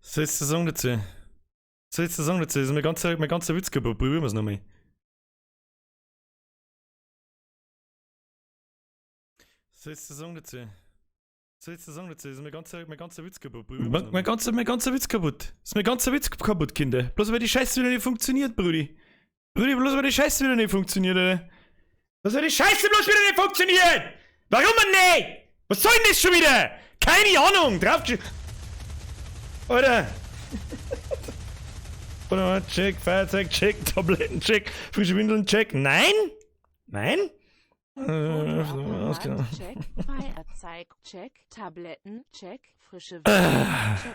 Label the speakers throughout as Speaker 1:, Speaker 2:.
Speaker 1: Soll ich sagen dazu? Soll ich sagen dazu? Das ist mein ganzer Witz kaputt. Probieren wir es nochmal. Soll ich sagen dazu? Soll ich sagen dazu? Das ist mein ganzer Witz kaputt. Probieren wir's Mein ganzer Witz kaputt. Das ist mein ganzer Witz kaputt, Kinder. Bloß weil die Scheiße wieder nicht funktioniert, Brudi. Brudi, bloß weil die Scheiße wieder nicht funktioniert, Alter. Bloß weil die Scheiße bloß wieder nicht funktioniert! Warum denn nicht? Was soll denn das schon wieder? Keine Ahnung! Drauf. Alter! Oder check, Feuerzeug, check, Tabletten, check, frische Windeln, check. Nein? Nein?
Speaker 2: Fotoapparat, check, Feuerzeug, check, Tabletten, check, frische Windeln, check.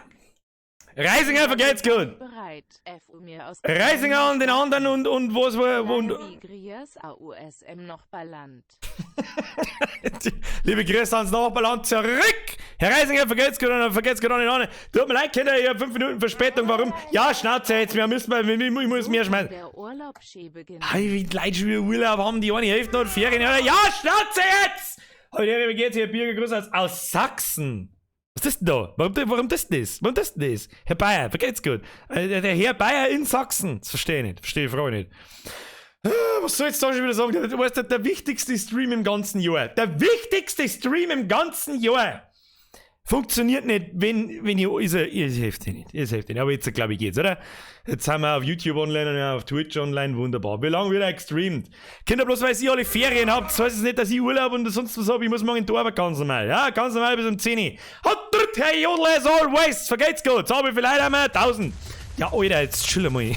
Speaker 1: Reisinger, vergelt's gut!
Speaker 2: Bereit, FU mir aus
Speaker 1: Reisinger und den anderen und was war. Und,
Speaker 2: Wie Grias AUSM noch Balland.
Speaker 1: Liebe Grüße ans Nachbarland zurück! Herr Reisinger, vergelt's gut und vergelt's gut an den anderen. Tut mir leid, Kinder, ich hab 5 Minuten Verspätung. Warum? Ja, Schnauze jetzt, wir müssen, ich muss mehr schmeißen.
Speaker 2: Der Urlaub beginnt.
Speaker 1: Hey, wie die Leute schon wieder Urlaub haben, die eine Hälfte noch Ferien. Ja, Schnauze jetzt! Heute, wie geht's hier? Birger, Grüße aus Sachsen. Was ist denn da? Warum das denn das? Warum das denn das? Herr Bayer, vergeht's gut. Der Herr Bayer in Sachsen. Das verstehe ich nicht. Verstehe ich, frage ich nicht. Was soll ich jetzt da schon wieder sagen? Du weißt, der wichtigste Stream im ganzen Jahr. Der wichtigste Stream im ganzen Jahr. Funktioniert nicht, wenn ich, ist heftig nicht, ist heftig nicht. Aber jetzt, glaube ich, geht's, oder? Jetzt sind wir auf YouTube online und auf Twitch online, wunderbar. Wie lange wird er gestreamt? Kinder, bloß weil ihr alle Ferien habt, das heißt es nicht, dass ich Urlaub und sonst was hab. Ich muss morgen in die Arbeit ganz normal. Ja, ganz normal bis um 10 Uhr. Hat dritt, Herr Jodl, as always. Vergeht's gut. So, wie viel Leute haben wir? 1000. Ja, Alter, jetzt chill mal.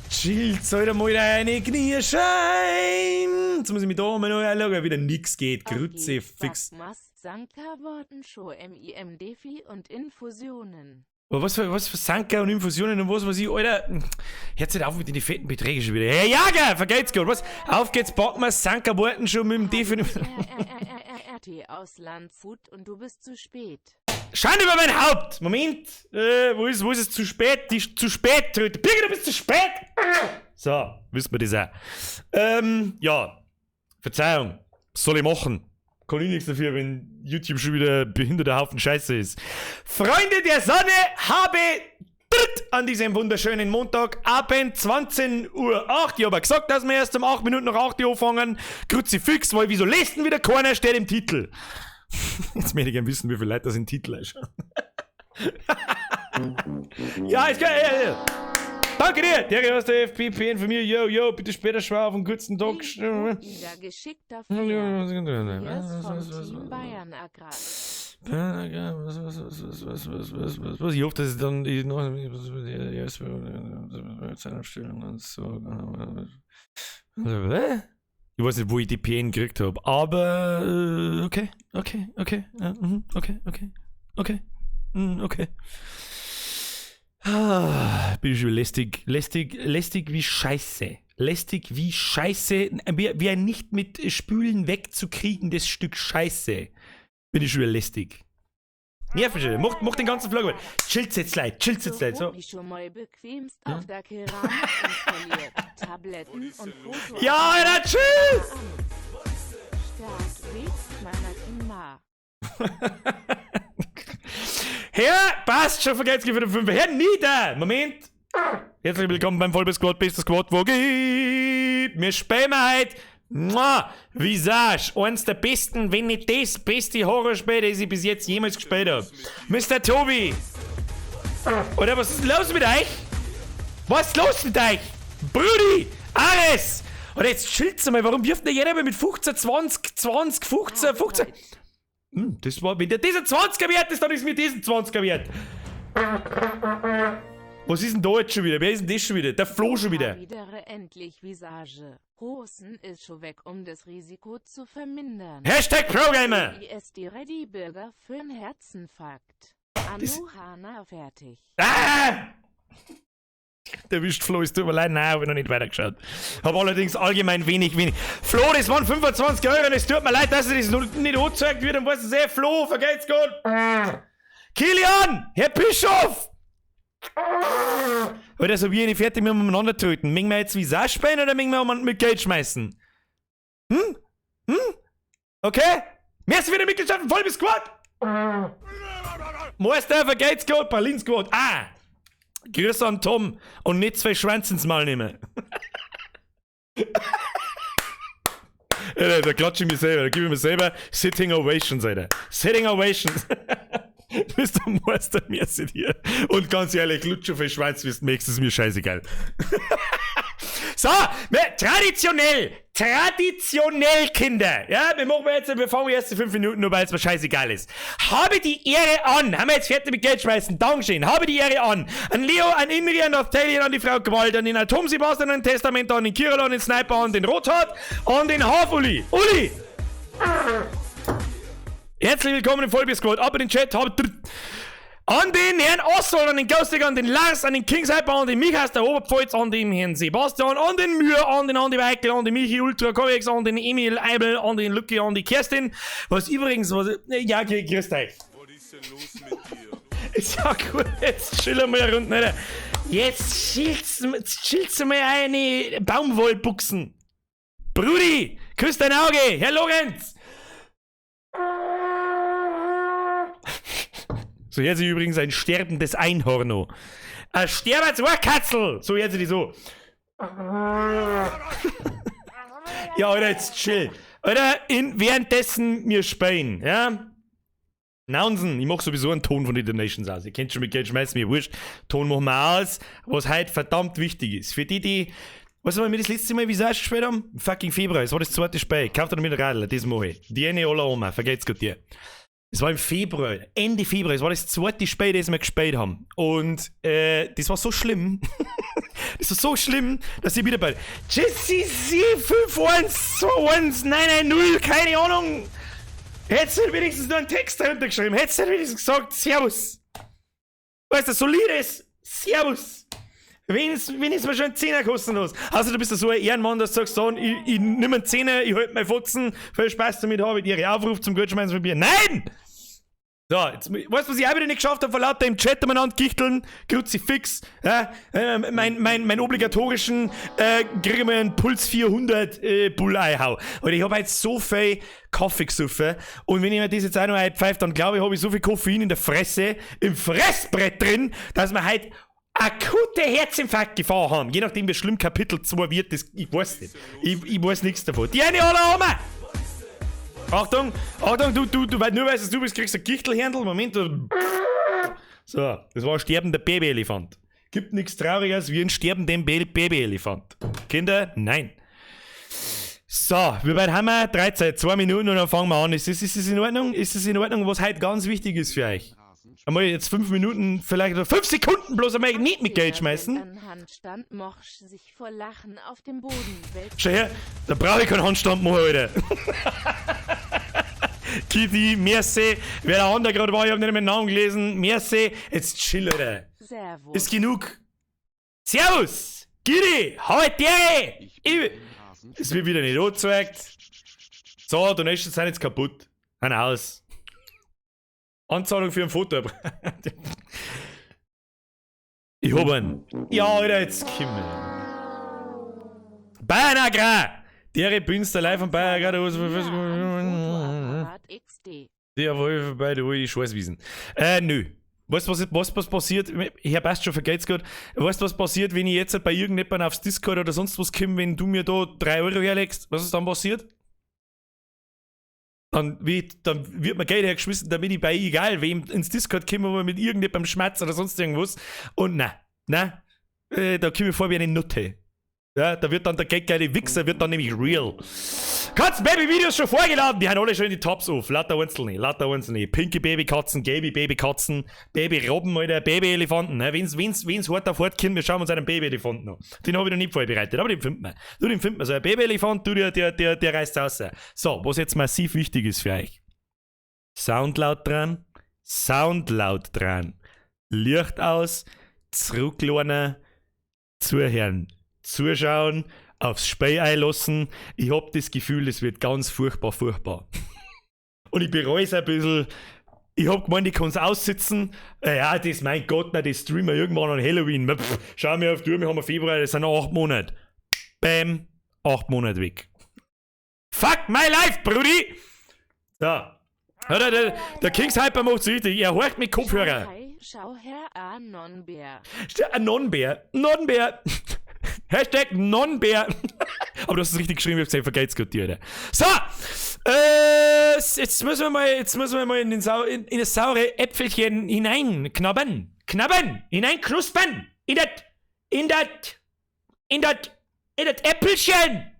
Speaker 1: Chillt, Alter, mal deine Knie schein. Jetzt muss ich mich da mal noch anschauen, weil wieder nix geht. Kruzifix.
Speaker 2: Sanka Worten Show MIM Defi und Infusionen.
Speaker 1: Aber was für Sanka und Infusionen und was weiß ich, Alter. Hört nicht auf mit den fetten Beträgen schon wieder. Herr Jager, vergeht's gut, was? Auf geht's, packen wir Sanka Worten schon mit dem Defi.
Speaker 2: RRRRRT aus Landshut und du bist zu spät.
Speaker 1: Schande über mein Haupt! Moment! Wo ist es zu spät? Die zu spät, Tröte. Birgit, du bist zu spät! So, wissen wir das auch. Ja. Verzeihung. Was soll ich machen? Kann ich nichts dafür, wenn YouTube schon wieder behinderter Haufen Scheiße ist. Freunde der Sonne, habe dritt an diesem wunderschönen Montagabend, 20:08 Uhr. Ich hab ja gesagt, dass wir erst um 8 Minuten nach 8 Uhr anfangen. Kruzifix, weil wieso lest denn wieder keiner, steht im Titel. Jetzt möchte ich gerne wissen, wie viele Leute das im Titel ist. Ja, ist geil. Ja, ja. Danke dir! Der aus der FPP von mir. Yo, yo, bitte später schwer auf einen kurzen Tag.
Speaker 2: Wieder geschickter Fehler. Vom Team Bayern Agrar.
Speaker 1: Was? Ich hoffe, dass ich dann noch und so. Ich weiß nicht, wo ich die PN gekriegt hab, aber okay, okay, okay, okay, okay, okay, okay. Ah, bin ich schon lästig, lästig, lästig wie Scheiße. Lästig wie Scheiße, wie ein nicht mit Spülen wegzukriegendes Stück Scheiße. Bin ich schon wieder lästig. Nervig, mach den ganzen Vlog. Chillt's jetzt, Leute, chillt's jetzt, Leute. So.
Speaker 2: Wie schon mal bequemst auf der Keramik installiert. Tabletten und Foto.
Speaker 1: Ja, Alter, tschüss!
Speaker 2: Start wächst meiner Kima.
Speaker 1: Herr, passt schon, vergeht's für den 5. Herr Nieder! Moment! Herzlich willkommen beim Vollbiss Squad, bester Squad, wo geht? Wir spielen heute Mua, Visage, eins der besten, wenn nicht das beste Horrorspiel, das ich bis jetzt jemals gespielt hab. Mr. Tobi! Oder was ist los mit euch? Was ist los mit euch? Brudi! Ares! Oder jetzt chillt's mal, warum wirft denn jeder mit 15, 20, 20, 15, 15? Das war, wenn der dieser 20er wert ist, dann ist mir diesen 20er wert. Was ist denn da jetzt schon wieder? Wer ist denn das schon wieder? Der Flo schon wieder.
Speaker 2: Widere endlich Visage. Hosen ist schon weg, um das Risiko zu vermindern.
Speaker 1: Hashtag ProGamer!
Speaker 2: ISD Ready Bürger für einen Herzinfarkt. Anu Hana fertig.
Speaker 1: Ah! Der wischt Flo, es tut mir leid, nein, hab ich noch nicht weitergeschaut. Hab allerdings allgemein wenig. Flo, das waren 25 Euro, es tut mir leid, dass ich das noch nicht angezeigt wird und was ist eh, Flo, vergeht's gut. Kilian, Herr Bischof! Oder so wie ich fertig mit umeinander tröten. Mögen wir jetzt Visage spielen oder mögen wir mit Geld schmeißen? Hm? Hm? Okay? Merci für die Mitgliedschaft, voll bis Squad! Meister, vergeht's gut, Berlin Squad. Ah! Grüß an Tom und nicht zwei Schwänze ins Maul nehmen. Alter, da klatsche ich mich selber, da gebe ich mir selber Sitting Ovations, Alter. Sitting Ovations. Du bist der Meister, mir sind hier. Und ganz ehrlich, lutsch auf den Schwanz, wie du möchtest, ist mir scheißegal. So, wir, traditionell, traditionell, Kinder. Ja, wir machen jetzt, wir fangen erst 5 Minuten, nur weil es mir scheißegal ist. Habe die Ehre an, haben wir jetzt fertig mit Geld schmeißen, Dankeschön, habe die Ehre an. An Leo, an Inri, an Nathaliel, an die Frau Gewalt, an den Atom Sebastian, an den Testament, an den Kirill, an den Sniper, an den Rothart, an den Haf-Uli. Uli! Herzlich willkommen im Vollbier Squad. Ab in den Chat, hab an den Herrn Oswald, an den Ghostig, an den Lars, an den King Cyber, an den Michael aus der Oberpfalz, an den Herrn Sebastian, an den Mühr, an den Andi Weikel, an den Michi Ultra Comics, an den Emil Eibel, an den Lucky, an die Kerstin. Was übrigens, was, ja, grüßt euch.
Speaker 3: Was ist denn los mit dir?
Speaker 1: Ist ja gut, jetzt chillen wir eine Runde, Alter. Jetzt chillst du mal eine Baumwollbuchsen. Brudi, küss dein Auge, Herr Lorenz. So hört sich übrigens ein sterbendes Einhorn an. Ein sterbendes Ohrkatzel! So hört sich die so. Ja, Alter, jetzt chill. Alter, währenddessen wir spielen, ja? Naunsen, ich mach sowieso einen Ton von den Donations aus. Ihr kennt schon mit Geld schmeißen, mir wurscht. Ton machen wir aus, was heute verdammt wichtig ist. Für die, die. Weißt du, was wir das letzte Mal Visage gespielt haben? Im fucking Februar, es war das zweite Spiel. Kauft euch mit Radl, das mach ich. Die eine aller Oma, vergeht's gut dir. Es war im Februar, Ende Februar, es war das zweite Spiel, das wir gespielt haben. Und das war so schlimm. Das war so schlimm, dass ich wieder bei Jesse C 5121990, keine Ahnung. Hättest du wenigstens nur einen Text dahinter geschrieben, hättest du wenigstens gesagt, Servus. Weißt du, solides Servus. Wenigstens mal schon einen Zehner kostenlos. Also du bist ja so ein Ehrenmann, dass du sagst, so, ich nimm einen Zehner, ich halt meine Fotzen, viel Spaß damit habe ich, ihre Aufruf zum Geldschmeißen von Bier. Nein! So, jetzt, weißt du, was ich auch wieder nicht geschafft habe, vor lauter im Chat umeinander gichteln, Kruzifix, ja, mein obligatorischen, krieg ich mir einen Puls 400 Bullei hau. Und ich hab jetzt so viel Kaffee gesoffen und wenn ich mir das jetzt auch noch einpfeife, dann glaube ich, hab ich so viel Koffein in der Fresse, im Fressbrett drin, dass wir heute akute Herzinfarktgefahr haben. Je nachdem, wie schlimm Kapitel 2 wird, das, ich weiß nicht. Ich weiß nichts davon. Die eine alle Oma! Achtung, Achtung, du, weil nur weißt, dass du bist, kriegst du ein Gichtelhändel. Moment. Du. So, das war ein sterbender Babyelefant. Gibt nichts Traurigeres wie ein sterbender Babyelefant. Kinder, nein. So, wie weit haben wir? 13, 2 Minuten und dann fangen wir an. Ist das in Ordnung? Ist das in Ordnung, was heute ganz wichtig ist für euch? Einmal jetzt 5 Minuten, vielleicht oder 5 Sekunden bloß einmal nicht mit Geld schmeißen.
Speaker 2: Ein Handstand mochsch sich vor Lachen auf dem Boden.
Speaker 1: Schau her, da brauche ich keinen Handstand mehr, Alter. Kitty, merci. Wer der andere gerade war, ich hab nicht mehr den Namen gelesen. Merci. Jetzt chill, Alter.
Speaker 2: Servus.
Speaker 1: Ist genug. Servus. Kitty, halt die. Es wird wieder nicht angezeigt. So, Donations sind jetzt kaputt. Ein aus. Anzahlung für ein Foto. Ich hab einen. Ja, Alter, jetzt komm. Bayern Agrar! Der Bünster live von Bayern Agrar. Der war vorbei, da hol ich die Scheißwiesen. Nö. Weißt du, was passiert? Herr passt schon, vergeht's gut. Weißt du, was passiert, wenn ich jetzt bei irgendjemandem aufs Discord oder sonst was komme, wenn du mir da 3 Euro herlegst? Was ist dann passiert? Dann wird mir Geld hergeschmissen, damit ich bei egal wem ins Discord komme, aber mit irgendjemandem schmatze oder sonst irgendwas. Und na, da komme ich vor wie eine Nutte. Ja, da wird dann der geldgeile Wichser, wird dann nämlich real. Katzen-Baby-Videos schon vorgeladen, die haben alle schon die Tops auf. Lauter einzelne, lauter einzelne. Pinke Babykatzen, gelbe Babykatzen, Babyrobben, Alter, Babyelefanten. Ne? Wenn's hart auf hart kommt, wir schauen uns einen Babyelefanten an. Den hab ich noch nicht vorbereitet, aber den finden wir. Du, den finden wir. So ein Babyelefant, du, der reißt raus. So, was jetzt massiv wichtig ist für euch. Sound laut dran, Sound laut dran. Licht aus, zurücklehnen, zuhören. Zuschauen, aufs Spiel einlassen. Ich hab das Gefühl, es wird ganz furchtbar, furchtbar. Und ich bereue es ein bisschen. Ich hab gemeint, ich kann's aussitzen. Ja, das, mein Gott, na, das streamen wir irgendwann an Halloween. Pff, schau mir auf die Uhr, wir haben Februar, das sind noch 8 Monate. Bam, 8 Monate weg. Fuck my life, Brudi! So. Ja, der Kings Hyper macht's richtig. Er horcht mit Kopfhörer.
Speaker 2: Hi, schau her, a Nonbär.
Speaker 1: Ein Nonbär. Nonbär. Hashtag Nonbär. Aber du hast es richtig geschrieben, ich hab gesagt, vergeht's gut dir, Alter. So! Jetzt müssen wir mal, jetzt müssen wir mal in, den Sau, in das saure Äpfelchen hineinknabbern. Knabbern! Hineinknuspern! In das, in das, in das, in das Äppelchen!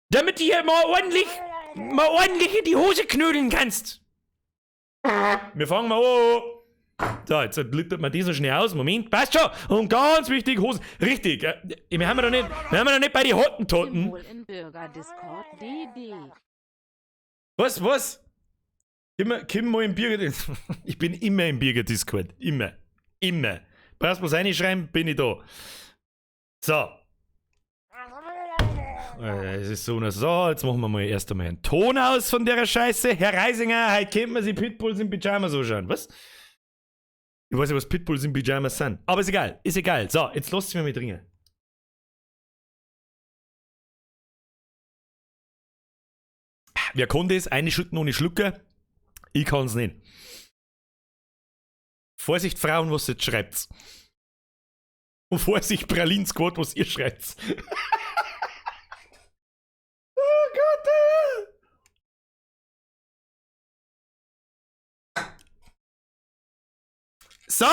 Speaker 1: Damit du hier mal ordentlich in die Hose knödeln kannst. Wir fangen mal an. So, jetzt littert man das so schnell aus. Moment, passt schon. Und ganz wichtig, Hosen. Richtig. Wir haben ja noch nicht, wir haben ja noch nicht bei den Hottentotten.
Speaker 2: Symbol in Bürger-Discord DD.
Speaker 1: Was, was? Komm mal im Bürger. Ich bin immer im Bürger-Discord. Immer. Immer. Brauchst du was reinschreiben, bin ich da. So. Es ist so und so, jetzt machen wir mal erst einmal einen Ton aus von der Scheiße. Herr Reisinger, heute kennt man sich Pitbulls in Pyjamas anschauen. Was? Ich weiß nicht, was Pitbulls in Pyjamas sind. Aber ist egal, ist egal. So, jetzt lasst mich mal dringen. Wer kann das? Eine schütten ohne Schlucker? Ich kann's nicht. Vorsicht, Frauen, was ihr jetzt schreibt. Und Vorsicht, Pralinen Squad, was ihr schreibt. Oh Gott! So!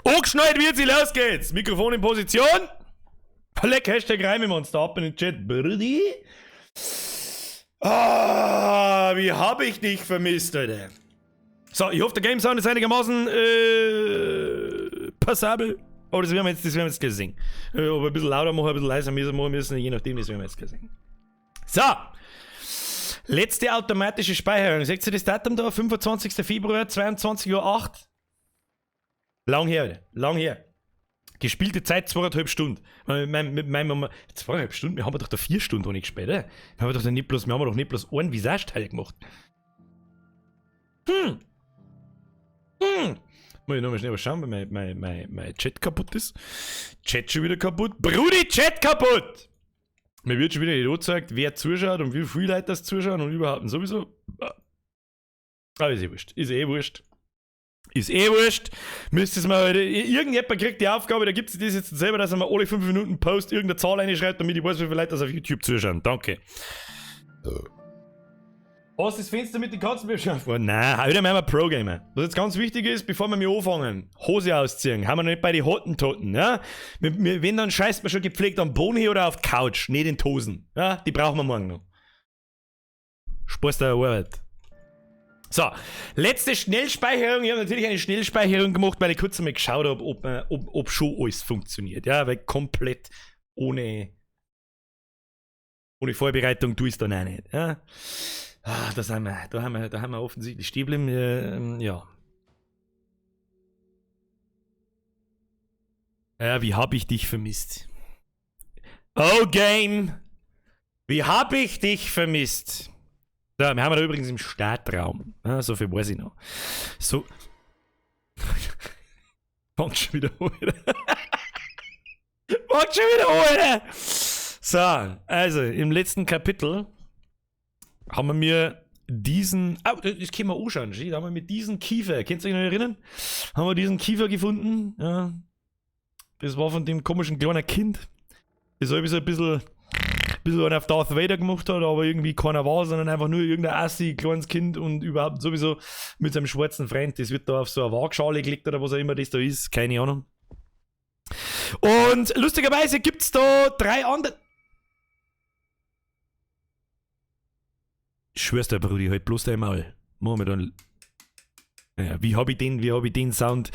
Speaker 1: Angeschnallt wird sie, los geht's! Mikrofon in Position! Leck, Hashtag Reimemonster ab in den Chat. Brudi. Ah, wie hab ich dich vermisst, Alter. So, ich hoffe, der Game Sound ist einigermaßen passabel. Aber das werden wir jetzt, das werden wir jetzt gleich sehen. Ob wir ein bisschen lauter machen, ein bisschen leiser machen müssen, je nachdem, das werden wir jetzt gleich sehen. So! Letzte automatische Speicherung. Seht ihr das Datum da? 25. Februar, 22:08 Uhr. Lang her, Alter. Lang her. Gespielte Zeit 2,5 Stunden. Mit meinem, 2,5 Stunden? Wir haben doch da 4 Stunden noch nicht gespielt, oder? Wir haben doch nicht bloß, wir haben doch nicht bloß einen Visage-Teil gemacht. Muss ich nochmal schnell was schauen, weil mein Chat kaputt ist. Chat schon wieder kaputt. Brudi, Chat kaputt! Mir wird schon wieder nicht angezeigt, wer zuschaut und wie viele Leute das zuschauen und überhaupt und sowieso. Aber ist eh wurscht. Ist eh wurscht. Ist eh wurscht. Müsste es mal heute. Irgendjemand kriegt die Aufgabe, da gibt es das jetzt selber, dass er mal alle 5 Minuten Post irgendeine Zahl reinschreibt, damit ich weiß, wie viele Leute das auf YouTube zuschauen. Danke. Hast du das Fenster mit den Katzen beschafft? Nein, heute haben wir Pro-Gamer. Was jetzt ganz wichtig ist, bevor wir mich anfangen, Hose ausziehen, haben wir noch nicht bei den Hottentotten. Ja? Wenn, dann scheißt man schon gepflegt am Boden hier oder auf die Couch, nicht in die Hosen. Ja? Die brauchen wir morgen noch. Spaß der Arbeit. So, letzte Schnellspeicherung. Ich habe natürlich eine Schnellspeicherung gemacht, weil ich kurz einmal geschaut habe, ob schon alles funktioniert. Ja, weil komplett ohne Vorbereitung tue ich es dann auch nicht. Ja? Ah, da sind wir, da haben wir offensichtlich stehen geblieben. Ja. Ja, wie hab ich dich vermisst? Oh Game! Wie hab ich dich vermisst? So, wir haben da übrigens im Startraum. Ja, so viel weiß ich noch. So. Fangt schon wieder an, Alter. Fangt schon wieder an, Alter! So, also im letzten Kapitel haben wir mir diesen. Ah, das können wir anschauen, da haben wir mit diesem Kiefer, könnt ihr euch noch erinnern? Haben wir diesen Kiefer gefunden? Ja. Das war von dem komischen kleinen Kind. Das habe ich so ein bisschen einen auf Darth Vader gemacht hat, aber irgendwie keiner war, sondern einfach nur irgendein assi kleines Kind und überhaupt sowieso mit seinem schwarzen Freund. Das wird da auf so eine Waagschale gelegt oder was auch immer das da ist, keine Ahnung. Und lustigerweise gibt es da 3 andere. Ich schwör's dir, Brudi, halt bloß dein Maul. Machen wir dann. Ja, wie hab ich den Sound?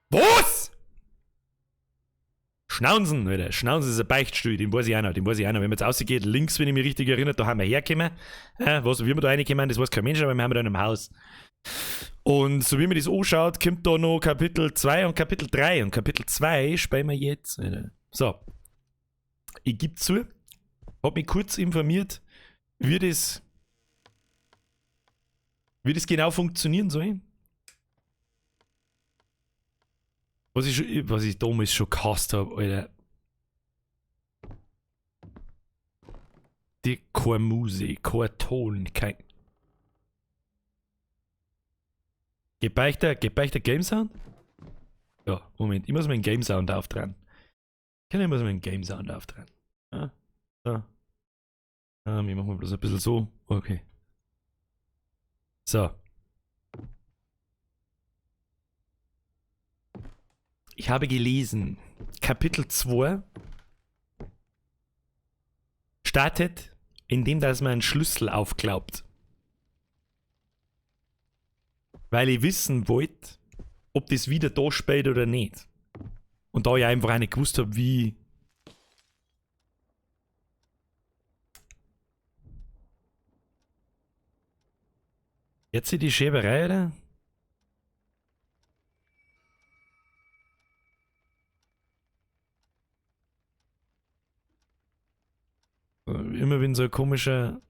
Speaker 1: Was? Schnauzen, Alter. Schnauzen ist ein Beichtstuhl, den weiß ich auch noch, den weiß ich auch noch. Wenn man jetzt rausgeht, links, wenn ich mich richtig erinnere, da haben wir hergekommen. Ja, was, wie wir da reingekommen, das weiß kein Mensch, aber wir haben da in einem Haus. Und so wie man das anschaut, kommt da noch Kapitel 2 und Kapitel 3. Und Kapitel 2 spielen wir jetzt. Alter. So. Ich gebe zu, hab mich kurz informiert, wie das genau funktionieren soll. Was ich damals schon gehasst habe, Alter. Die keine Musik, kein Ton, kein. Geht bei euch der Game Sound? Ja, Moment, ich muss meinen Game Sound aufdrehen. Ich muss meinen Game Sound aufdrehen. Ja, so. Wir machen bloß ein bisschen so. Okay. So. Ich habe gelesen, Kapitel 2 startet, indem dass man einen Schlüssel aufklaubt. Weil ich wissen wollte, ob das wieder da spielt oder nicht. Und da ich einfach auch nicht gewusst hab, wie... Jetzt die Schäberei, oder? Immer wenn so ein komischer...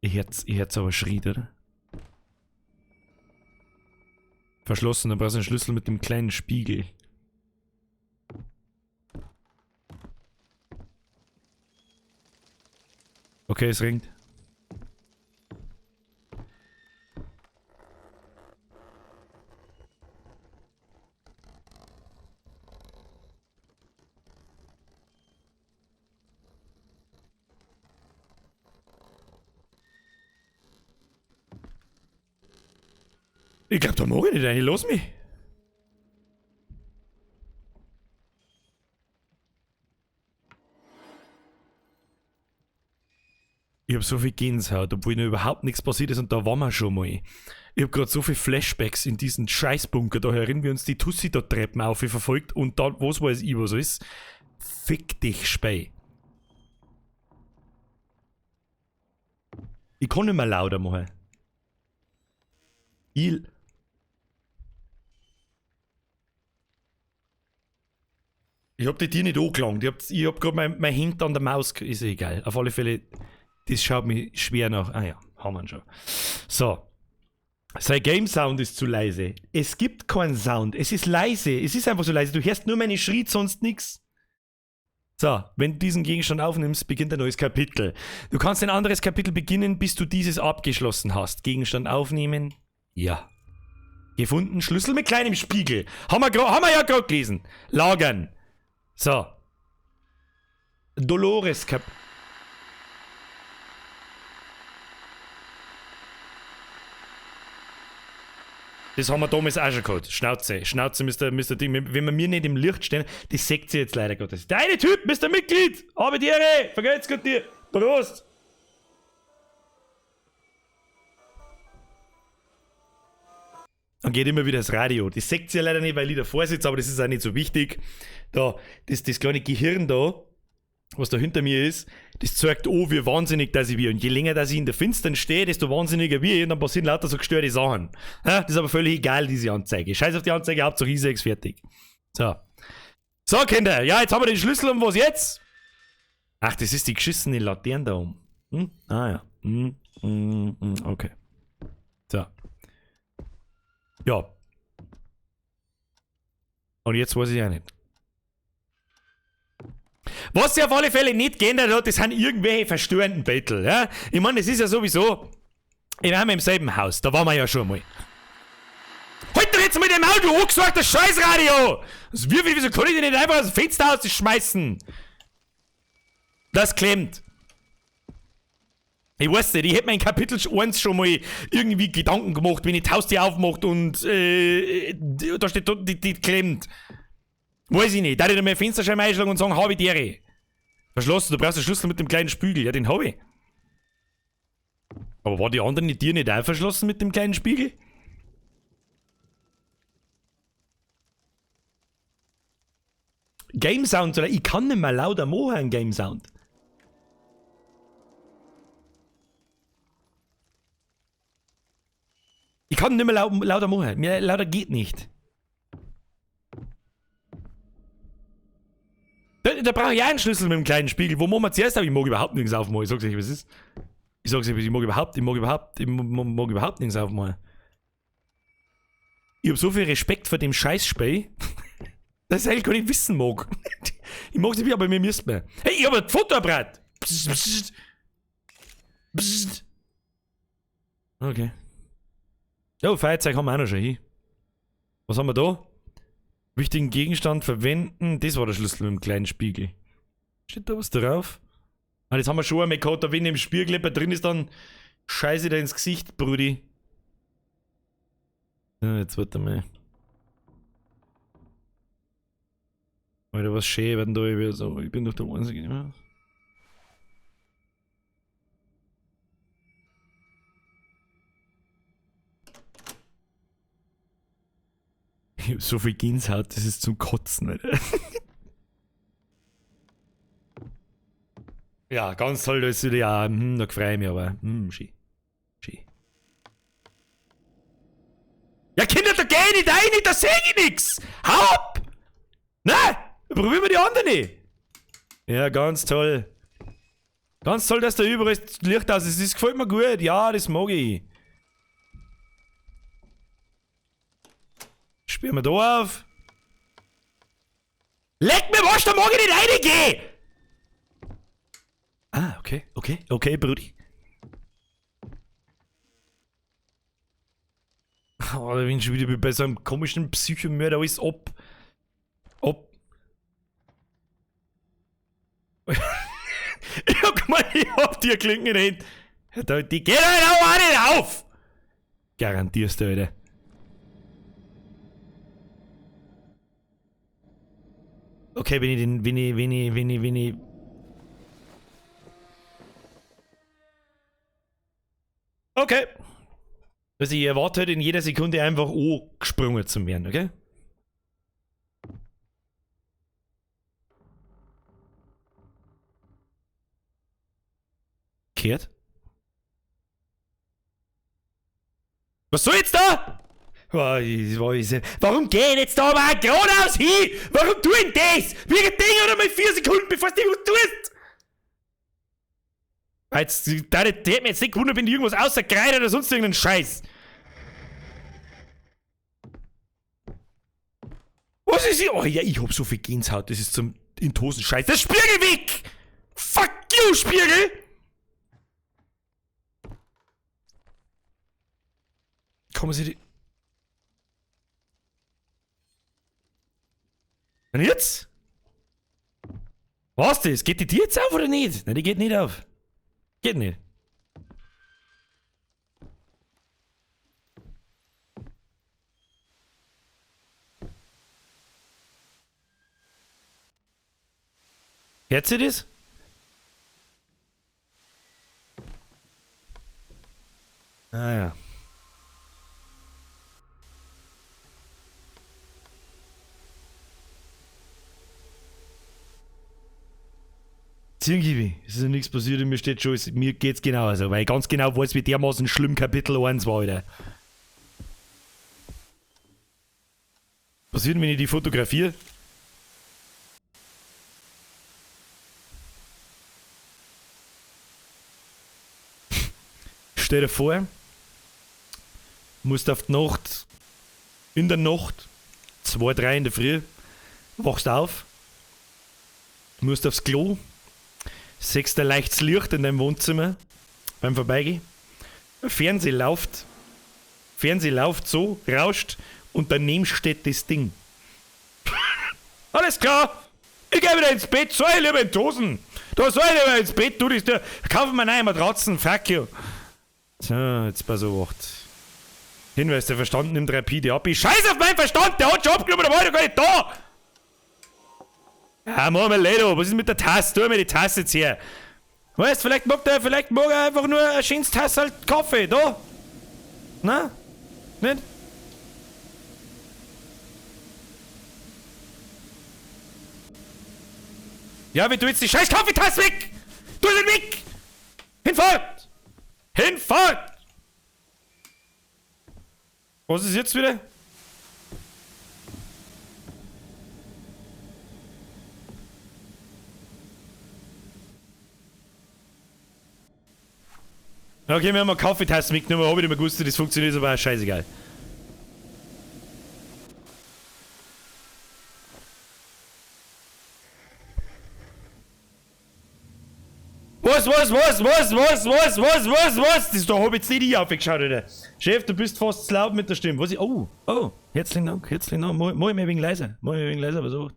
Speaker 1: Ich hätt's aber schrie, oder? Verschlossen, da brauchst du einen Schlüssel mit dem kleinen Spiegel. Okay, es ringt. Ich glaub, da mag ich nicht rein, lass mich. Ich hab so viel Gänsehaut, obwohl noch überhaupt nichts passiert ist und da waren wir schon mal. Ich hab grad so viel Flashbacks in diesen Scheißbunker, da erinnern wir uns die Tussi da Treppen auf, verfolgt und dann, was weiß ich, was ist. Fick dich, Spey. Ich kann nicht mehr lauter machen. Ich hab die Tür nicht angelangt. Ich hab grad mein Hintern an der Maus ist egal. Auf alle Fälle, das schaut mich schwer nach. Ah ja, haben wir schon. So. Sein Game Sound ist zu leise. Es gibt keinen Sound. Es ist leise. Es ist einfach so leise. Du hörst nur meine Schritte, sonst nix. So, wenn du diesen Gegenstand aufnimmst, beginnt ein neues Kapitel. Du kannst ein anderes Kapitel beginnen, bis du dieses abgeschlossen hast. Gegenstand aufnehmen. Ja. Gefunden. Schlüssel mit kleinem Spiegel. Haben wir ja grad gelesen. Lagern. So. Dolores Kap. Das haben wir damals auch schon gehabt. Schnauze. Schnauze, Mr. Ding. Wenn wir mir nicht im Licht stehen, das seht ihr jetzt leider Gottes. Der eine Typ, Mr. Mitglied! Habe die Ehre! Vergelt's Gott dir! Prost! Dann geht immer wieder das Radio. Das seht ihr leider nicht, weil ich davor sitze, aber das ist auch nicht so wichtig. Da, das kleine Gehirn da, was da hinter mir ist, das zeigt an, wie wahnsinnig das ich bin. Und je länger dass ich in der Finstern stehe, desto wahnsinniger bin ich und dann passieren lauter so gestörte Sachen. Ja, das ist aber völlig egal, diese Anzeige. Scheiß auf die Anzeige, Hauptsache ich seh's fertig. So. So, Kinder, ja, jetzt haben wir den Schlüssel und was jetzt? Ach, das ist die geschissene Laterne da oben. Hm? Ah ja. Okay. So. Ja. Und jetzt weiß ich auch nicht. Was sich auf alle Fälle nicht geändert hat, das sind irgendwelche verstörenden Bettel. Ja? Ich meine, das ist ja sowieso. Ich war im selben Haus, da waren wir ja schon mal. Halt doch jetzt mit dem Auto, angesagt, das Scheißradio! Das Würfel, wieso kann ich denn nicht einfach aus dem Fenster rausschmeißen? Das klemmt. Ich weiß nicht, ich hätte mir in Kapitel 1 schon mal irgendwie Gedanken gemacht, wenn ich die Haustür aufmacht und da steht, die klemmt. Weiß ich nicht. Da hätte ich mir Fensterscheiben einschlagen und sagen, hab ich die Ehre. Verschlossen, du brauchst einen Schlüssel mit dem kleinen Spiegel. Ja, den hab ich. Aber war die anderen Tür nicht auch verschlossen mit dem kleinen Spiegel? Game Sound, oder? Ich kann nicht mehr lauter machen, Game Sound. Ich kann nicht mehr lauter machen. Mir lauter geht nicht. Da brauche ich auch einen Schlüssel mit dem kleinen Spiegel. Wo machen wir zuerst? Aber ich mag überhaupt nirgends aufmachen. Ich sag's euch, was ist. Ich sag's euch, ich mag überhaupt nirgends aufmachen. Ich hab so viel Respekt vor dem Scheißspiel, dass ich eigentlich gar nicht wissen mag. Ich mag's nicht, aber mir müsst man. Hey, ich hab ein Fotoapparat! Psst, psst. Psst. Okay. Jo, Feuerzeug haben wir auch noch schon hier. Was haben wir da? Wichtigen Gegenstand verwenden. Das war der Schlüssel mit dem kleinen Spiegel. Steht da was drauf? Ah, das haben wir schon einmal gehabt, da wenn im Spiegel jemand drin ist, dann scheiße da ins Gesicht, Brudi. Ja, jetzt warte mal. Alter, was schön werden da, ich, so, ich bin doch der Einzige. Ne? Ich hab so viel Gänsehaut, das ist zum Kotzen, Alter. Ja, ganz toll, das ist wieder, ja, da freue ich mich aber. Schön. Schön. Ja, Kinder, da geh ich nicht rein, da seh ich nix! Hau ab! Na, probieren wir die anderen nicht! Ja, ganz toll. Ganz toll, dass da überall das Licht aus ist. Das gefällt mir gut. Ja, das mag ich. Sperren wir da auf. Leck mir was, da mag ich nicht reingehen! Ah, okay, okay, okay, Brudi. Oh, da bin ich schon wieder bei so einem komischen Psychomörder alles ab. Ab. Ich hab gemeint, ich hab die Klinken in der Hand. Die geht halt auch nicht auf! Garantierst du, Alter. Okay, wenn ich den, wenn ich. Okay. Also ich erwarte halt in jeder Sekunde einfach angesprungen zu werden, okay? Kehrt? Was soll jetzt da? Warum geh ich jetzt da mal geradeaus hin? Warum tu ich das? Wir Ding oder mal 4 Sekunden, bevor du irgendwas tust? Jetzt, da hätte mich jetzt nicht gewundert, wenn die irgendwas außer Kreide oder sonst irgendeinen Scheiß. Was ist hier? Oh ja, ich hab so viel Gänsehaut, das ist zum in Tosen Scheiß. Das Spiegel weg! Fuck you, Spiegel! Kommen Sie die. Und jetzt? Was das? Geht die Tür jetzt auf oder nicht? Nein, die geht nicht auf. Geht nicht. Hört sie das? Ah ja. Zirnkiwi, es ist ja nichts passiert und mir steht schon, mir geht's genauso, weil ich ganz genau weiß, wie dermaßen schlimm Kapitel 1 war, Alter. Passiert, wenn ich die fotografiere? Stell dir vor, musst auf die Nacht, in der Nacht, 2, 3 in der Früh, wachst auf, musst aufs Klo, siehst ein leichtes Licht in deinem Wohnzimmer beim Vorbeigehen. Fernseh läuft so, rauscht und daneben steht das Ding. Alles klar, ich geh wieder ins Bett, soll ich lieber in die Hosen. Da soll ich lieber ins Bett, du das da. Kauf mir neue Matratzen, fuck you. So, jetzt pass auf. Hinweis, der Verstand nimmt rapide ab. Ich scheiß auf meinen Verstand, der hat schon abgenommen, der war doch gar nicht da. Ja, mach mal Ledo, was ist mit der Tasse? Tu mir die Tasse jetzt her. Weißt, vielleicht mag er einfach nur ein schönes Tasse halt Kaffee, da. Na? Nicht? Ja, wie du jetzt die scheiß Kaffeetasse weg! Tu sie weg! Hinfort! Hinfort! Was ist jetzt wieder? Okay, wir haben eine Kaffeetasse mitgenommen, hab ich nicht mehr gewusst, das funktioniert, aber scheißegal. Was Was, was, was, was, was, was, was, was, was? Das da hab ich jetzt nicht ich aufgeschaut, Alter. Chef, du bist fast zu laut mit der Stimme. Was ich. Oh, oh, herzlichen Dank, herzlichen Dank. Mach ich mir wegen leiser. Mach ich mir wegen leiser, aber so.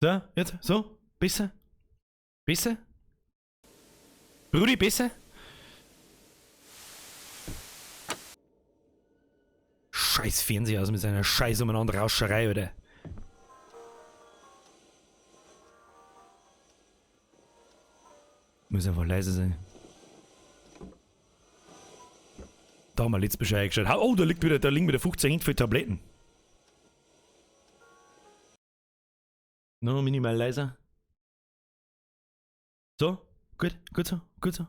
Speaker 1: So, jetzt, so, besser? Besser? Brudi, besser? Scheiß Fernseher aus mit seiner scheiß umeinander Rauscherei, Alter. Muss einfach leise sein. Da haben wir letztes Bescheid geschaut. Oh, da liegt wieder, da liegen wieder 15 Hände voll Tabletten. Noch minimal leiser. So, gut, gut so, gut so.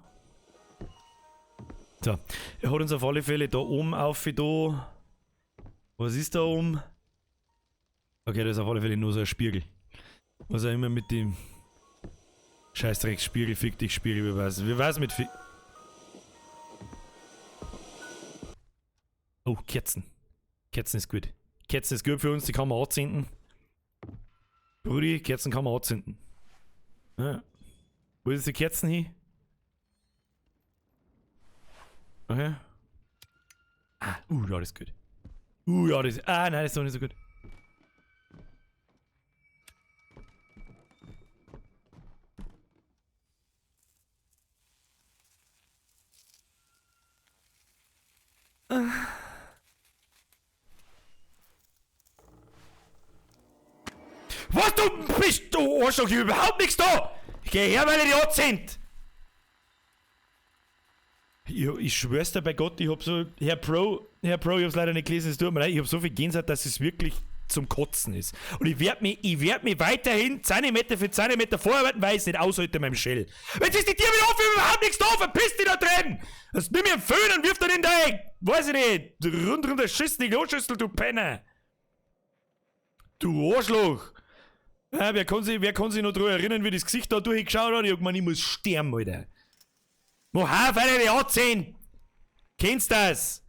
Speaker 1: So, er hat uns auf alle Fälle da oben auf, da. Was ist da oben? Okay, das ist auf alle Fälle nur so ein Spiegel. Was auch immer mit dem Scheißdreck, Spiegel, fick dich, Spiegel, wer weiß. Wer weiß mit Fick. Oh, Kerzen. Kerzen ist gut. Kerzen ist gut für uns, die kann man anzünden. Brudi, Kerzen kann man anzünden. Ja. Wo ist die Kerzen hin? Okay. Ah, ja, das ist gut. Ja, das ist. Ah, nein, das ist doch nicht so gut. Was, du bist, du Arschloch, ich hab überhaupt nichts da! Ich geh her, weil ich die anzünd! Ich schwör's dir bei Gott, ich hab so, Herr Pro, ich hab's leider nicht gelesen, es tut mir leid, ich hab so viel Gänsehaut, dass es wirklich zum Kotzen ist. Und ich werd mich weiterhin Zentimeter für Zentimeter vorarbeiten, weil ich's nicht aushalte in meinem Shell. Jetzt ist die Tür wieder auf, ich hab überhaupt nichts da, verpiss dich da drin! Das nimm mir einen Föhn und wirf dann in dein, weiß ich nicht, rundrum der Schiss, die Kloschüssel, du Penner! Du Arschloch! Ja, wer kann sich noch daran erinnern, wie das Gesicht da durchgeschaut hat? Ich hab gemeint, ich muss sterben, Alter. Mach auf, Alter, die 18! Kennst das?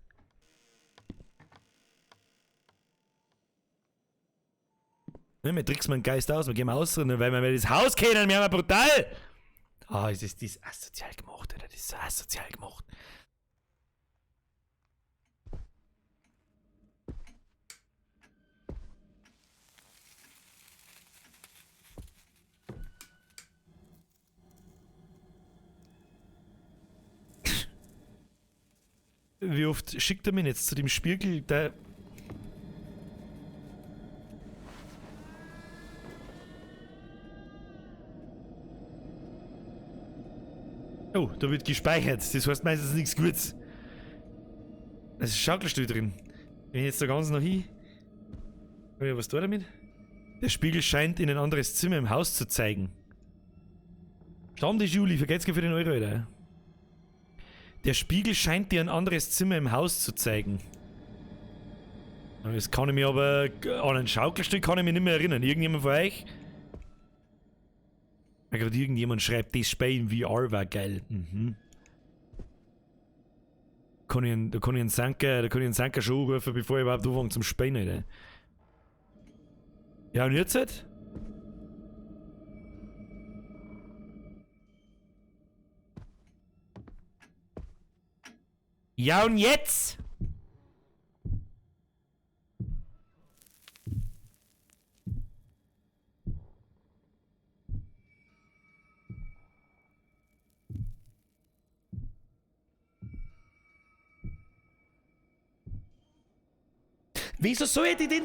Speaker 1: Ne, wir tricksen den Geist aus, wir gehen aus, weil wir das Haus kennen, wir haben ja brutal! Ah, es ist das asozial gemacht, Alter, das ist so asozial gemacht. Wie oft schickt er mich jetzt zu dem Spiegel, der... Oh, da wird gespeichert. Das heißt meistens nichts Gutes. Da ist ein Schaukelstuhl drin. Wenn ich jetzt da ganz noch hin... Was da damit? Der Spiegel scheint in ein anderes Zimmer im Haus zu zeigen. Stammtisch Juli, vergeht's für den Euro, Alter. Der Spiegel scheint dir ein anderes Zimmer im Haus zu zeigen. Das kann ich mir aber... An einen Schaukelstuhl kann ich mich nicht mehr erinnern. Irgendjemand von euch? Ja, gerade irgendjemand schreibt, das Spiel in VR war geil. Mhm. Da kann ich einen Sanker schon anrufen, bevor ich überhaupt anfange zum Spielen, Alter. Ja, und jetzt halt? Ja, und jetzt? Wieso soll ich die denn?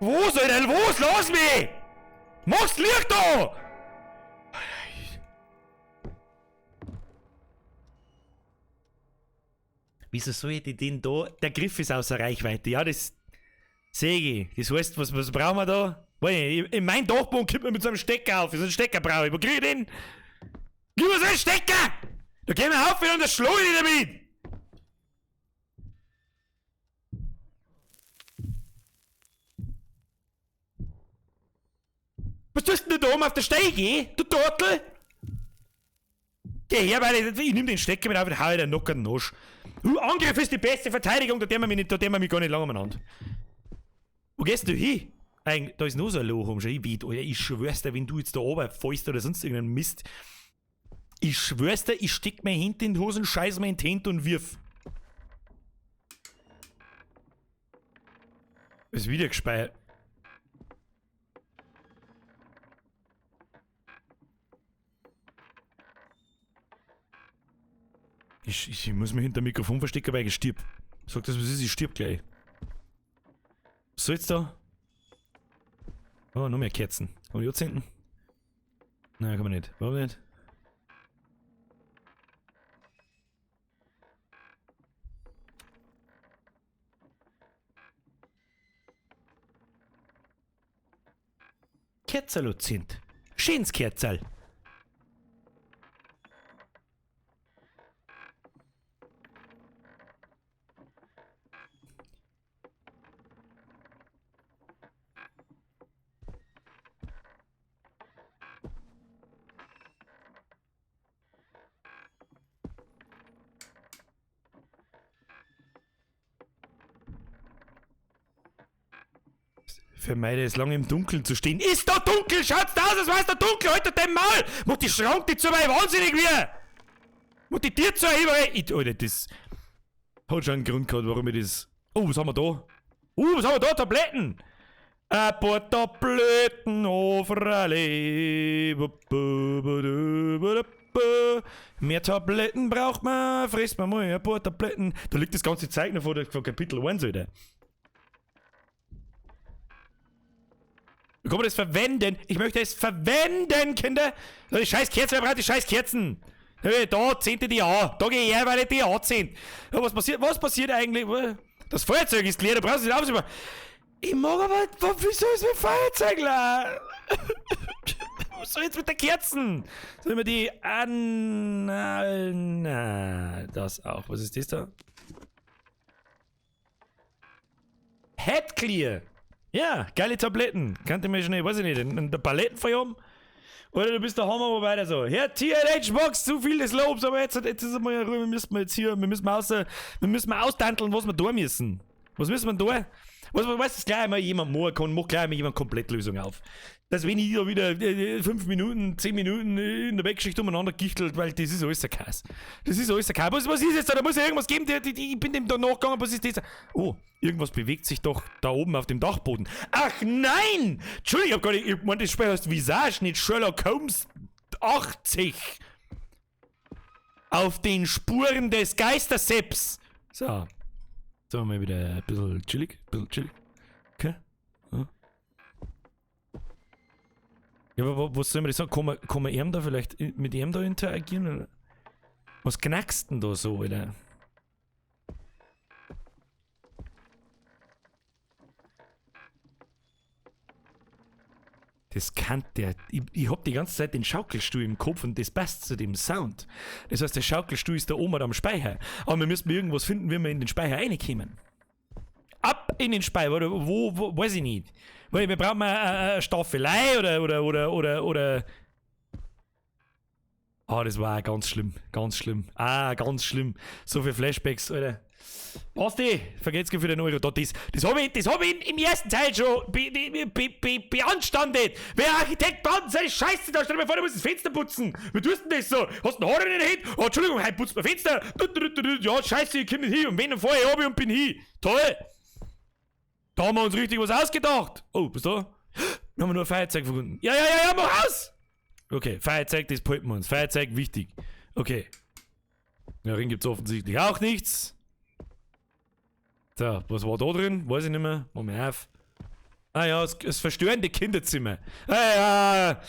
Speaker 1: Wo soll denn? Wo? Lass mich! Mach's Licht da! Wieso soll ich denn da? Der Griff ist außer Reichweite. Ja, das sehe ich. Das heißt, was brauchen wir da? In meinem Dachboden kommt man mit so einem Stecker auf. So einen Stecker brauche ich. Wo krieg ich den? Gib mir so einen Stecker! Da gehen wir auf und das schlage ich damit! Was tust du denn da oben auf der Steige, du Tortel? Geh her, weil ich nehm den Stecker mit auf und hau dir den Nocker den Arsch. Angriff ist die beste Verteidigung, da tun wir mich nicht, da tun wir mich gar nicht lange umeinander. Wo gehst du hin? Eig, da ist noch so ein Loch um, schon. Ich, weet, Alter, ich schwör's dir, wenn du jetzt da runterfällst oder sonst irgendeinen Mist. Ich schwör's dir, ich steck mir Hände in die Hosen, scheiß mir in die Hände und wirf. Ist wieder gespeichert. Ich muss mich hinter dem Mikrofon verstecken, weil ich stirb. Sag das, was ist, ich stirb gleich. Was soll jetzt da? Oh, noch mehr Kerzen. Kann man die anzünden? Nein, kann man nicht. Warum nicht? Kerzerl anzünd. Schönes Kerzerl. Vermeide es, lange im Dunkeln zu stehen. Ist da dunkel? Schaut's da aus, als wär's da dunkel! Halt dein Maul! Mach die Schrank die zu, weil ich wahnsinnig wird! Mach die Tür zu, überall! Ich, Alter, das hat schon einen Grund gehabt, warum ich das. Oh, was haben wir da? Oh, was haben wir da? Tabletten! Ein paar Tabletten, oh, freilich. Mehr Tabletten braucht man, frisst man mal ein paar Tabletten. Da liegt das ganze Zeug noch vor Kapitel 1, Alter. Wie kann man das verwenden? Ich möchte es verwenden, Kinder! Die scheiß Kerzen, wer braucht die scheiß Kerzen? Da zählt die an. Da geh ich her, weil ich die anzählt. Ja, was passiert, was passiert eigentlich? Das Feuerzeug ist leer, da brauchst du nicht aufzumachen. Ich mag aber, wieso ist mein Feuerzeug leer? Was soll jetzt mit der Kerzen? Sollen wir die an... Na, das auch. Was ist das da? Head Clear. Ja, geile Tabletten. Kannte mir schnell, weiß ich nicht, in der Paletten verjagen? Oder du bist der Hammer, wo weiter so. Herr TLH Box, zu viel des Lobs, aber jetzt ist mal Ruhe, wir müssen jetzt hier, wir müssen aus, wir müssen austanteln, was wir da müssen. Was müssen wir da? Was, weißt du, gleich mal jemand machen kann, macht gleich mal jemand Komplettlösung auf. Dass wenn ich da wieder 5 Minuten, 10 Minuten in der Weggeschichte umeinander gichtelt, weil das ist alles ein Kass. Das ist alles ein Kass. Was ist jetzt da? Da muss ja irgendwas geben, ich bin dem da nachgegangen, was ist das? Oh, irgendwas bewegt sich doch da oben auf dem Dachboden. Ach nein! Entschuldigung, ich hab gar nicht, ich meine, das Spiel heißt Visage, nicht Sherlock Holmes 80. Auf den Spuren des Geistersepps. So. So, mal wieder ein bisschen chillig, Okay. Ja. Ja, aber was soll man das sagen? Kann man ihm da vielleicht mit ihm da interagieren? Oder? Was knackst denn da so, Alter? Das kann der. Ich hab die ganze Zeit den Schaukelstuhl im Kopf und das passt zu dem Sound. Das heißt, der Schaukelstuhl ist da oben am Speicher. Aber wir müssen irgendwas finden, wie wir in den Speicher reinkommen. Ab in den Speicher, oder wo, weiß ich nicht. Weil wir brauchen eine Staffelei oder. Ah, das war auch ganz schlimm. Ganz schlimm. Ah, ganz schlimm. So viele Flashbacks, Alter. Basti, vergeht's für den Euro. Das habe ich, hab ich im ersten Teil schon beanstandet. Wer Architekt baut seine Scheiße da, stell dir mal vor, du musst das Fenster putzen. Wie tust du denn das so? Hast du einen Haare in den Händen? Oh, Entschuldigung, heute putzt man Fenster. Ja, Scheiße, ich komm nicht hin. Und wenn, dann fahr ich runter und bin hin. Toll. Da haben wir uns richtig was ausgedacht. Oh, bist du da? Wir haben nur ein Feuerzeug gefunden. Ja, mach aus! Okay, Feuerzeug, das behalten wir uns. Feuerzeug, wichtig. Okay. Ja, drin gibt's offensichtlich auch nichts. So, was war da drin? Weiß ich nicht mehr. Mach mal auf. Ah ja, das verstörende Kinderzimmer. Ah ja,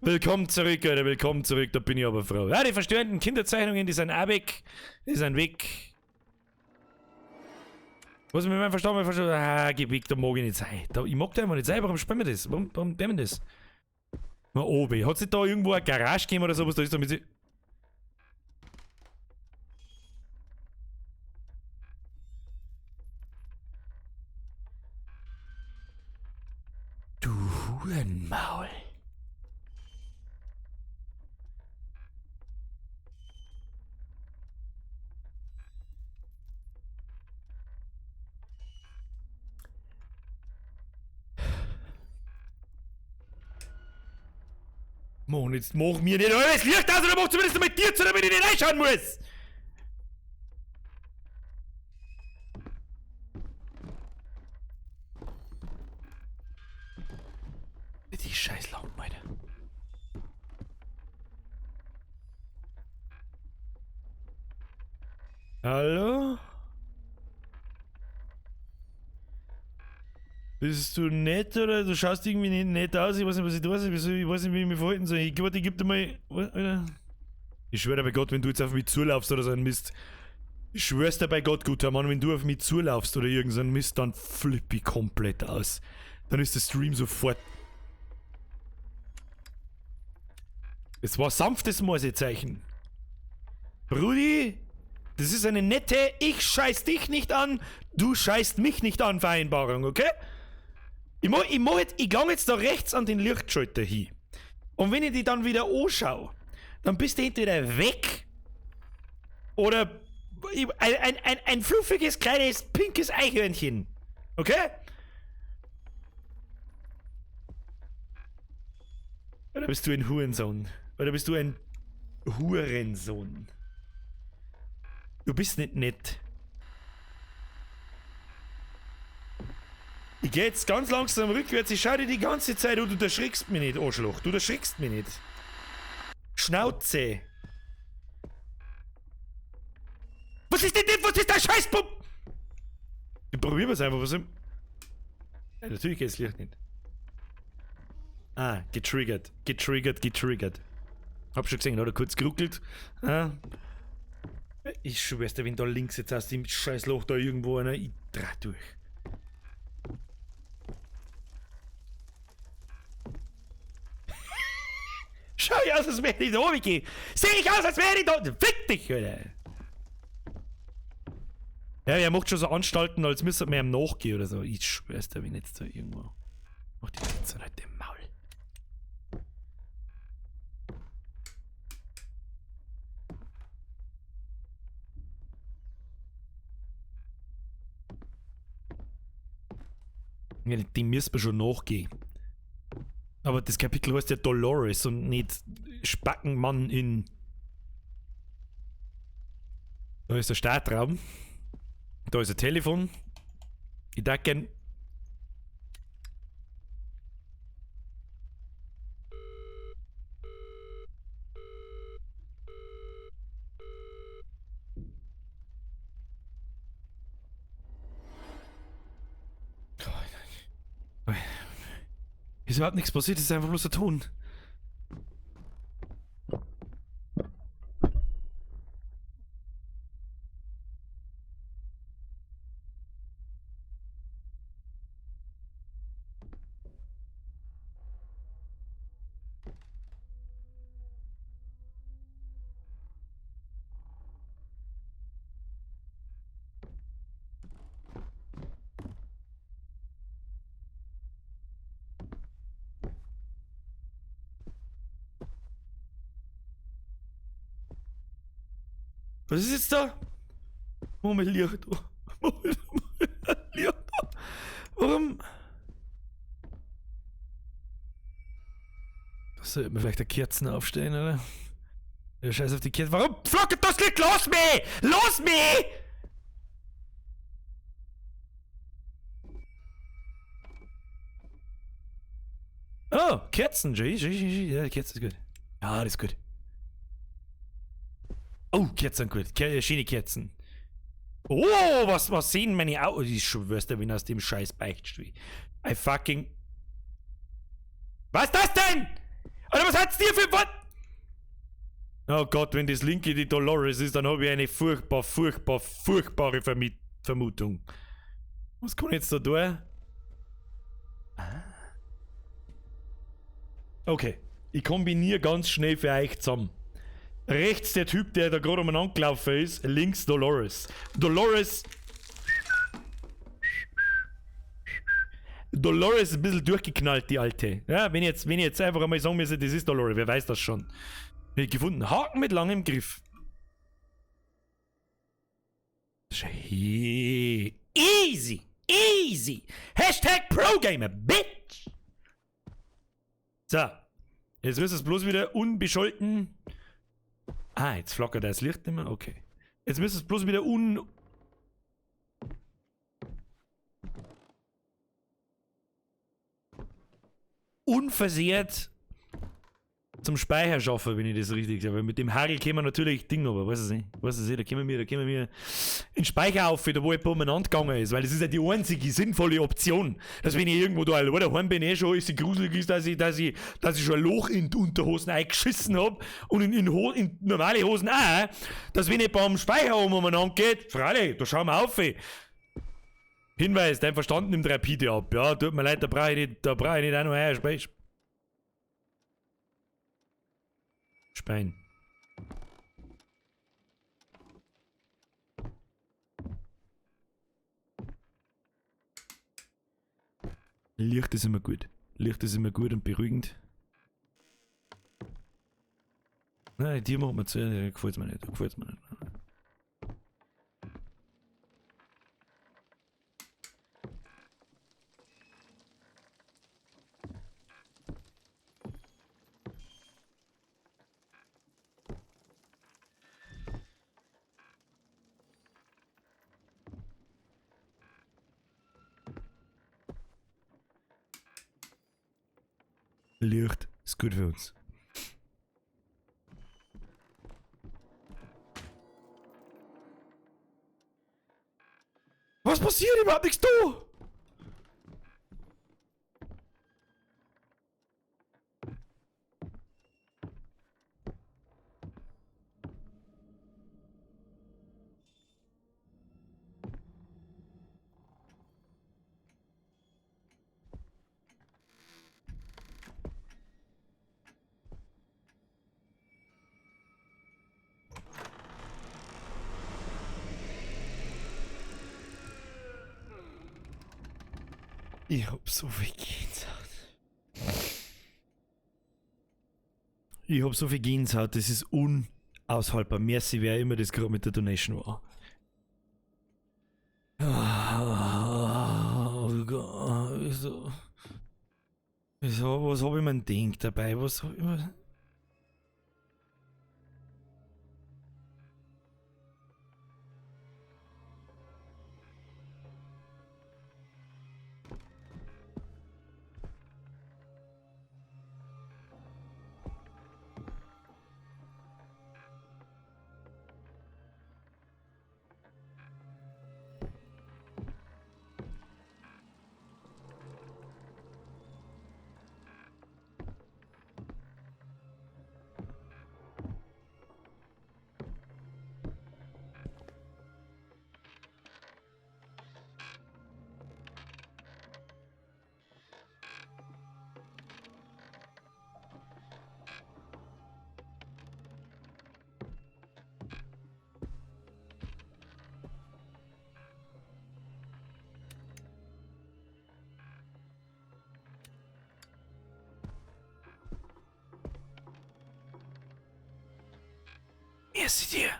Speaker 1: willkommen zurück, Alter, willkommen zurück, da bin ich aber froh. Ja, die verstörenden Kinderzeichnungen, die sind auch weg. Die sind weg. Was mit meinem Verstand? Mein Verstand? Ah, geh weg, da mag ich nicht sein. Da, ich mag da einfach nicht sein, warum spielen wir das? Warum tun wir das? Na, oben. Hat sich da irgendwo eine Garage gegeben oder sowas? Da ist damit sie. Du Hurenmaul. Mach jetzt, mach mir nicht alles Licht aus oder mach zumindest mit dir zu, damit ich nicht reinschauen muss! Die scheiß Lampen, Alter. Hallo? Bist du nett oder du schaust irgendwie nicht nett aus? Ich weiß nicht, was ich tue. Ich weiß nicht, wie ich mich verhalten soll. Ich, warte, ich geb dir mal. Alter. Ich schwöre bei Gott, wenn du jetzt auf mich zulaufst oder so ein Mist. Ich schwör's dir bei Gott, guter Mann, wenn du auf mich zulaufst oder irgend so ein Mist, dann flipp ich komplett aus. Dann ist der Stream sofort. Es war sanftes Morsezeichen. Brudi, das ist eine nette Ich scheiß dich nicht an, du scheißt mich nicht an Vereinbarung, okay? Ich mach, ich mach jetzt, ich gang jetzt da rechts an den Lichtschalter hin. Und wenn ich die dann wieder anschaue, dann bist du entweder weg oder ein fluffiges, kleines, pinkes Eichhörnchen. Okay? Oder bist du ein Hurensohn? Oder bist du ein Hurensohn? Du bist nicht nett. Ich geh jetzt ganz langsam rückwärts. Ich schau dir die ganze Zeit an. Du erschrickst mich nicht, Arschloch. Du erschrickst mich nicht. Schnauze. Was ist denn das? Was ist der Scheißpump? Ich probier es einfach. Was ja, natürlich geht das Licht nicht. Ah, getriggert. Getriggert, getriggert. Hab schon gesehen, hat er kurz geruckelt. Ah. Ich schwör's dir, wenn da links jetzt aus dem Scheißloch da irgendwo einer, ich dreh durch. Schau ich aus, als wäre ich da oben gehen. Seh ich aus, als wäre ich da. Fick dich, Alter. Ja, er macht schon so Anstalten, als müsste man ihm nachgehen oder so. Ich schwör's dir, wenn jetzt da irgendwo. Mach die Pizza halt im Maul. Ja, dem müssen wir schon nachgehen. Aber das Kapitel heißt ja Dolores und nicht Spackenmann in. Da ist der Startraum. Da ist ein Telefon. Ich darf gern. Ist überhaupt nichts passiert, es ist einfach bloß der Ton. Was ist jetzt da? Moment, Licht. Moment, Licht. Warum? Da sollte man vielleicht eine Kerzen aufstellen, oder? Ja, scheiß auf die Kerzen. Warum flackert das Licht? Lass mich! Lass mich! Oh, Kerzen. Ja, Kerzen ist gut. Ja, das ist gut. Oh, Kerzen sind gut. Schöne Kerzen. Oh, was sehen meine Augen? Ich schwör's dir, wenn aus dem scheiß Beichtstuhl. I fucking... Was ist das denn? Alter, was hat's dir für... Was? Oh Gott, wenn das linke die Dolores ist, dann habe ich eine furchtbar, furchtbar, furchtbare Vermutung. Was kann ich jetzt da tun? Ah. Okay, ich kombiniere ganz schnell für euch zusammen. Rechts der Typ, der da gerade umeinander gelaufen ist, links Dolores. Dolores ist ein bisschen durchgeknallt, die Alte. Ja, wenn ich jetzt einfach einmal sagen müsste, das ist Dolores, wer weiß das schon. Ich gefunden. Haken mit langem Griff. Easy! Easy! Hashtag ProGamer, bitch! So. Jetzt wirst du es bloß wieder unbescholten. Ah, jetzt flackert das Licht nicht mehr. Okay. Jetzt müsstest du es bloß wieder unversehrt zum Speicher schaffen, wenn ich das richtig sage. Weil mit dem Hagel kämen wir natürlich Ding, aber weiß es nicht. Weiß es nicht, da kämen wir in den Speicher auf, da wo ich umeinander gegangen ist, weil das ist ja die einzige sinnvolle Option. Dass wenn ich irgendwo da alleine daheim bin, eh schon ist sie gruselig ist, dass ich schon ein Loch in die Unterhosen eingeschissen hab und in normale Hosen auch, dass wenn ich beim Speicher umeinander geht, freilich, da schauen wir auf. Hinweis, dein Verstand nimmt rapide ab. Ja, tut mir leid, da brauche ich nicht, auch noch einen Speicher. Spein. Licht ist immer gut. Licht ist immer gut und beruhigend. Nein, die macht mir zu, gefällt's mir nicht. Gefällt's mir nicht. Licht ist gut für uns. Was passiert? Überhaupt nichts da! Ich hab so viel Gänsehaut. Ich hab so viel Gänsehaut, das ist unaushaltbar. Merci, wer immer das gerade mit der Donation war. Oh Gott, wieso? Wieso, was hab ich mir gedacht dabei? Was hab ich mir... Merci dir.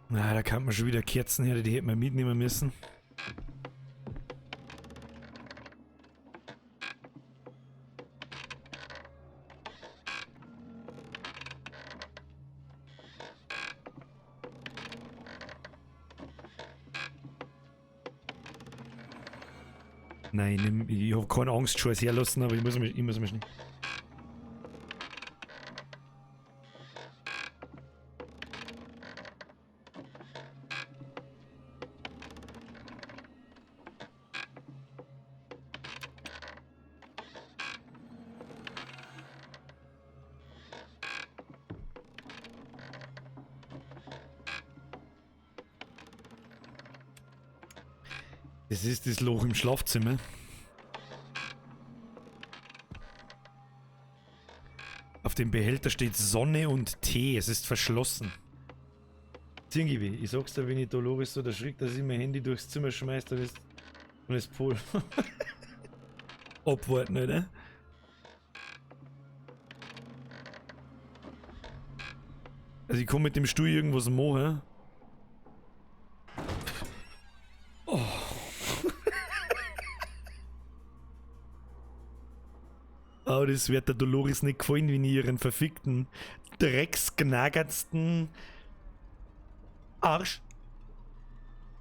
Speaker 1: Na, da kann man schon wieder Kerzen her, die hätten wir mitnehmen müssen. Nein, ich habe keine Angst schon herlassen, aber ich muss mich nicht. Das ist das Loch im Schlafzimmer. Auf dem Behälter steht Sonne und Tee. Es ist verschlossen. Irgendwie, ich sag's dir, wenn ich Dolores so erschrickt, dass ich mein Handy durchs Zimmer schmeiß, dann ist und ist voll. Abwarten, oder? Also ich kann mit dem Stuhl irgendwas machen. Oh. Oh, das wird der Dolores nicht gefallen, wenn ich ihren verfickten, drecksgnagertsten Arsch.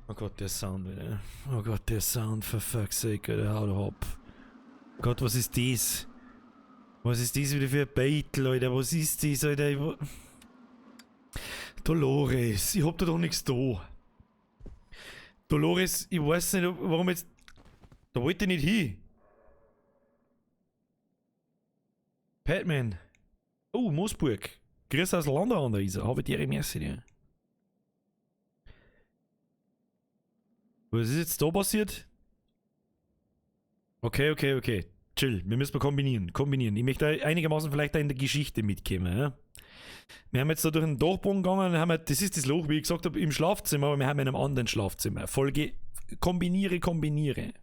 Speaker 1: Oh Gott, der Sound wieder. Oh Gott, der Sound, for fuck's sake, Alter, hau doch ab. Gott, was ist das? Was ist das wieder für ein Beitel, Alter? Was ist das, Alter? Dolores, ich hab da doch nichts da. Dolores, ich weiß nicht, warum jetzt... Da wollte ich nicht hin. Batman. Oh, Moosburg. Grüß aus Landau an der Isar. Habe dir merci dir. Was ist jetzt da passiert? Okay, okay, okay. Chill, wir müssen mal kombinieren. Kombinieren. Ich möchte einigermaßen vielleicht auch in der Geschichte mitkommen. Ja? Wir haben jetzt da durch den Dachboden gegangen und haben wir, das ist das Loch, wie ich gesagt habe, im Schlafzimmer, aber wir haben in einem anderen Schlafzimmer. Folge kombiniere, kombiniere.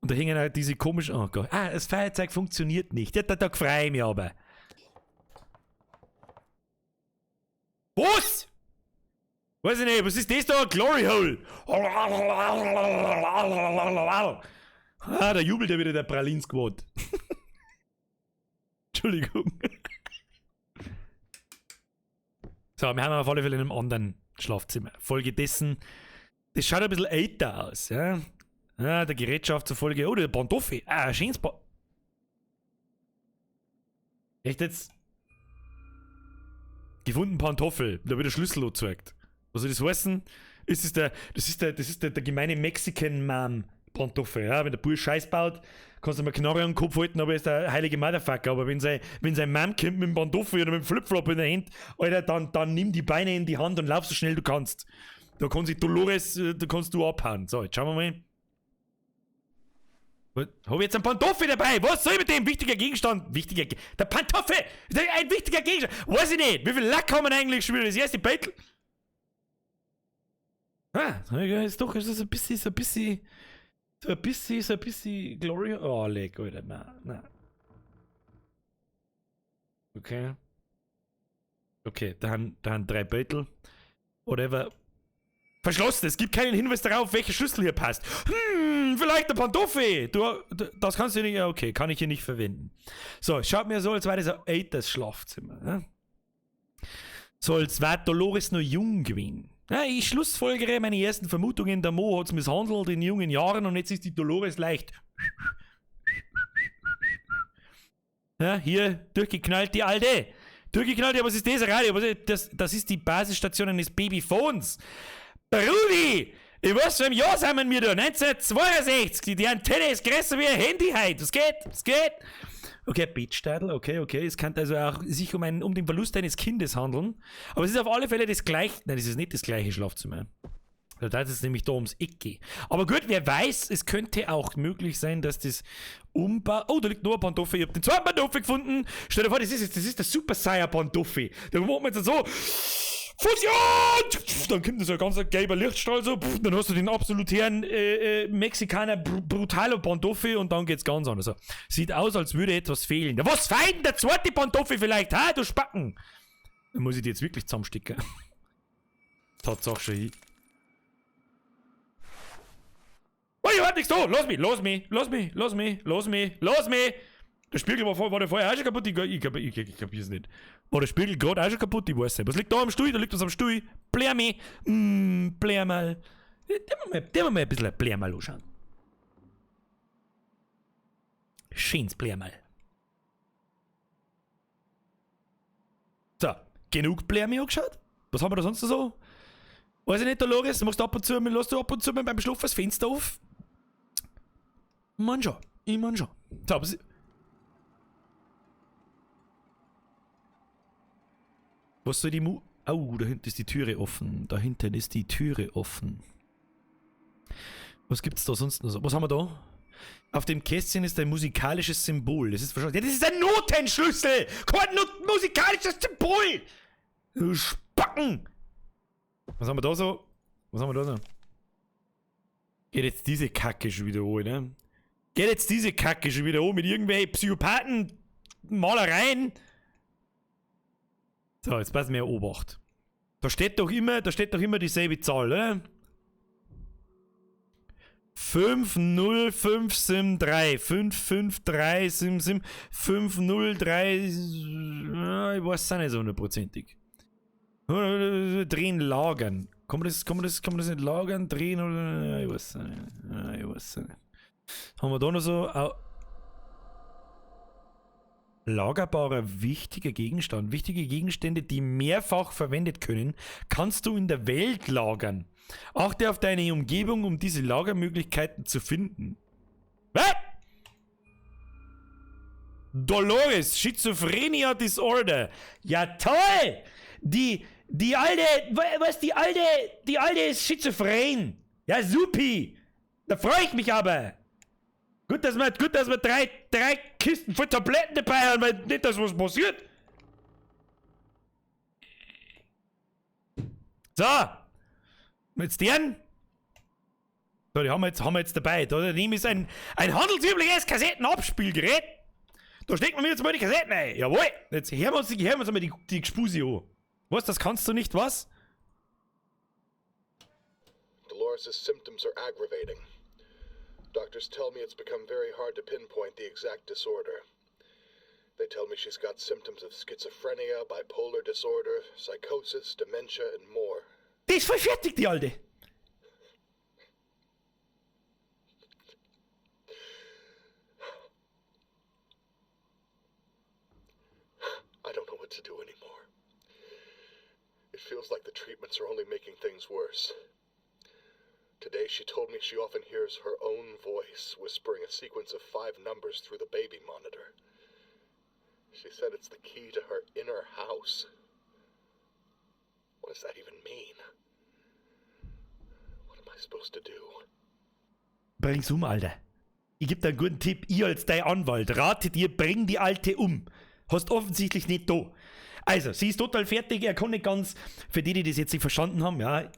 Speaker 1: Und da hängen halt diese komischen. Oh Gott. Ah, das Feuerzeug funktioniert nicht. Ja, da freue ich mich aber. Was? Weiß ich nicht, was ist das da? Glory Hole! Ah, da jubelt ja wieder der Pralin Squad. Entschuldigung. So, wir haben auf alle Fälle in einem anderen Schlafzimmer. Folgedessen, das schaut ein bisschen älter aus, ja. Ah, der Gerätschaft zufolge. Oh, der Pantoffi. Ah, schönes Pa. Echt jetzt? Gefunden Pantoffel. Da wird der Schlüssel gezeigt. Was soll das heißen? Ist das der, das ist der, das ist der, der gemeine Mexican Man Pantoffel, ja? Wenn der Bub Scheiß baut, kannst du mal Knarre am Kopf halten, aber er ist der heilige Motherfucker. Aber wenn sein Mom kommt mit dem Pantoffel oder mit dem Flipflop in der Hand, Alter, dann nimm die Beine in die Hand und lauf so schnell du kannst. Da kann sich Dolores, da kannst du abhauen. So, jetzt schauen wir mal. Hab ich jetzt einen Pantoffel dabei? Was soll ich mit dem? Wichtiger Gegenstand. Wichtiger der Pantoffel! Ein wichtiger Gegenstand! Weiß ich nicht! Wie viel Lack haben wir eigentlich schon wieder? Das erste Beitel. Ah, ist doch ist das ein bisschen, so ein bisschen, so ein bisschen, so ein bisschen Glory. Oh, leck, Alter. Nein, nein. Okay. Okay, da haben drei Beutel. Whatever. Verschlossen, es gibt keinen Hinweis darauf, welcher Schlüssel hier passt. Hm, vielleicht der Pantoffel. Du, das kannst du nicht, okay, kann ich hier nicht verwenden. So, schaut mir so, als wäre das ein älteres Schlafzimmer. Ne? So, als wäre Dolores noch jung gewesen. Ja, ich schlussfolgere meine ersten Vermutungen, der Mo hat's misshandelt in jungen Jahren und jetzt ist die Dolores leicht. Ja, hier, durchgeknallt die Alte. Durchgeknallt, ja, was ist das? Radio? Das ist die Basisstation eines Babyphones. Brudi! Ich weiß, im Jahr sind wir da? 1962! Die Antenne ist größer wie ein Handy heute. Das geht, das geht. Okay, Bettstadel, okay, okay. Es kann also auch sich um den Verlust eines Kindes handeln. Aber es ist auf alle Fälle das gleiche. Nein, das ist nicht das gleiche Schlafzimmer. Da ist es nämlich da ums Eck geht. Aber gut, wer weiß, es könnte auch möglich sein, dass das Umbau. Oh, da liegt noch ein Pantoffel. Ich hab den zweiten Pantoffel gefunden. Stell dir vor, das ist der Super Saiyan Pantoffel. Da macht man jetzt so. Fusion! Dann kommt so ein ganz gelber Lichtstrahl so, dann hast du den absolutären Mexikaner brutalo Pantoffel und dann geht's ganz anders. So. Sieht aus, als würde etwas fehlen. Ja, was fehlt denn der zweite Pantoffel vielleicht? Ha, du Spacken! Dann muss ich die jetzt wirklich zusammenstecken. Tatsache schon hin. Oh, ich hab nichts da! Lass mich, lass mich, lass mich, lass mich, lass mich, lass mich! Der Spiegel war der vorher auch schon kaputt, ich kapier's nicht. War der Spiegel gerade auch schon kaputt, ich weiß nicht. Was liegt da am Stuhl? Da liegt was am Stuhl. Blär mich. Blär mal. Der mal ein bisschen Blär mal anschauen. Schönes Blär mal. So, genug Blär mich angeschaut? Was haben wir da sonst so? Weiß ich nicht, Dolores, machst du ab und zu, lässt du ab und zu beim Schlaf das Fenster auf? Man schon, ich mein schon. So, aber was soll die Mu... Oh, da hinten ist die Türe offen. Da hinten ist die Türe offen. Was gibt's da sonst noch so? Was haben wir da? Auf dem Kästchen ist ein musikalisches Symbol. Das ist wahrscheinlich... Ja, das ist ein Notenschlüssel! Kein musikalisches Symbol! Du Spacken! Was haben wir da so? Was haben wir da so? Geht jetzt diese Kacke schon wieder an, ne? Geht jetzt diese Kacke schon wieder an mit irgendwelchen Psychopathen, Malereien? So, jetzt passen wir Obacht. Da steht doch immer dieselbe Zahl, oder? 50573. 55377. 503. Ich weiß es auch nicht so hundertprozentig. Drehen, lagern. Kann man das nicht lagern, drehen oder? Ich weiß es nicht. Ich weiß es nicht. Haben wir da noch so. Lagerbarer wichtiger Gegenstand. Wichtige Gegenstände, die mehrfach verwendet können, kannst du in der Welt lagern. Achte auf deine Umgebung, um diese Lagermöglichkeiten zu finden. Was? Dolores, Schizophrenia Disorder. Ja toll! Die alte, was, die alte ist schizophren. Ja supi! Da freue ich mich aber. Gut, dass wir drei Kisten voll Tabletten dabei haben, weil nicht, dass was passiert. So. Jetzt deren. So, die haben wir jetzt dabei. Da daneben ist ein handelsübliches Kassettenabspielgerät. Da stecken wir jetzt mal die Kassetten ein. Jawohl. Jetzt hören wir uns einmal die Gespusi an. Was, das kannst du nicht, was?
Speaker 4: Dolores' symptoms are aggravating. Doctors tell me it's become very hard to pinpoint the exact disorder. They tell me she's got symptoms of schizophrenia, bipolar disorder, psychosis, dementia and more.
Speaker 1: Die ist voll fertig, die Alte.
Speaker 4: I don't know what to do anymore. It feels like the treatments are only making things worse. Today she told me she often hears her own voice whispering a sequence of 5 numbers through the baby monitor. She said it's the key to her inner house. What does that even mean? What am I supposed to do?
Speaker 1: Bring's um, Alter. Ich geb dir einen guten Tipp. Ich als dein Anwalt rate dir, bring die Alte um. Hast offensichtlich nicht da. Also, sie ist total fertig. Er kann nicht ganz, für die, die das jetzt nicht verstanden haben, ja,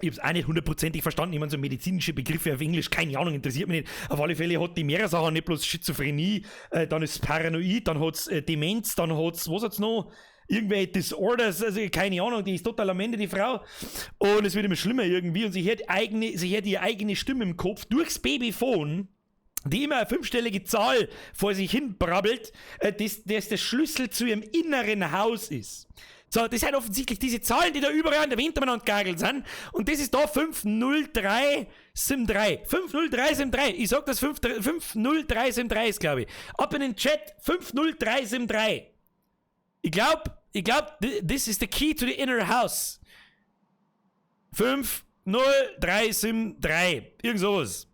Speaker 1: ich hab's auch nicht hundertprozentig verstanden. Ich meine, so medizinische Begriffe auf Englisch, keine Ahnung, interessiert mich nicht. Auf alle Fälle hat die mehrere Sachen, nicht bloß Schizophrenie, dann ist Paranoid, dann hat's Demenz, dann hat's, was hat's noch? Irgendwelche Disorders, also keine Ahnung, die ist total am Ende, die Frau. Und es wird immer schlimmer irgendwie. Und sie hört ihre eigene Stimme im Kopf durchs Babyphone, die immer eine 5-stellige Zahl vor sich hin brabbelt, das der Schlüssel zu ihrem inneren Haus ist. So, das sind offensichtlich diese Zahlen, die da überall an der Wind umeinander gagelt sind. Und das ist da 50373. 50373. Ich sag das 50373 ist, glaube ich. Ab in den Chat 50373. Ich glaube, this is the key to the inner house. 50373. Irgend sowas.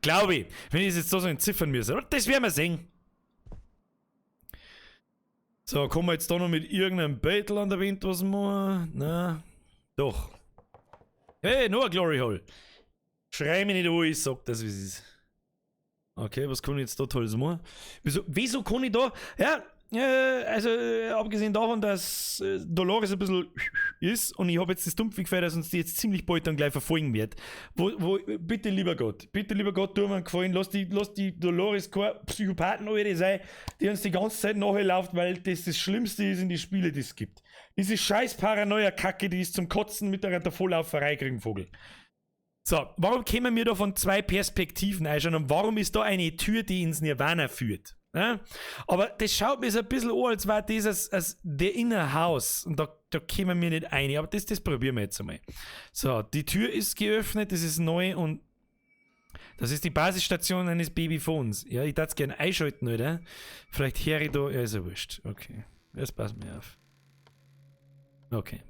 Speaker 1: Glaube ich. Wenn ich es jetzt so entziffern müsste. Aber das werden wir sehen. So, kommen wir jetzt da noch mit irgendeinem Battle an der Wind was machen? Na, doch. Hey, noch ein Glory Hole. Schrei mich nicht an, ich sag das, wie es ist. Okay, was kann ich jetzt da Tolles machen? Wieso kann ich da... Ja, also abgesehen davon, dass Dolores ein bisschen ist und ich habe jetzt das dumpfe Gefühl, dass uns die jetzt ziemlich bald dann gleich verfolgen wird. Bitte lieber Gott, tu mir einen Gefallen, lass die Dolores keine Psychopathen eure sein, die uns die ganze Zeit nachläuft, weil das das Schlimmste ist in die Spiele, die es gibt. Diese scheiß Paranoia-Kacke, die ist zum Kotzen mit der Volllauferei kriegen, Vogel. So, warum kämen wir da von zwei Perspektiven einschauen und warum ist da eine Tür, die ins Nirvana führt? Ja? Aber das schaut mir so ein bisschen an, als wäre das als The Inner House. Und da kämen wir nicht ein. Aber das probieren wir jetzt einmal. So, die Tür ist geöffnet, das ist neu und das ist die Basisstation eines Babyphones. Ja, ich darf es gerne einschalten, oder? Vielleicht höre ich da. Ja, ist ja wurscht. Okay. Das passt mir auf. Okay.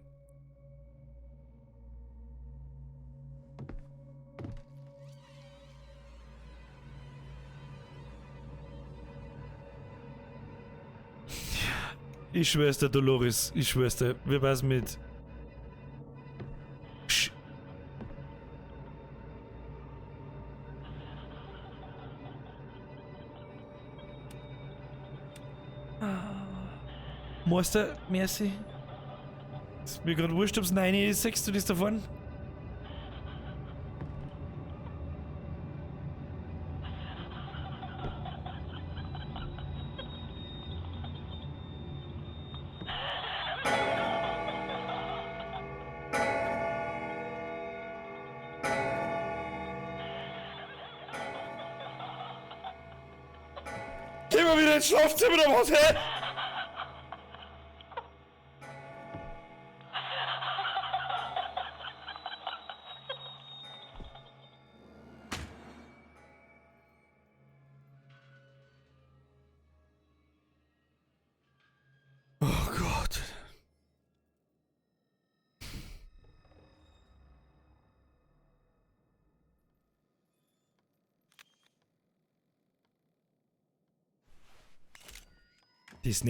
Speaker 1: Ich schwör's dir, Dolores. Ich schwör's dir. Wir passen mit. Sch Meister, merci. Ist mir grad wurscht, ob's 9 ist. Siehst du das da vorne? wieder ins Schlafzimmer oder was, hä? Oh Gott. Das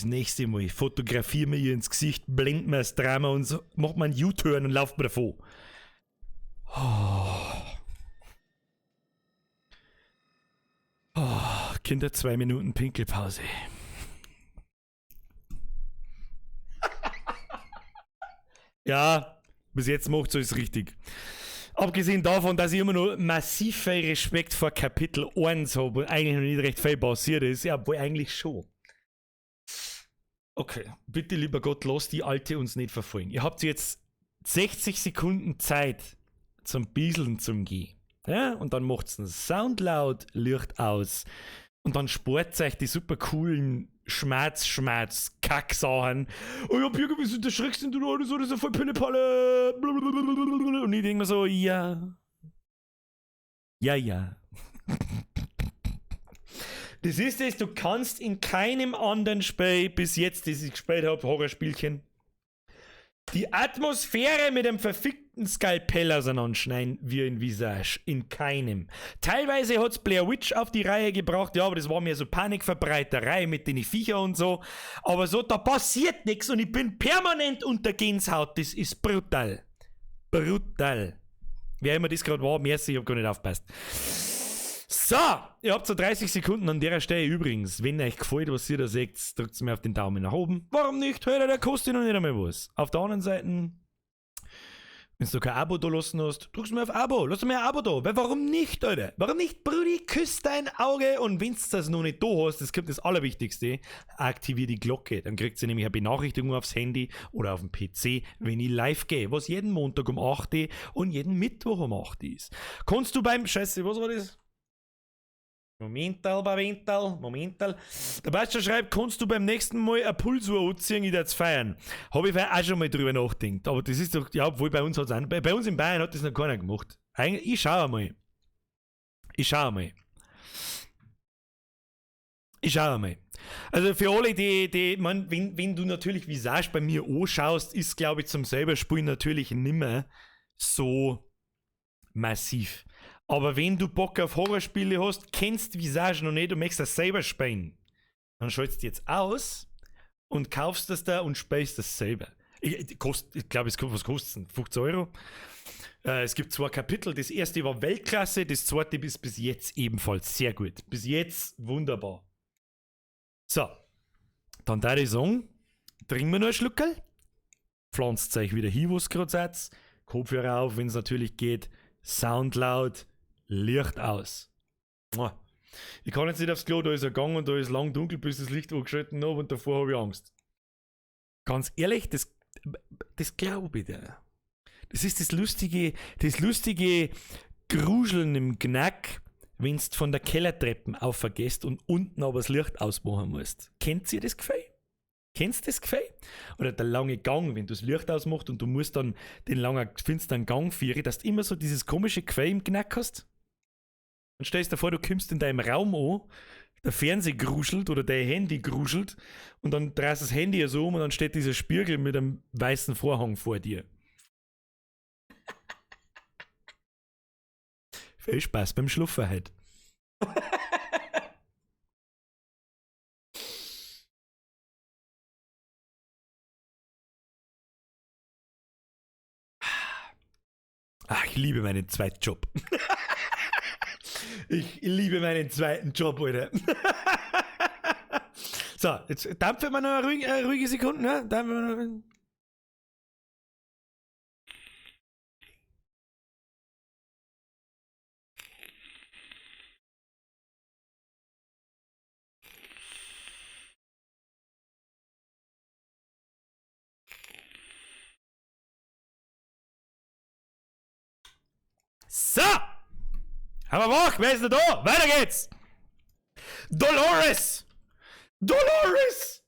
Speaker 1: nächste Mal fotografiere mir ihr ins Gesicht, blend mir das Drama und so, macht mir einen U-Turn und lauft mir davon. Oh. Oh, Kinder, 2 Minuten Pinkelpause. Ja, bis jetzt macht's alles richtig. Abgesehen davon, dass ich immer noch massiv viel Respekt vor Kapitel 1 habe und eigentlich noch nicht recht viel passiert ist, ja, obwohl eigentlich schon. Okay, bitte lieber Gott, lass die Alte uns nicht verfolgen. Ihr habt jetzt 60 Sekunden Zeit zum Bieseln zum Gehen. Ja, und dann macht's einen Sound laut, Licht aus. Und dann spart euch die super coolen Schmerz, Schmerz, Kacksachen. Oh ja, Birger, wieso erschreckst denn du da? Das ist ja voll Pillepalle. Und ich denk mir so, ja. Ja, ja. Das ist es, du kannst in keinem anderen Spiel bis jetzt, das ich gespielt hab, Horrorspielchen, die Atmosphäre mit einem verfickten Skalpell auseinanderschneiden, wie in Visage. In keinem. Teilweise hat's Blair Witch auf die Reihe gebracht, ja, aber das war mehr so Panikverbreiterei mit den Viecher und so. Aber so, da passiert nix und ich bin permanent unter Gänsehaut. Das ist brutal. Brutal. Wer immer das gerade war, merci, ich hab gar nicht aufgepasst. So, ihr habt so 30 Sekunden an der Stelle übrigens. Wenn euch gefällt, was ihr da seht, drückt mir auf den Daumen nach oben. Warum nicht? Hört, der kostet noch nicht einmal was. Auf der anderen Seite, wenn du kein Abo da lassen hast, drückst du mir auf Abo. Lass mir ein Abo da. Weil warum nicht, Alter? Warum nicht, Brudi? Küss dein Auge und wenn du das noch nicht da hast, das kommt das Allerwichtigste, aktivier die Glocke. Dann kriegt ihr nämlich eine Benachrichtigung aufs Handy oder auf dem PC, wenn ich live gehe. Was jeden Montag um 8 Uhr und jeden Mittwoch um 8 Uhr ist. Kannst du beim... Scheiße, was war das? Momental, Momental, Momental. Der Bastian schreibt, kannst du beim nächsten Mal eine Pulsuhr anziehen, ich darf feiern. Habe ich auch schon mal drüber nachgedacht. Aber das ist doch, ja, obwohl bei uns hat's auch, bei uns in Bayern hat das noch keiner gemacht. Eigentlich, ich schau einmal. Ich schau einmal. Ich schau einmal. Also für alle, die man, wenn du natürlich Visage bei mir anschaust, ist, glaube ich, zum selber Spielen natürlich nimmer so massiv. Aber wenn du Bock auf Horrorspiele hast, kennst Visage noch nicht und möchtest das selber spielen, dann schaltest du jetzt aus und kaufst das da und spielst das selber. Ich glaube, was kostet es denn? 15 Euro? Es gibt 2 Kapitel. Das erste war Weltklasse, das zweite ist bis jetzt ebenfalls sehr gut. Bis jetzt wunderbar. So, dann da ich sagen, trinken wir noch einen Schluckerl, pflanzt euch wieder hin, wo es gerade seid, Kopfhörer auf, wenn es natürlich geht, Sound laut, Licht aus. Ich kann jetzt nicht aufs Klo, da ist ein Gang und da ist lang dunkel, bis das Licht angeschalten habe und davor habe ich Angst. Ganz ehrlich, das glaube ich dir. Das ist das lustige Gruscheln im Knack, wenn du von der Kellertreppen aufvergisst und unten aber das Licht ausmachen musst. Kennt ihr das Gefühl? Kennst du das Gefühl? Oder der lange Gang, wenn du das Licht ausmachst und du musst dann den langen, finsteren Gang führen, dass du immer so dieses komische Gefühl im Knack hast. Dann stellst du dir vor, du kommst in deinem Raum an, der Fernseher gruschelt oder dein Handy gruschelt und dann drehst du das Handy ja so um und dann steht dieser Spiegel mit einem weißen Vorhang vor dir. Viel Spaß beim Schlupfen halt. Ach, ich liebe meinen zweiten Job. Ich liebe meinen zweiten Job, Alter. So, jetzt dampfen wir noch eine ruhige Sekunde, ne? Dampfen wir noch. So! Haben wir wach, wer ist denn da? Weiter geht's! Dolores! Dolores!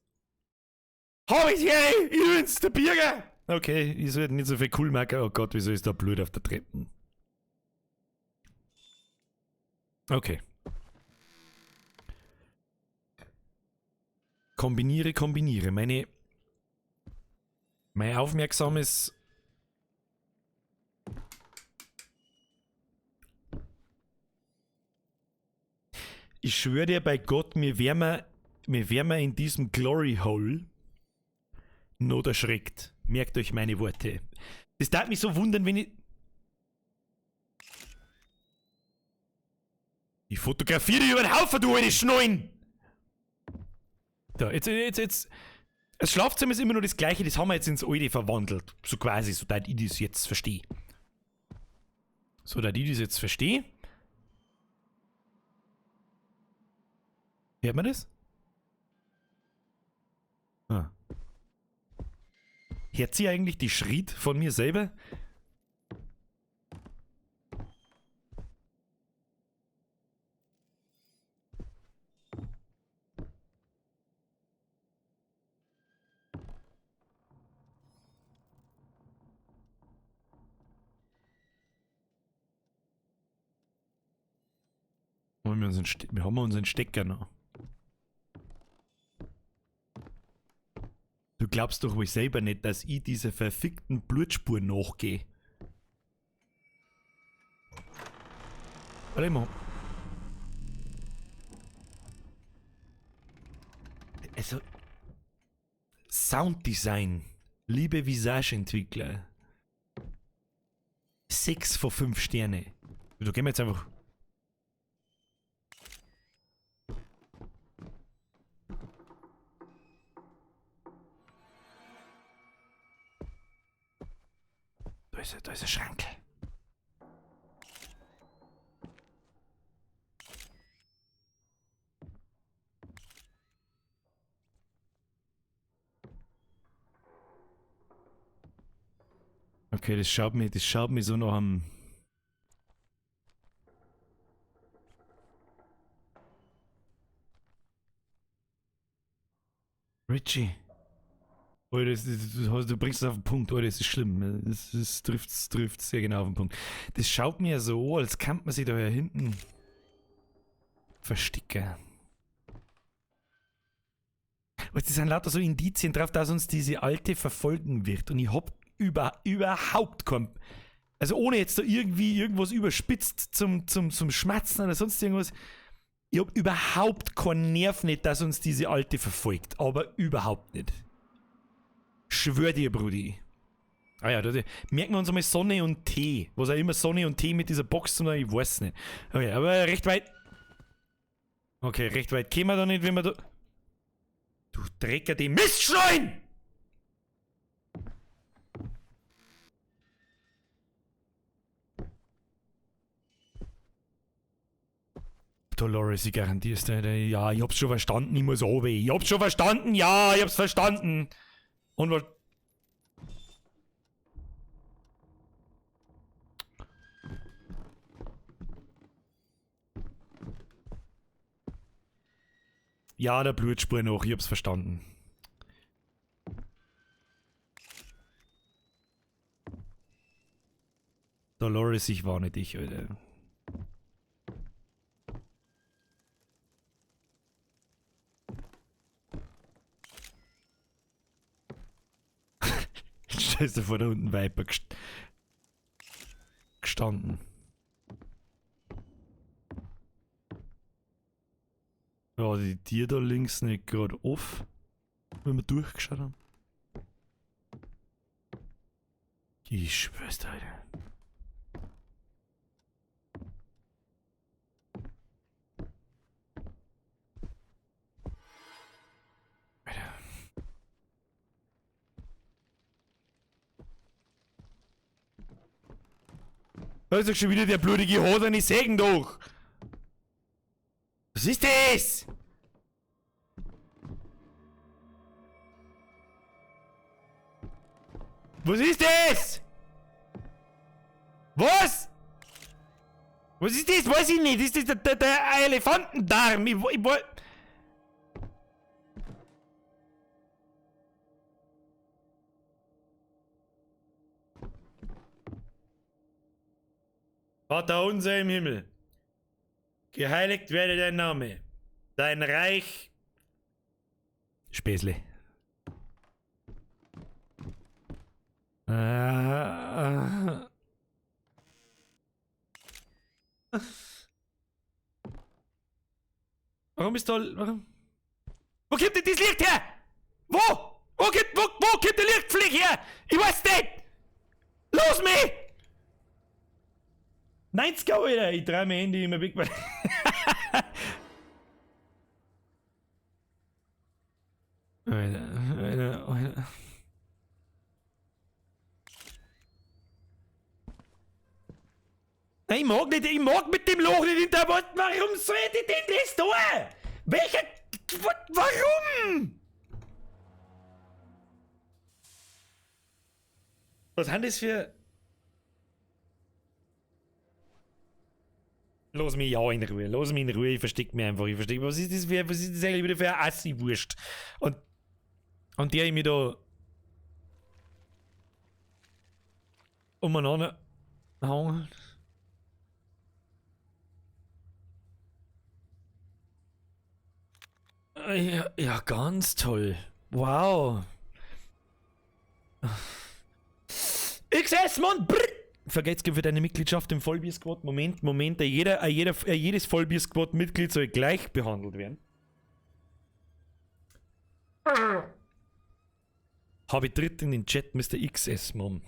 Speaker 1: Hab ich hier! Ich bin's, der Birger! Okay, ich sollte nicht so viel cool machen. Oh Gott, wieso ist da blöd auf der Treppe? Okay. Kombiniere, kombiniere. Mein aufmerksames... Ich schwöre dir bei Gott, mir wär mir in diesem Glory Hole noch erschreckt. Merkt euch meine Worte. Das darf mich so wundern, wenn ich... Ich fotografiere dich über den Haufen, du alte Schnollen! Da, jetzt. Das Schlafzimmer ist immer nur das gleiche, das haben wir jetzt ins alte verwandelt. So quasi, so dass ich das jetzt verstehe. So, dass ich das jetzt verstehe. Hört man das? Ah. Hört sie eigentlich die Schritt von mir selber? Wir haben unseren Stecker noch. Du glaubst doch wohl selber nicht, dass ich dieser verfickten Blutspur nachgehe. Warte mal. Also, Sounddesign, liebe Visage-Entwickler. 6 von 5 Sterne. Da gehen wir jetzt einfach... Da ist ein Schrank. Okay, das schaut mir so noch am... Richie. Alter, du bringst es auf den Punkt, Alter, das ist schlimm. Das trifft sehr genau auf den Punkt. Das schaut mir so an, als könnte man sich da hier hinten verstecken. Weißt, das sind lauter so Indizien drauf, dass uns diese Alte verfolgen wird. Und ich hab überhaupt kein... Also ohne jetzt da irgendwie irgendwas überspitzt zum Schmatzen oder sonst irgendwas. Ich hab überhaupt keinen Nerv nicht, dass uns diese Alte verfolgt. Aber überhaupt nicht. Schwör dir, Brudi. Ah ja, da merken wir uns einmal Sonne und Tee. Was auch immer Sonne und Tee mit dieser Box zu tun, ich weiß nicht. Okay, aber recht weit. Okay, recht weit kämen wir da nicht, wenn wir da... Du Drecker, die Mistschleun! Dolores, ich garantier's dir. Ja, ich hab's schon verstanden, ich muss runter. Ich hab's schon verstanden, ja, ich hab's verstanden. Und was... Ja, der Blutspur noch, ich hab's verstanden. Dolores, ich warne dich, Alter. Stell dir vor, da unten Viper gestanden. Ja, die Tier da links nicht gerade off, wenn wir durchgeschaut haben. Ich schwör's dir, Alter. Alter. Da ist doch schon wieder der blutige Hoden, ich sägen doch! Was ist das? Was ist das? Was? Was ist das? Weiß ich nicht. Ist das der Elefantendarm? Ich Vater unser im Himmel, geheiligt werde dein Name, dein Reich. Späßle. Warum ist da... Warum? Wo kommt denn das Licht her? Wo? Wo kommt der Lichtflick her? Ich weiß nicht! Los mich! 90er, Alter! Ich trau mein Handy immer weg. Alter, Alter, Alter. Nein, ich mag nicht, ich mag mit dem Loch nicht hinter. Warum sollte ich denn das tun? Welcher. Warum? Was sind das für. Lass mich ja in Ruhe, lass mich in Ruhe, ich versteck mich einfach, ich versteck mich. Was ist das für, was ist das eigentlich wieder für eine Assi-Wurst? Und der ich mich da umeinander hauen. Ja, ja, ganz toll. Wow. XS, Mann! Brr. Vergesst für deine Mitgliedschaft im Vollbier-Squad. Moment, Moment. Jedes Vollbier-Squad-Mitglied soll gleich behandelt werden. Habe tritt in den Chat, Mr. XS, Mann.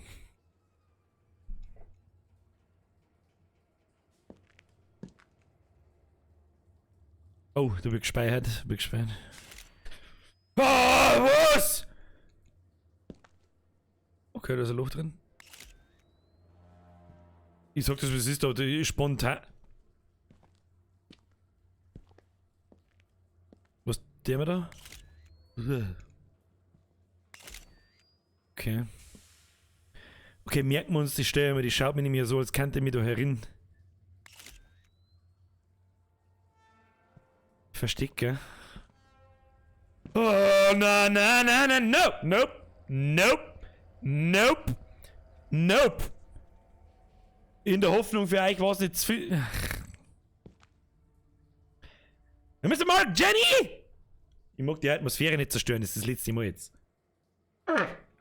Speaker 1: Oh, du bist gespeichert. Du bist gespeichert. Ah, was? Okay, da ist ein Loch drin. Ich sag das, was ist da? Spontan. Was der mir da? Okay. Okay, merken wir uns die Stelle, die schaut mir nicht mehr so, als könnte mich da herin. Versteck, gell? Oh, na, na, na, na, nope, nope, nope, nope, nope. In der Hoffnung, für euch war es nicht zu viel. Wir müssen mal, Jenny! Ich mag die Atmosphäre nicht zerstören, das ist das letzte Mal jetzt.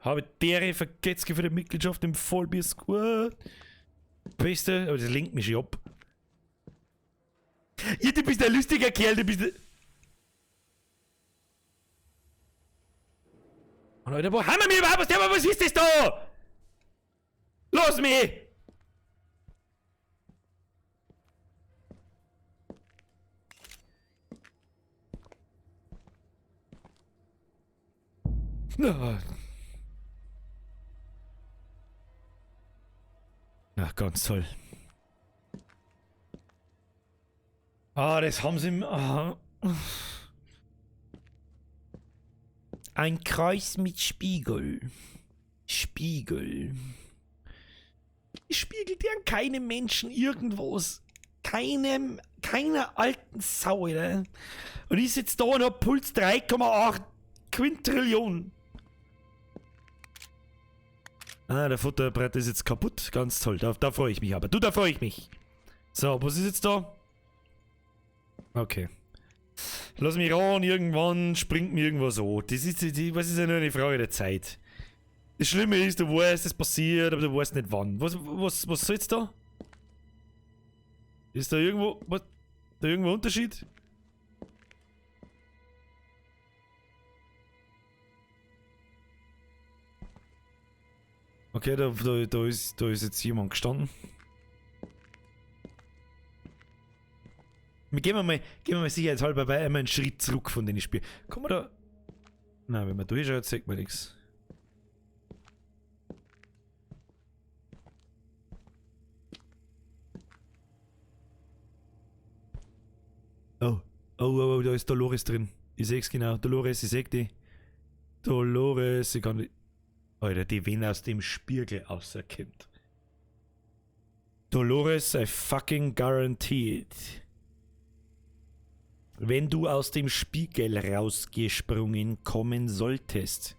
Speaker 1: Habe dere Vergetzke für die Mitgliedschaft im Vollbier Squad. Beste, aber das lenkt mich schon ab. Ja, du bist ein lustiger Kerl, du bist. Und Alter, wo haben wir überhaupt? Was ist das da? Lass mich! Ach, ganz toll. Ah, das haben sie... Ah. Ein Kreis mit Spiegel. Spiegel. Spiegelt ja keinem Menschen irgendwas. Keinem, keiner alten Sau, oder? Und ich sitze da und hab Puls 3,8 Quintillion. Ah, der Futterbrett ist jetzt kaputt. Ganz toll. Da freue ich mich aber. Du, da freue ich mich. So, was ist jetzt da? Okay. Lass mich ran, irgendwann springt mir irgendwas an. Das ist, was ist ja nur eine Frage der Zeit. Das Schlimme ist, du weißt, es passiert, aber du weißt nicht wann. Was soll jetzt da? Ist da irgendwo, was, da irgendwo Unterschied? Okay, da ist jetzt jemand gestanden. Wir gehen mal sicherheitshalber bei einmal einen Schritt zurück von den Spielen. Kommen wir da. Nein, wenn man durchschaut, sieht man nichts. Oh, oh, oh, oh, da ist Dolores drin. Ich seh's genau. Dolores, ich seh die. Dolores, ich kann die. Alter, die wenn aus dem Spiegel außerkommt. Dolores, I fucking guarantee it. Wenn du aus dem Spiegel rausgesprungen kommen solltest,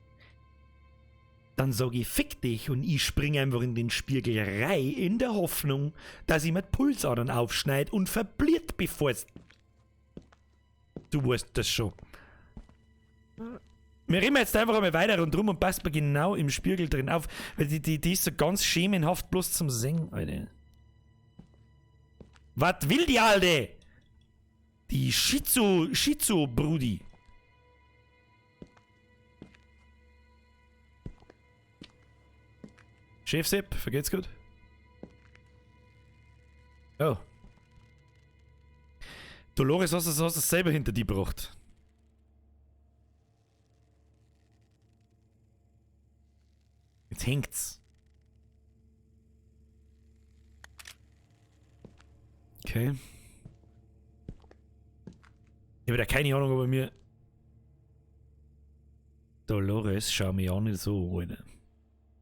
Speaker 1: dann sag ich, fick dich und ich spring einfach in den Spiegel rein, in der Hoffnung, dass ich mir die Pulsadern aufschneid und verbliert, bevor's... Du weißt das schon. Wir reden jetzt einfach einmal weiter rundherum und passt mir genau im Spiegel drin auf, weil die ist so ganz schemenhaft bloß zum Singen, Alter. Was will die Alte? Die Schizo-Brudi. Chef Sepp, vergeht's gut? Oh. Dolores, hast du das selber hinter dir gebracht? Jetzt hängt's. Okay. Ich hab da keine Ahnung, ob er mir... Dolores, schau mich auch nicht so, Alter.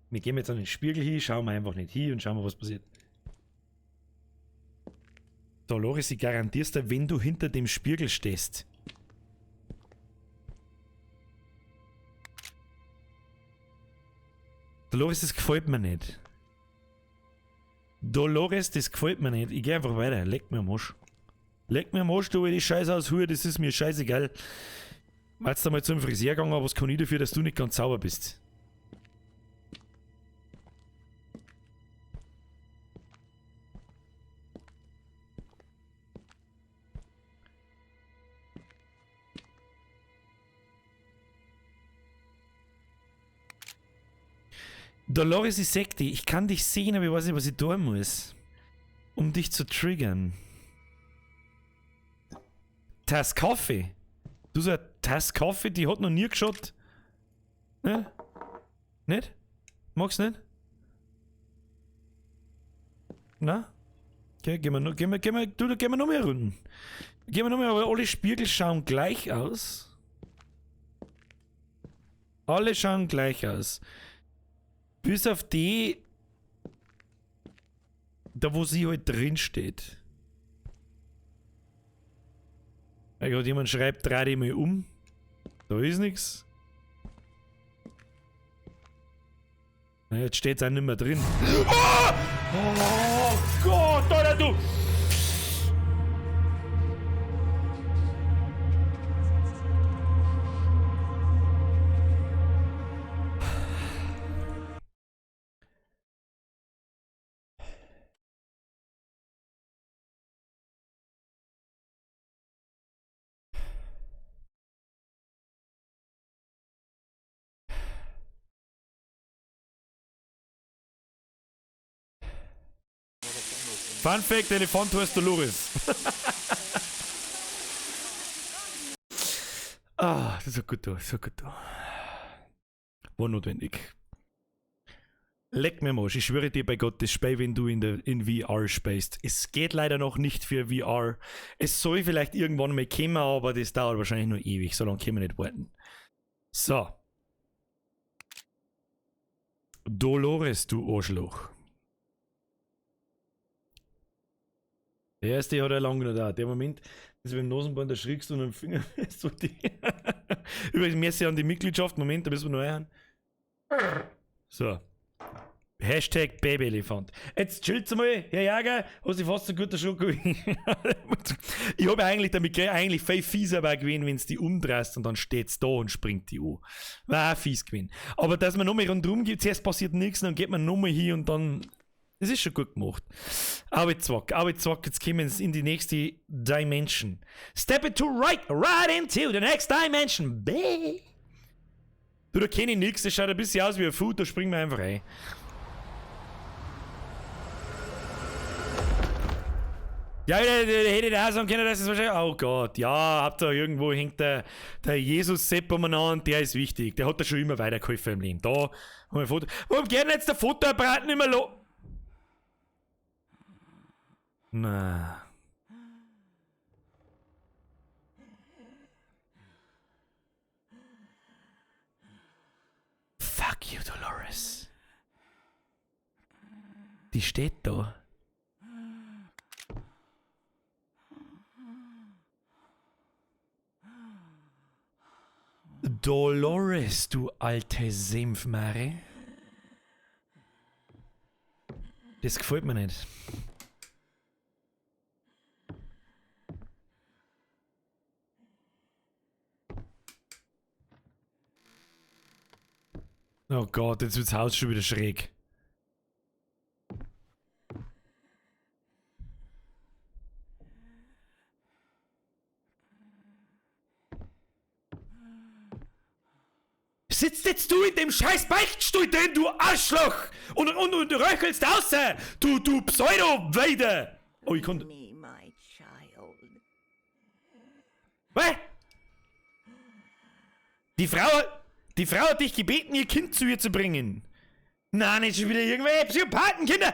Speaker 1: Wir gehen jetzt an den Spiegel hin, schauen wir einfach nicht hin und schauen wir, was passiert. Dolores, ich garantier's dir, wenn du hinter dem Spiegel stehst. Dolores, das gefällt mir nicht. Dolores, das gefällt mir nicht. Ich geh einfach weiter. Leck mir am Arsch. Leck mir am Arsch, du, die Scheiße aus Hure, das ist mir scheißegal. Warst du mal zum Friseur gegangen, aber was kann ich dafür, dass du nicht ganz sauber bist? Dolores, ich sag dir, ich kann dich sehen, aber ich weiß nicht, was ich tun muss, um dich zu triggern. Tasse Kaffee. Du so eine Tasse Kaffee, die hat noch nie geschaut. Ne? Nicht? Magst du nicht? Na? Okay, gehen wir noch, gehen wir noch mehr Runden. Gehen wir noch mehr, aber alle Spiegel schauen gleich aus. Alle schauen gleich aus. Bis auf die, da wo sie halt drin steht. Oh Gott, jemand schreibt, dreh dich mal um. Da ist nix. Na, jetzt steht's auch nicht mehr drin. Oh! Oh Gott, Alter, du! Fun Fact, Elefant heißt Dolores. Ah, das ist so gut da, so gut da. War notwendig. Leck mir am Arsch, ich schwöre dir bei Gott, das Spiel, wenn du in VR spielst. Es geht leider noch nicht für VR. Es soll vielleicht irgendwann mal kommen, aber das dauert wahrscheinlich nur ewig. So lange können wir nicht warten. So. Dolores, du Arschloch. Der erste hat ja lange noch da. Der Moment, dass du beim Nasenbohren erschrickst und mit dem Finger so die. Übrigens, merci an die Mitgliedschaft. Moment, da müssen wir noch einhauen. So. Hashtag Babyelefant. Jetzt chillt's mal, Herr Jäger, hast dich fast so gut erschrocken wie ich. Ich habe eigentlich damit eigentlich viel fieser gewesen, wenn es die umdrehst und dann steht's da und springt die an. War auch fies gewesen. Aber dass man nochmal rundherum geht, zuerst passiert nichts, dann geht man nochmal hin und dann. Das ist schon gut gemacht. Aber zwack, jetzt kommen wir in die nächste Dimension. Step it to right, right into the next dimension. Bäh. Du, da kenne ich nichts, das schaut ein bisschen aus wie ein Food, da springen wir einfach rein. Ja, hätte ich auch sagen können, dass es wahrscheinlich. Oh Gott, ja, habt ihr irgendwo hängt der Jesus-Sepp umeinander, der ist wichtig. Der hat da schon immer weitergeholfen im Leben. Da haben wir ein Foto. Warum geht denn jetzt der Fotoapparat nicht mehr los? Na. Fuck you, Dolores. Die steht da. Dolores, du alte Senfmare. Das gefällt mir nicht. Oh Gott, jetzt wird's Haus schon wieder schräg. Sitzt jetzt du in dem scheiß Beichtstuhl drin, du Arschloch! Und röchelst außer! Du Pseudo-Weide! Oh, ich konnte. Was? Die Frau hat dich gebeten, ihr Kind zu ihr zu bringen. Nein, nicht schon wieder irgendwelche Psychopathenkinder!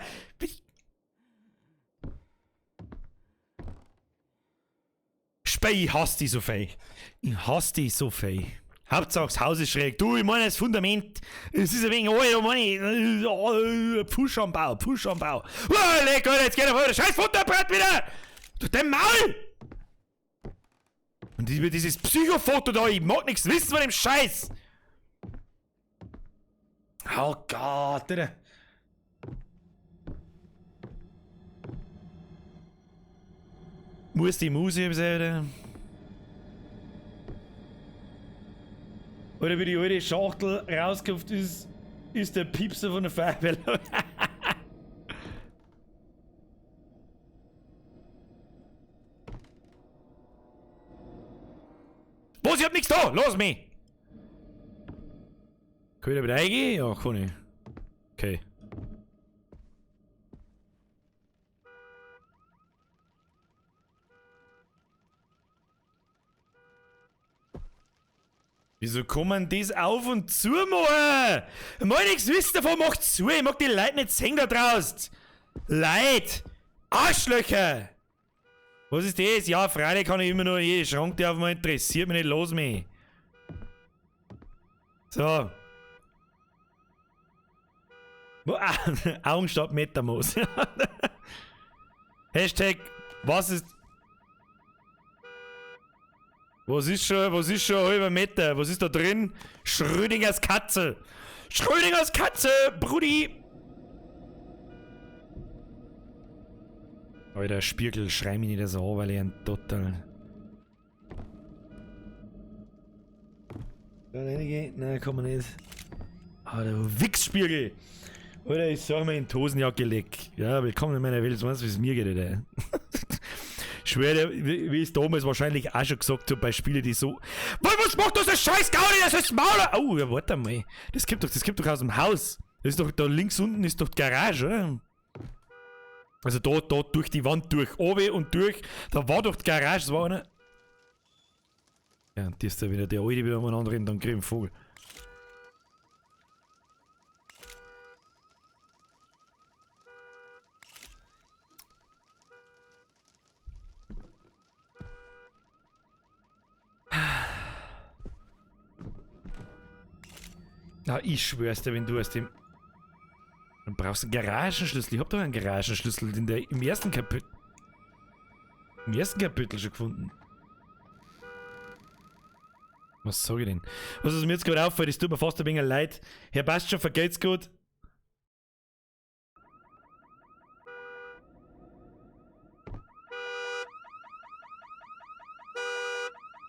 Speaker 1: Spey, ich hasse dich so viel. Ich hasse dich so viel. Hauptsache das Haus ist schräg. Du, ich meine das Fundament. Es ist ein wenig alt, ich meine, Pfusch am Bau, Pfusch am Bau. Oh, leck, Alter, jetzt geht auf euer scheiß Futterbrett wieder! Durch dein Maul! Und dieses Psychofoto da, ich mag nichts wissen von dem Scheiß! Oh Gott, Alter. Muss die Maus hier sein, oder? Oder wie die alte Schachtel rausgekauft ist, ist der Piepser von der Feuerwehr. Was? Ich hab nichts da! Lass mich! Kann ich da wieder reingehen? Ja, kann ich. Okay. Wieso kann man das auf und zu machen? Mal nichts wissen davon, macht zu. Ich mag die Leute nicht sehen da draußen. Leute! Arschlöcher! Was ist das? Ja, freilich kann ich immer nur jeden Schrank, der auf mich interessiert mich nicht, los mich. So. Augen statt Metamos. Hashtag, was ist. Was ist schon ein halber Meter? Was ist da drin? Schrödingers Katze! Schrödingers Katze, Brudi! Alter, Spiegel, schrei mich nicht so an, weil ich ein total. Nein, kann man nicht. Alter, Wichsspiegel! Alter, ich sag mir in die Hosenjacke leck. Ja, willkommen in meiner Welt, weißt du, wie es mir geht, Alter. Ich schwöre, wie ich es damals wahrscheinlich auch schon gesagt habe, bei Spielen, die so. Was macht das, das scheiß Gaudi, das ist Maul! Oh, ja, warte mal. Das kommt doch aus dem Haus. Das ist doch da links unten ist doch die Garage, oder? Also da durch die Wand durch, oben und durch. Da war doch die Garage, das war einer. Ja, und die ist da wieder der Alte wieder umeinander rennt, dann krieg ich einen Vogel. Na, ich schwör's dir, wenn du aus dem... Dann brauchst du einen Garagenschlüssel. Ich hab doch einen Garagenschlüssel in der, im ersten Kapitel. Im ersten Kapitel schon gefunden. Was sag ich denn? Was ist mir jetzt gerade auffällt, es tut mir fast ein wenig leid. Herr Bastion, vergeht's gut.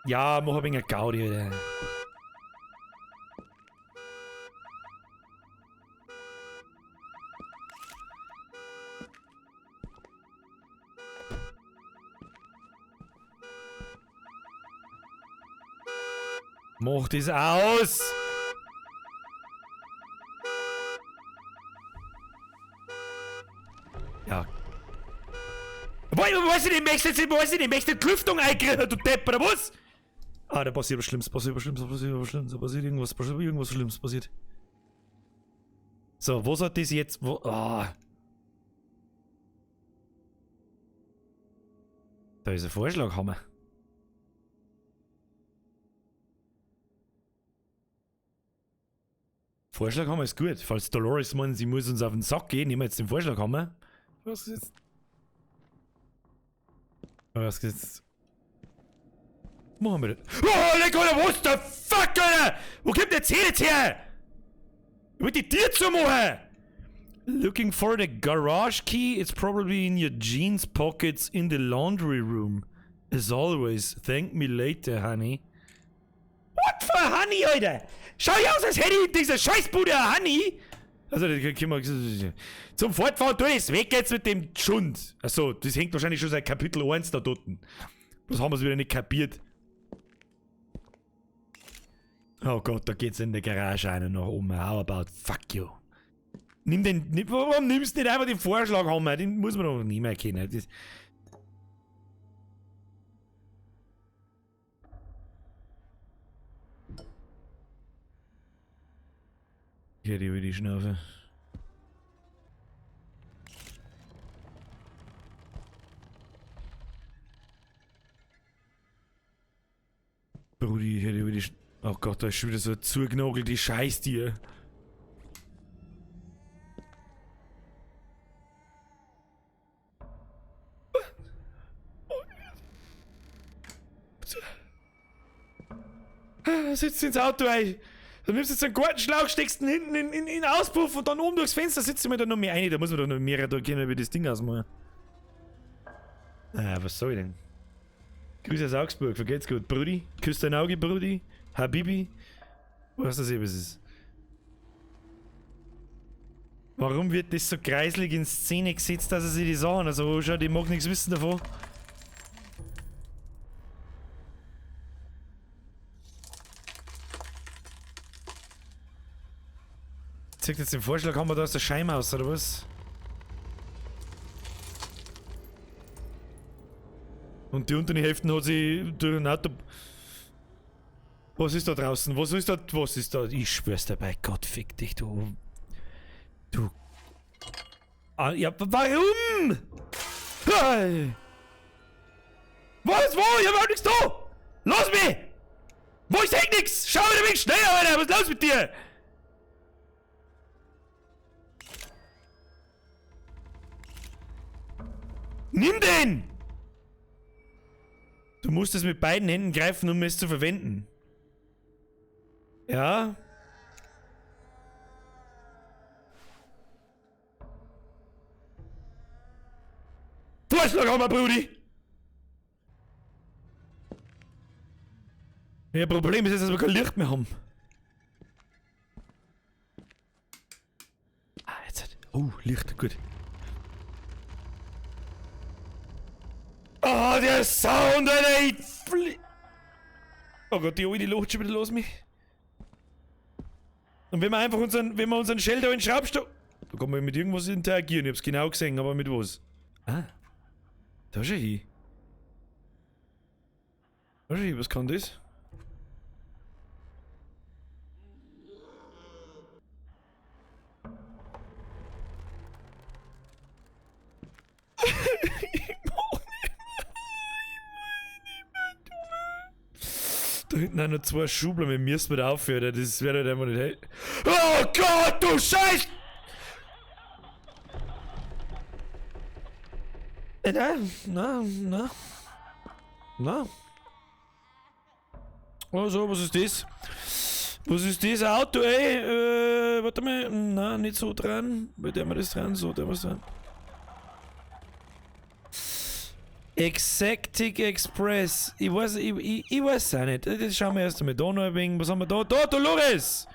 Speaker 1: Ja, mach ein wenig Gaudi, Alter. Mach das aus! Ja. Was ich nicht möchte, was ich nicht möchte, die Lüftung einkriegen, du Depp, oder was? Ah, da passiert was Schlimmes, passiert was Schlimmes, passiert was Schlimmes, passiert irgendwas Schlimmes passiert. So, was hat das jetzt? Wo, ah. Da ist ein Vorschlaghammer. Vorschlaghammer ist gut. Falls Dolores meint, sie muss uns auf den Sack gehen, nehmen wir jetzt den Vorschlaghammer. Was ist jetzt? Was ist jetzt? Machen wir das. Oh, leck, Alter, what the fuck, Alter? Wo kommt der Zähne jetzt her? Ich wollte die Tür zumachen! Looking for the garage key? It's probably in your jeans pockets in the laundry room. As always, thank me later, honey. What for honey, Alter? Schau ich aus, als hätte ich in dieser Scheißbude ein Honey! Also, da können wir zum Fortfahren, tu das weg jetzt mit dem Schund. Achso, das hängt wahrscheinlich schon seit Kapitel 1 da dort. Das haben wir wieder nicht kapiert. Oh Gott, da geht's in der Garage einer nach oben. How about fuck you? Nimm den, nimm, warum nimmst du nicht einfach den Vorschlaghammer? Den muss man doch nicht mehr kennen. Das hier, die über die Schnauze. Brudi, hier über die Sch Oh Gott, da ist schon wieder so ein zugenogelte Scheißtier. Sitzt ins Auto ein. Dann nimmst du jetzt einen Gartenschlauch, steckst ihn hinten in den Auspuff und dann oben durchs Fenster sitzt du mir da noch mehr rein. Da muss man doch noch mehr da gehen, wie das Ding ausmachen. Ah, was soll ich denn? Grüße aus Augsburg, vergeht's gut. Brudi, küss dein Auge, Brudi. Habibi. Was das eben ist. Warum wird das so kreislig in Szene gesetzt, dass er sich die Sachen, also schau, die mag nichts wissen davon. Zeigt jetzt den Vorschlag, haben wir da aus der Scheibe aus, oder was? Und die untere Hälfte hat sie durch ein Auto. Was ist da draußen? Was ist da? Was ist da? Ich schwör's dir bei Gott, fick dich, du. Du. Ah, ja, warum? Hey. Was? Wo? Ich hab auch nichts da! Lass mich! Wo ist echt nix? Schau wieder mich schnell, Alter! Was ist los mit dir? Nimm den! Du musst es mit beiden Händen greifen, um es zu verwenden. Ja. Vorschlaghammer, Brudi! Ja, Problem ist jetzt, dass wir kein Licht mehr haben. Ah, jetzt. Oh, Licht, gut. Oh, der Sound, Alter! Ich oh Gott, die alte lacht schon wieder los mich. Und wenn wir einfach unseren, wenn wir unseren Shelter in den Schraubstock... Da kann man mit irgendwas interagieren, ich hab's genau gesehen, aber mit was? Ah. Da schau hin. Da schau hin, was kann das? Da hinten auch noch zwei Schubler, wir müssen mit aufhören, das wäre halt einfach nicht hell. Oh Gott, du Scheiß! Nein, nein, nein. Nein. Also, was ist das? Was ist das Auto, ey? Warte mal, nein, nicht so dran. Bei der wir das dran, so, der was dran. Exotic Express. Ich weiß, ich weiß auch nicht. Das schauen wir erst einmal da noch ein wenig. Was haben wir da? Da, Dolores!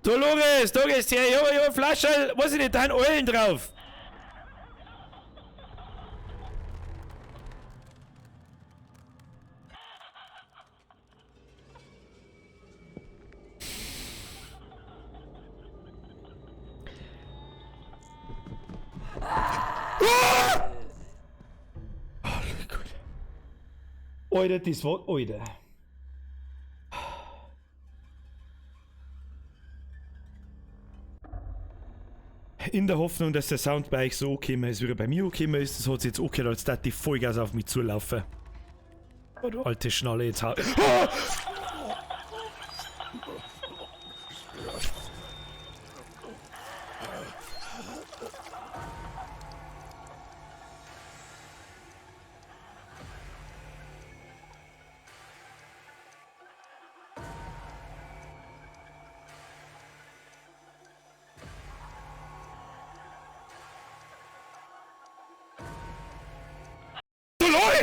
Speaker 1: Dolores, da gehst du her. Ja, ja, Flasche, weiß ich nicht, da sind Eulen drauf. Alter, das war... Alter. In der Hoffnung, dass der Sound bei euch so okay ist, wie er bei mir okay ist, das hat sich jetzt okay, als dass die Vollgas auf mich zulaufen. Oh, alte Schnalle, jetzt hau... Ah!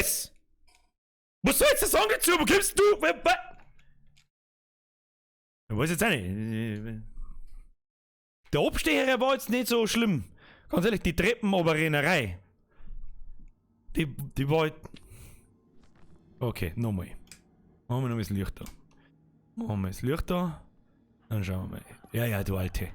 Speaker 1: das? Was soll jetzt das sagen dazu? Wo kommst du? Ich weiß jetzt auch nicht. Der Abstecher war jetzt nicht so schlimm. Ganz ehrlich, die Treppenoberrennerei. Die war halt. Okay, nochmal. Machen wir noch das Licht da. Machen wir das Licht da. Dann schauen wir mal. Ja, ja, du Alte.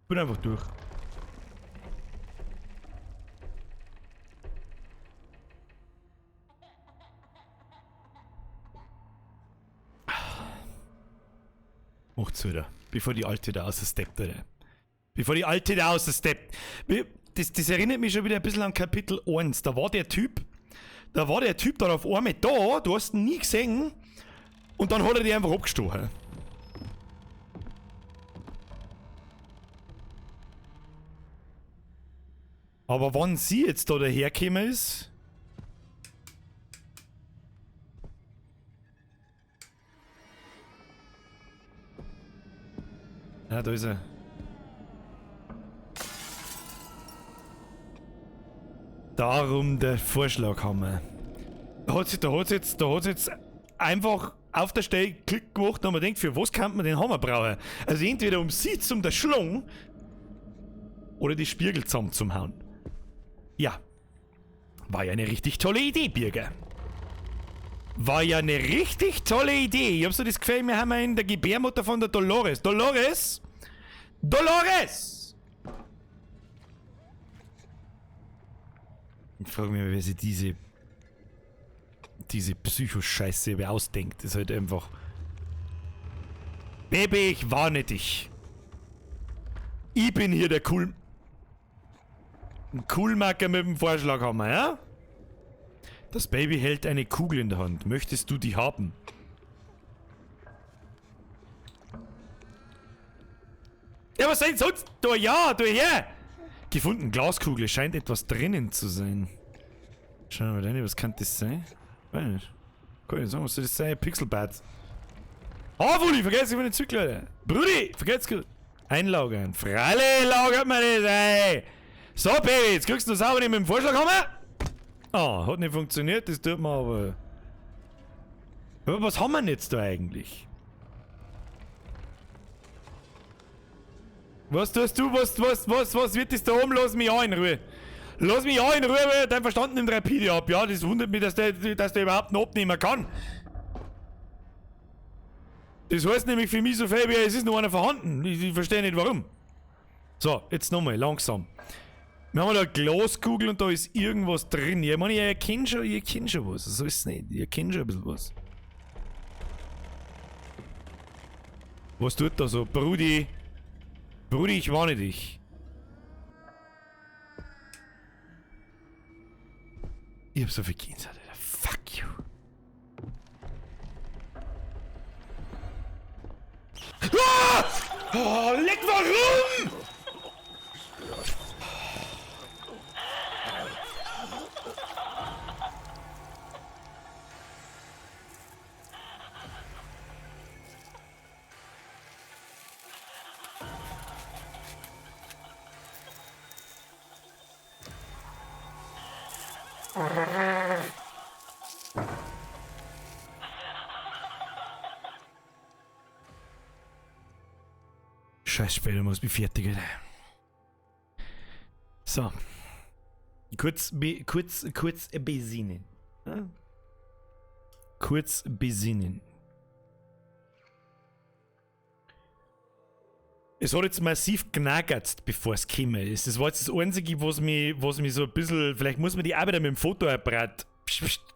Speaker 1: Bin einfach durch. Macht's wieder. Bevor die Alte da aussteppt, oder? Bevor die Alte da aussteppt. Das erinnert mich schon wieder ein bisschen an Kapitel 1. Da war der Typ, dann auf einmal da, du hast ihn nie gesehen, und dann hat er dich einfach abgestochen. Aber wann sie jetzt da dahergekommen ist... Ja, da ist er. Darum der Vorschlaghammer. Da hat's jetzt einfach auf der Stelle Klick gemacht und man denkt, für was kann man den Hammer brauchen? Also entweder um sie zum der Schlong oder die Spiegel zusammen zum Hauen. Ja. War ja eine richtig tolle Idee, Birger. War ja eine richtig tolle Idee. Ich hab so das Gefühl, wir haben in der Gebärmutter von der Dolores. Dolores? Dolores! Ich frage mich, wer sich diese Psychoscheiße ausdenkt. Das ist halt einfach... Baby, ich warne dich. Ich bin hier der Coolmacker mit dem Vorschlaghammer, ja? Das Baby hält eine Kugel in der Hand. Möchtest du die haben? Ja, was denn sonst? Da ja, da her! Gefunden, Glaskugel. Scheint etwas drinnen zu sein. Schauen wir mal rein, was kann das sein? Weiß nicht. Kann ich nicht sagen, was soll das sein? Pixelbad. Ah, Wulli, vergiss ich meine Zyklen, Alter. Brudi, vergiss gut. Einlagern. Freilich lagert man das, ey! So, Baby, jetzt kriegst du sauber nicht mit dem Vorschlaghammer. Ah, hat nicht funktioniert, das tut man aber. Aber was haben wir denn jetzt da eigentlich? Was tust du? Was wird das da oben? Lass mich auch in Ruhe. Lass mich auch in Ruhe, dein Verstand nimmt rapide ab. Ja, das wundert mich, dass der überhaupt noch abnehmen kann. Das heißt nämlich für mich so viel, wie es ist noch einer vorhanden. Ich verstehe nicht warum. So, jetzt nochmal, langsam. Wir haben da eine Glaskugel und da ist irgendwas drin. Ich meine, ich erkenne schon was. So ist es nicht. Ich erkenne schon ein bisschen was. Was tut da so? Brudi. Brudi, ich warne dich. Ich hab so viel Gänsehaut, Alter. Fuck you. Ah! Oh, leck, warum? Scheiß Spiel, muss mich fertig, Alter. So. Kurz besinnen. Ja? Kurz besinnen. Es hat jetzt massiv knackert, bevor es gekommen ist. Das war jetzt das Einzige, was mich so ein bisschen. Vielleicht muss man die Arbeit mit dem Fotoapparat,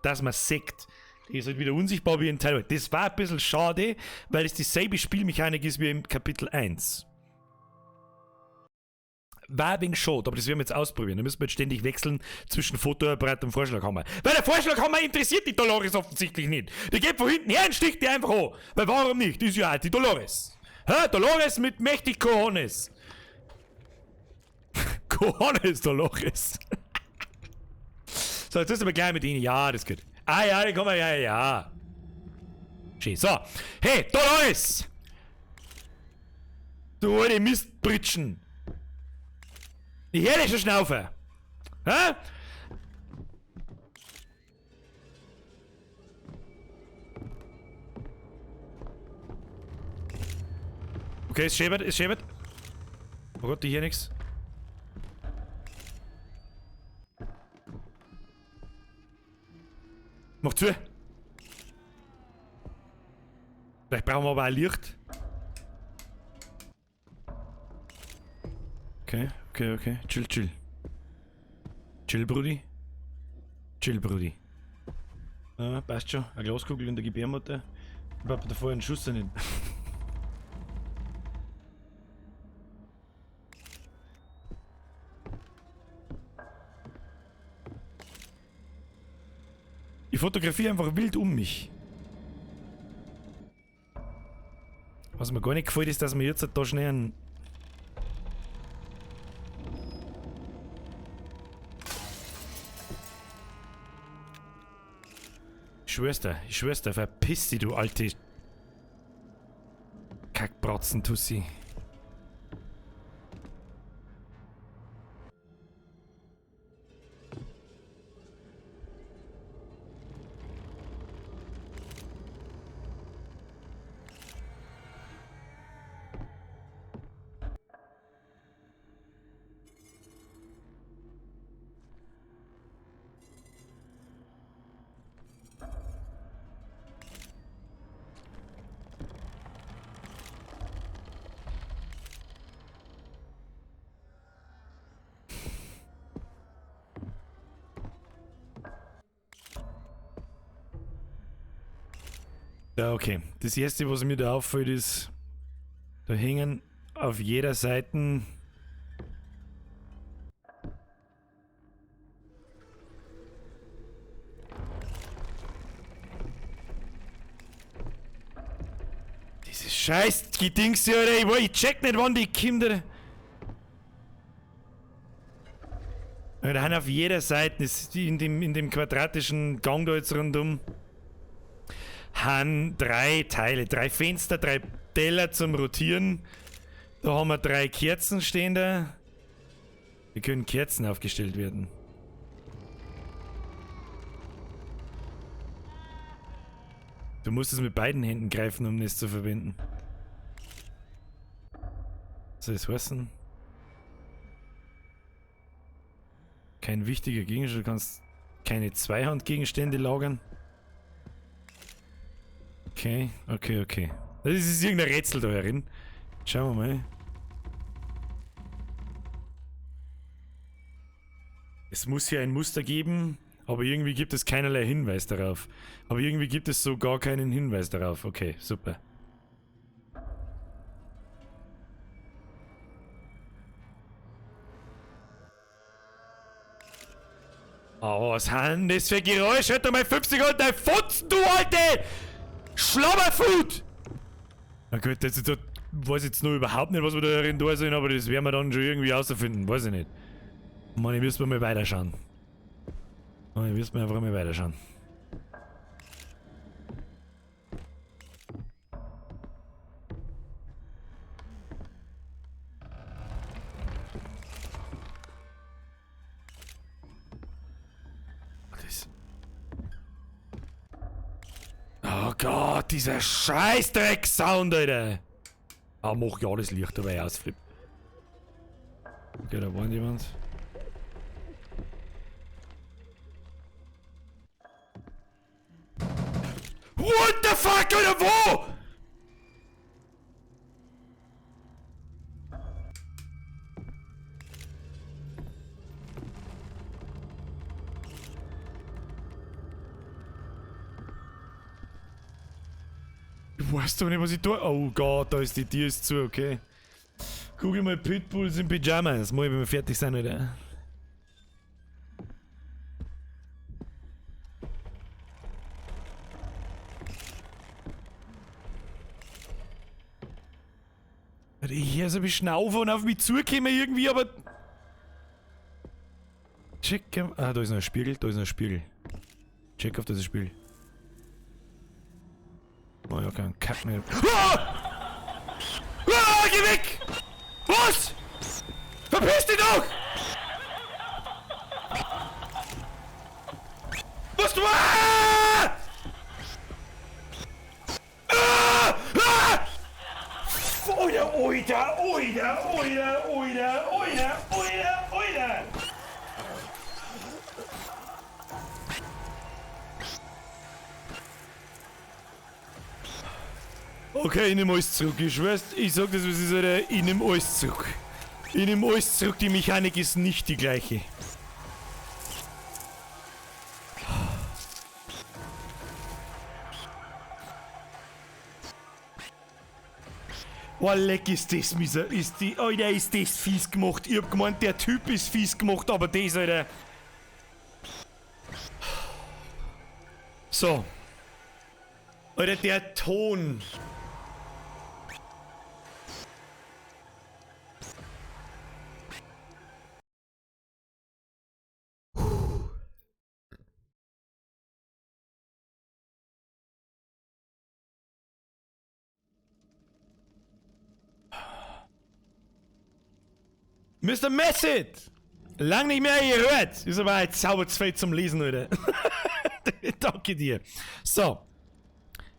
Speaker 1: dass man sieht. Die ist halt wieder unsichtbar wie ein Teil. Das war ein bisschen schade, weil es dieselbe Spielmechanik ist wie im Kapitel 1. War ein wenig schade, aber das werden wir jetzt ausprobieren. Da müssen wir jetzt ständig wechseln zwischen Fotoapparat und Vorschlaghammer. Weil der Vorschlaghammer interessiert die Dolores offensichtlich nicht. Die geht von hinten her und sticht die einfach an. Weil warum nicht? Die ist ja auch die Dolores. Hä? Dolores mit mächtig Cojones. Cojones, Dolores. So, jetzt ist aber gleich mit Ihnen. Ja, das geht. Ah ja, die kommen, ja, ja. Schön. So. Hey, Dolores! Du alte Mistbritschen. Ich hör dich schon schnaufen. Hä? Okay, es schäbert, es schäbert. Oh Gott, die hier nix. Mach zu! Vielleicht brauchen wir aber auch Licht. Okay, okay, okay. Chill, chill. Chill, Brudi. Chill, Brudi. Ah, passt schon. Eine Glaskugel in der Gebärmutter. Ich hab davor einen Schuss nicht. Ich fotografiere einfach wild um mich. Was mir gar nicht gefällt, ist, dass wir jetzt da schnell einen... Ich schwör's dir, verpiss dich, du alte Kackbratzen-Tussi. Ja, okay. Das erste, was mir da auffällt, ist, da hängen auf jeder Seite dieses scheiß Gedings hier, Alter. Ich check nicht, wann die Kinder. Ja, da haben auf jeder Seite, ist in dem quadratischen Gang da jetzt rundum, haben 3 Teile, 3 Fenster, 3 Teller zum Rotieren. Da haben wir 3 Kerzen stehen da. Hier können Kerzen aufgestellt werden. Du musst es mit beiden Händen greifen, um das zu verbinden. Was soll das heißen? Kein wichtiger Gegenstand, du kannst keine Zweihandgegenstände lagern. Okay, okay, okay. Das ist irgendein Rätsel da herin. Schauen wir mal. Es muss hier ein Muster geben, aber irgendwie gibt es keinerlei Hinweis darauf. Aber irgendwie gibt es so gar keinen Hinweis darauf. Okay, super. Oh, was haben das für Geräusche? Hört doch mal 50 Euro dein Fotzen, du Alte! Schlabberfood! Na gut, das ist, das weiß jetzt nur überhaupt nicht, was wir da drin da sind, aber das werden wir dann schon irgendwie rausfinden, weiß ich nicht. Mann, ich müssen wir mal weiterschauen. Mann, ich müssen wir einfach mal weiterschauen. Oh Gott, dieser Scheißdreck-Sound, Alter! Ah, mach ja alles Licht dabei ausflippen. Okay, da war jemand. What the fuck, Alter, wo? Ich weiß doch nicht, was ich tue. Oh Gott, da ist die Tür ist zu, okay. Google mal Pitbulls in Pyjamas. Muss ich, wenn wir fertig sind, Alter. Ich höre so ein bisschen Schnaufen und auf mich zukommen irgendwie, aber... Check... Ah, da ist noch ein Spiegel, da ist noch ein Spiegel. Check auf das Spiegel. Oh ja, kein Kack mehr. Ah! Ah, geh weg! Was? Verpiss dich doch! Was du... Ah! Ah! Ah! Oida, oida, oida, oida, oida, oida, oida, oida! Okay, ich nehme alles zurück. Ich schwör's, ich sag das, was ist, Alter. Ich nehme alles zurück. Ich nehme alles zurück, die Mechanik ist nicht die gleiche. Boah, leck ist das, Mieser. Ist die, Alter, ist das fies gemacht. Ich hab gemeint, der Typ ist fies gemacht, aber das, Alter. So. Alter, der Ton. Mr. Messet! Lang nicht mehr gehört! Ist aber ein Zauberzfeld zum Lesen, Alter. Danke dir. So.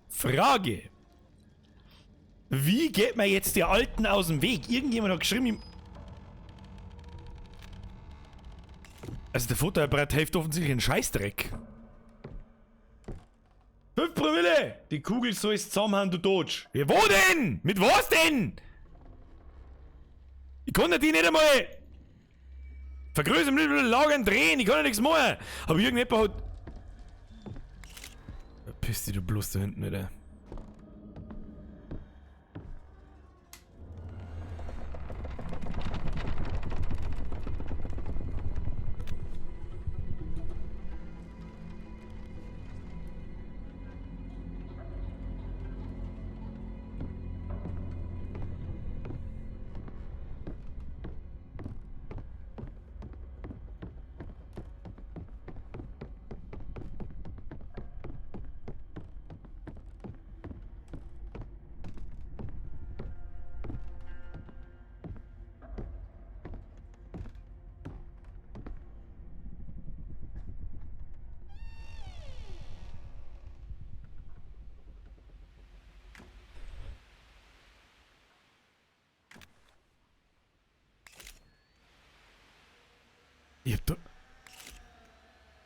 Speaker 1: Frage. Wie geht man jetzt der Alten aus dem Weg? Irgendjemand hat geschrieben... Also der Fotoapparat hilft offensichtlich einen Scheißdreck. 5 Promille! Die Kugel soll es zusammenhauen, du Dodge. Ja, wo denn? Mit was denn? Ich konnte die nicht einmal vergrößern, lagern, drehen, ich kann ja nichts machen. Aber irgendjemand hat... Verpiss dich, du bloß da hinten, Alter.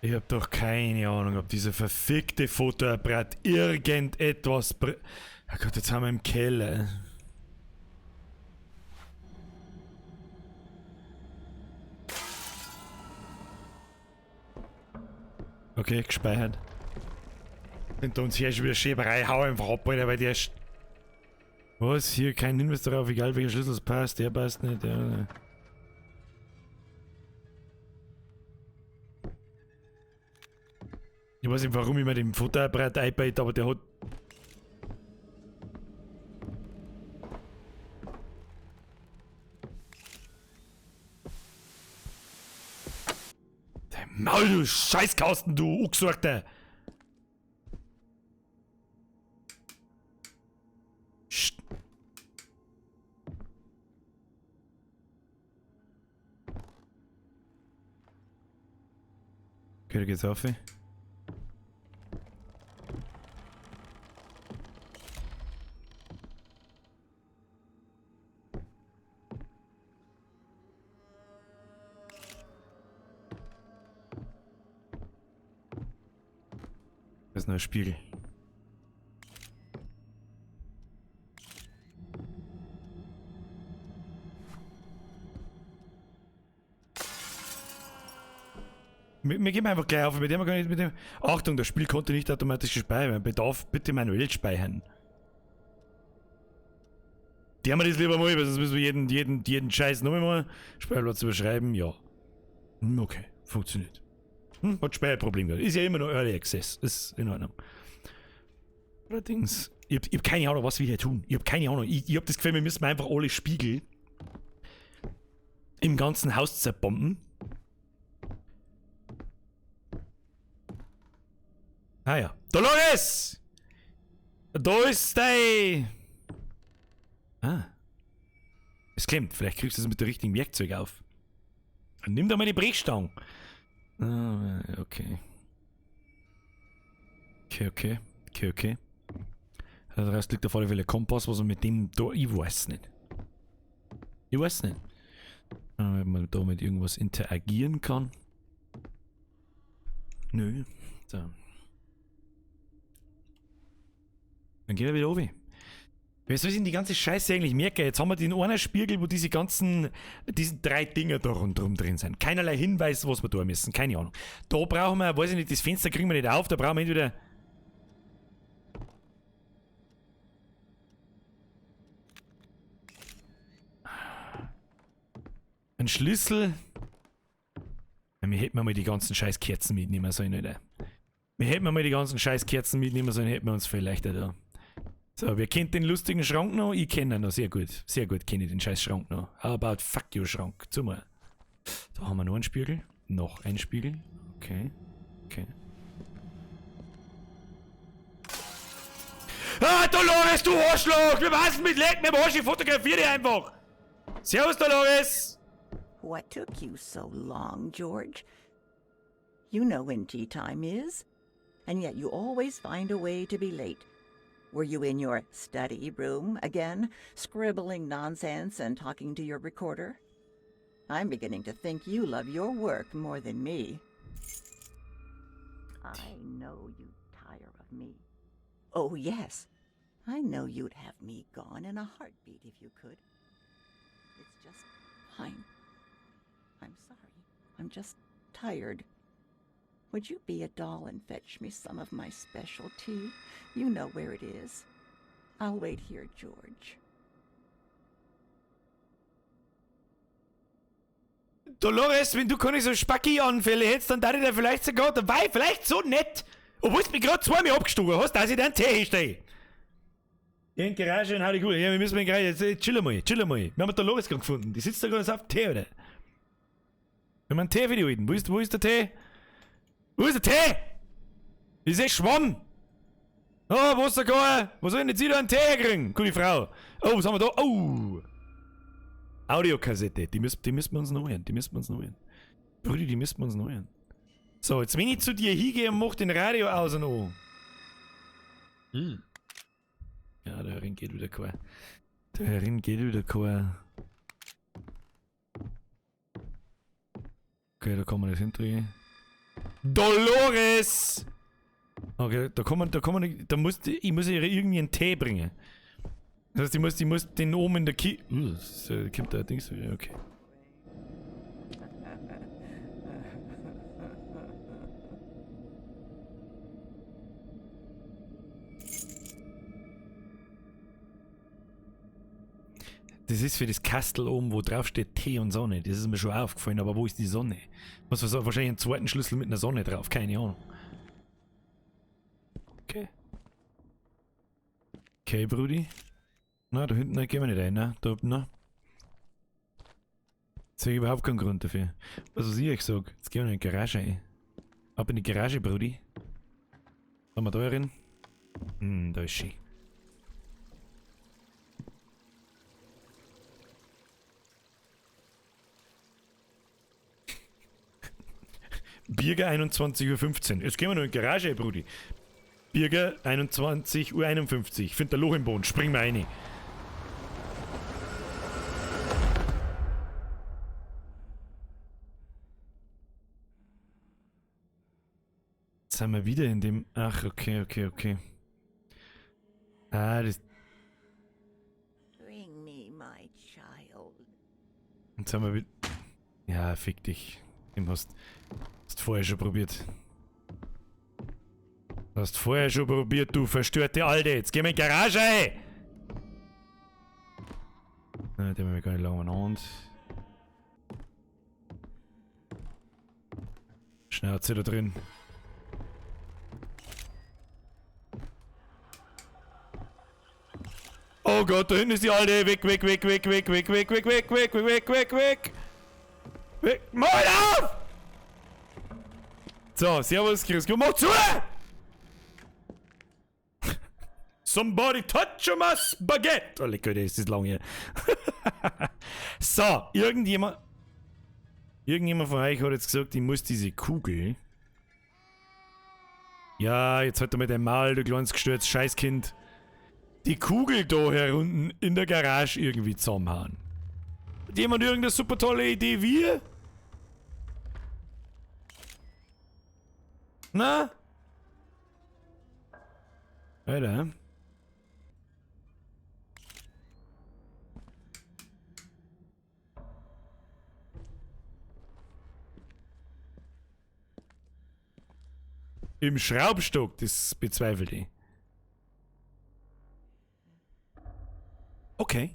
Speaker 1: Ich hab doch keine Ahnung, ob dieser verfickte Fotoapparat irgendetwas Oh Gott, jetzt haben wir im Keller. Okay, gespeichert. Hinter uns hier ist schon wieder Schäberei. Hau einfach ab, Alter, weil der... Was? Hier kein Hinweis darauf, egal welcher Schlüssel es passt. Der passt nicht, der... Ich weiß nicht, warum ich mir den Fotoapparat einbaut, aber der hat... Dein Maul, du Scheißkasten, du Ungesorgter! Okay, da geht's auf. Das ist ein Spiegel. Wir geben einfach gleich auf, mit dem kann ich mit dem. Achtung, das Spiel konnte nicht automatisch gespeichert werden. Bedarf bitte manuell speichern. Die haben wir das lieber mal, weil sonst müssen wir jeden Scheiß noch einmal Speicherplatz überschreiben. Ja. Okay, funktioniert. Hat Speicherproblem gehabt. Ist ja immer noch Early Access. Ist in Ordnung. Allerdings. Ich hab keine Ahnung, was wir hier tun. Ich hab keine Ahnung. Ich hab das Gefühl, wir müssen einfach alle Spiegel im ganzen Haus zerbomben. Ah ja. Dolores! Da ist dein... Ah. Es klemmt. Vielleicht kriegst du es mit dem richtigen Werkzeug auf. Nimm doch mal die Brechstange. Ah, okay. Okay, okay. Okay, okay. Der Rest liegt auf alle Fälle Kompass, was man mit dem da... Ich weiß nicht. Ich weiß nicht. Wenn man da mit irgendwas interagieren kann. Nö. So. Dann gehen wir wieder runter. Wer soll sich denn die ganze Scheiße eigentlich merken? Jetzt haben wir den einen Spiegel, wo diese ganzen, diesen drei Dinger da rundherum drin sind. Keinerlei Hinweis, was wir da müssen. Keine Ahnung. Da brauchen wir, weiß ich nicht, das Fenster kriegen wir nicht auf. Da brauchen wir entweder... einen Schlüssel. Ja, wir hätten mal die ganzen scheiß Kerzen mitnehmen sollen, Alter. Wir hätten mal die ganzen scheiß Kerzen mitnehmen sollen, hätten wir uns viel leichter da. So, wer kennt den lustigen Schrank noch? Ich kenne ihn noch sehr gut. Sehr gut kenne ich den scheiß Schrank noch. How about fuck you Schrank? Zu mal. Da haben wir noch einen Spiegel. Noch einen Spiegel. Okay. Okay. Ah, Dolores, du Arschloch! Wir passen mit Leck mit dem Arsch, ich fotografiere dich einfach! Servus, Dolores!
Speaker 5: What took you so long, George? You know when tea time is, and yet you always find a way to be late. Were you in your study room again, scribbling nonsense and talking to your recorder? I'm beginning to think you love your work more than me. I know you tire of me. Oh, yes. I know you'd have me gone in a heartbeat if you could. It's just fine. I'm sorry. I'm just tired. Would you be a doll and fetch me some of my special tea? You know where it is. I'll wait here, George.
Speaker 1: Dolores, wenn du keine so Spacki-Anfälle hättest, dann darf ich dir vielleicht sogar dabei, vielleicht so nett, obwohl du mich gerade zweimal abgestochen hast, dass ich dir einen Tee hinstelle. In die Garage und hau die gut. Ja, wir müssen in die Garage. Jetzt, chill mal, chill mal. Wir haben Dolores gerade gefunden. Die sitzt da gerade auf dem Tee, oder? Wir haben einen Tee für die Alten. Wo ist der Tee? Wo ist der Tee? Ich seh Schwamm. Oh, wo ist der Gar? Wo soll ich denn jetzt wieder einen Tee herkriegen? Gute Frau. Oh, was haben wir da? Oh. Audiokassette. Die müssen wir uns noch hören. Die müssen wir uns noch hören. Brudi, die müssen wir uns noch hören. So, jetzt wenn ich zu dir hingehe und mach den Radio aus und an. Hm. Ja, der Herrin geht wieder kein. Der Herrin geht wieder kein. Okay, da kann man das hindrehen. Dolores! Okay, da kann man, da muss, ich muss ihr irgendwie einen Tee bringen. Das heißt, ich muss den oben in der Ki-, das kommt da Dings, okay. Das ist für das Kastel oben, wo drauf steht Tee und Sonne. Das ist mir schon aufgefallen, aber wo ist die Sonne? Was war so? Wahrscheinlich einen zweiten Schlüssel mit einer Sonne drauf, keine Ahnung. Okay. Okay, Brudi. Na, da hinten gehen wir nicht rein, ne? Da, na. Jetzt hab ich überhaupt keinen Grund dafür. Was ich euch sag? Jetzt gehen wir in die Garage rein. Ab in die Garage, Brudi. Haben wir da rein? Hm, da ist sie. Birger 21:15 Uhr. Jetzt gehen wir noch in die Garage, Brudi. Birger 21:51 Uhr. Find da Loch im Boden. Spring mal rein. Jetzt sind wir wieder in dem... Ach, okay, okay, okay. Ah, das...
Speaker 5: Bring me my child.
Speaker 1: Jetzt sind wir wieder... Ja, fick dich. Dem hast... Hast vorher schon probiert. Hast vorher schon probiert, du verstörte Alte. Jetzt geh mal in die Garage, ey! Na, den haben wir gar nicht lange an. Schnauze da drin. Oh Gott, da hinten ist die Alte. Weg, weg, weg, weg, weg, weg, weg, weg, weg, weg, weg, weg, weg. Weg. Maul auf! So, servus, grüß Gott. Mach zu! Somebody touch my spaghetti! Oh, lecker, das ist lang hier. So, irgendjemand von euch hat jetzt gesagt, ich muss diese Kugel... Ja, jetzt halt doch mal dein Maul, du kleines gestörtes Scheißkind. Die Kugel da herunten in der Garage irgendwie zusammenhauen. Hat jemand irgendeine super tolle Idee wie? Na? Alter. Im Schraubstock, das bezweifle ich. Okay.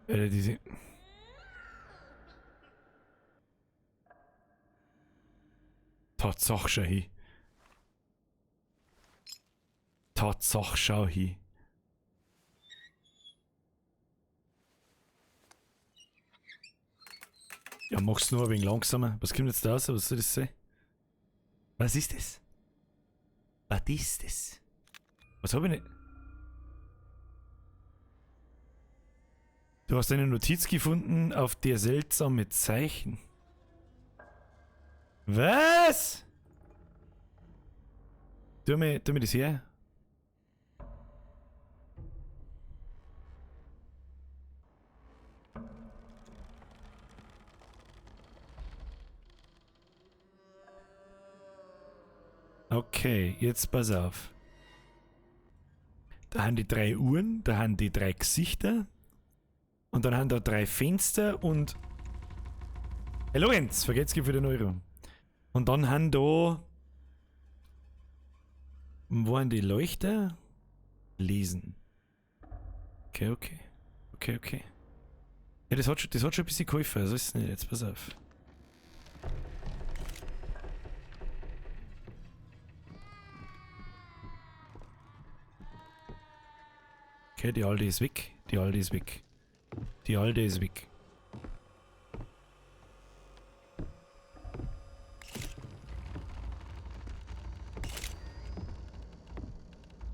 Speaker 1: Alter, diese... Tatsache, schau hin. Tatsache, schau hin. Ja, mach's nur ein wenig langsamer. Was kommt jetzt da raus? Was soll das sein? Was ist das? Was ist das? Was hab ich nicht? Du hast eine Notiz gefunden, auf der seltsame Zeichen. Was? Tu mir das her. Okay, jetzt pass auf. Da haben die 3 Uhren, da haben die 3 Gesichter und dann haben da 3 Fenster und... Hey Lorenz, vergesst für den Euro. Und dann haben da... Wo haben die Leuchter? Lesen. Okay, okay. Okay, okay. Ja, das hat schon ein bisschen geholfen, so ist es nicht. Jetzt pass auf. Okay, die Alte ist weg. Die Alte ist weg. Die Alte ist weg.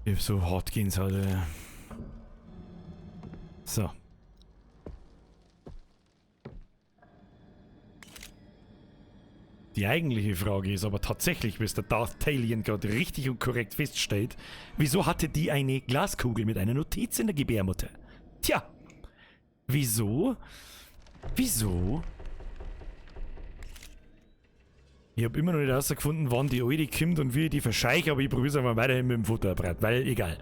Speaker 1: Ich hab so hart gehen's halt. So. Die eigentliche Frage ist aber tatsächlich, wie es der Darth Talion gerade richtig und korrekt feststellt, wieso hatte die eine Glaskugel mit einer Notiz in der Gebärmutter? Tja, wieso? Wieso? Ich habe immer noch nicht herausgefunden, wann die Alte kommt und wie ich die verscheiche, aber ich probiere es einfach weiterhin mit dem Fotoapparat, weil egal.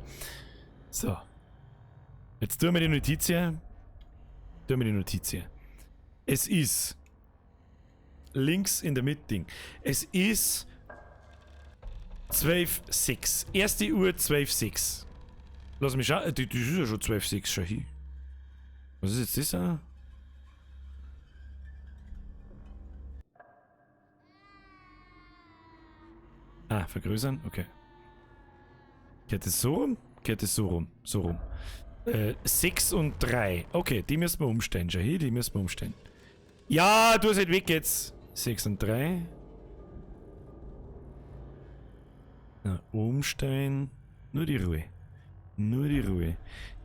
Speaker 1: So. Jetzt tun wir die Notiz hier. Tun wir die Notiz hier. Es ist... links in der Mitte. Es ist 12:06. Erste Uhr 12:06. Lass mich schauen. Das ist ja schon 12:06 schon hin. Was ist jetzt das? Ah, vergrößern? Okay. Geht es so rum? Geht es so rum? So rum. 6 und 3. Okay, die müssen wir umstellen. Schau hier, die müssen wir umstellen. Ja, du seid weg jetzt. 6 und 3. Na, umstellen. Nur die Ruhe. Nur die Ruhe.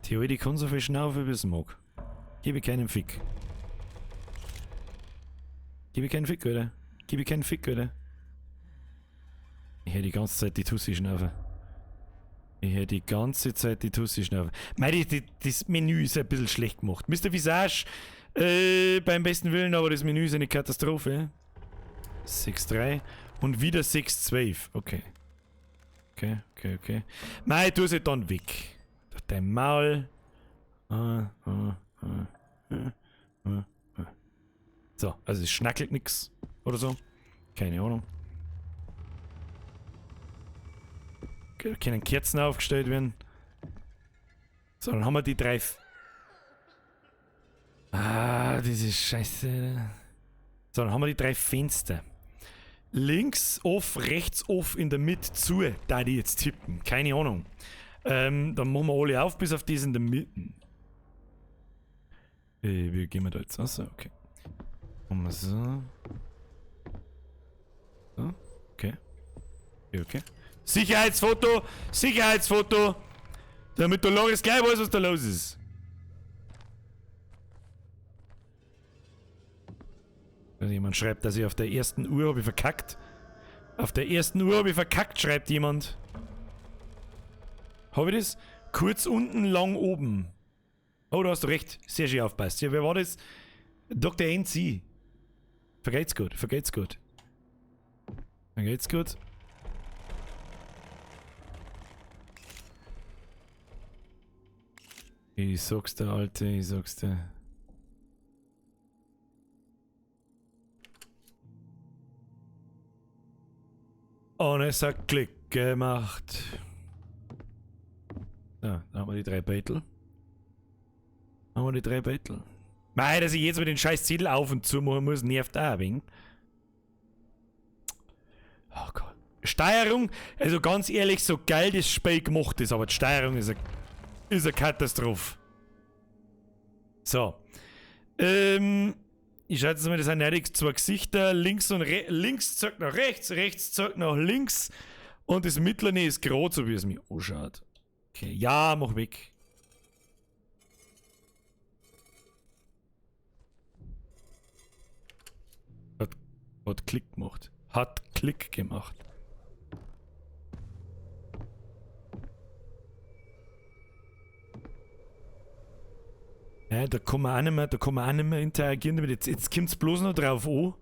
Speaker 1: Die Alte kann so viel schnaufen, wie es mag. Gebe keinen Fick. Gebe keinen Fick, oder? Gebe keinen Fick, oder? Ich höre die ganze Zeit die Tussi schnaufen. Ich höre die ganze Zeit die Tussi schnaufen. Mei, das Menü ist ein bisschen schlecht gemacht. Mr. Visage, beim besten Willen, aber das Menü ist eine Katastrophe. 6,3 und wieder 6,12. Okay. Okay, okay, okay. Mei, tu sie dann weg. Durch dein Maul. So, also es schnackelt nix oder so. Keine Ahnung. Okay, können Kerzen aufgestellt werden. So, dann haben wir die drei... Ah, diese Scheiße. So, dann haben wir die drei Fenster. Links off, rechts off, in der Mitte zu. Da die jetzt tippen. Keine Ahnung. Dann machen wir alle auf, bis auf das in der Mitte. Wie gehen wir da jetzt raus? Okay. Machen wir so. So. Okay. Okay. Sicherheitsfoto! Sicherheitsfoto! Damit Dolores gleich weiß, was da los ist. Jemand schreibt, dass ich auf der ersten Uhr habe ich verkackt. Auf der ersten Uhr habe ich verkackt, schreibt jemand. Habe ich das? Kurz unten, lang oben. Oh, da hast du recht. Sehr schön aufpasst. Ja, wer war das? Dr. NC. Vergeht's gut, vergeht's gut. Vergeht's gut. Ich sag's dir, Alte, ich sag's dir. Und es hat Klick gemacht. So, da haben wir die drei Beutel. Haben wir die drei Beutel. Mei, dass ich jetzt mit den scheiß Zettel auf und zu machen muss, nervt auch ein wenig. Oh Gott. Steuerung, also ganz ehrlich, so geil das Spiel gemacht ist, aber die Steuerung ist eine Katastrophe. So. Ich schaue jetzt mal, das sind ja die zwei Gesichter, links und links zeigt nach rechts, rechts zeigt nach links und das mittlere ist gerade so, wie es mich anschaut. Okay, ja, mach weg. Hat Klick gemacht. Hat Klick gemacht. Ja, da kann man auch nicht mehr, da kann man auch nicht mehr interagieren damit. Jetzt kommt's bloß noch drauf an.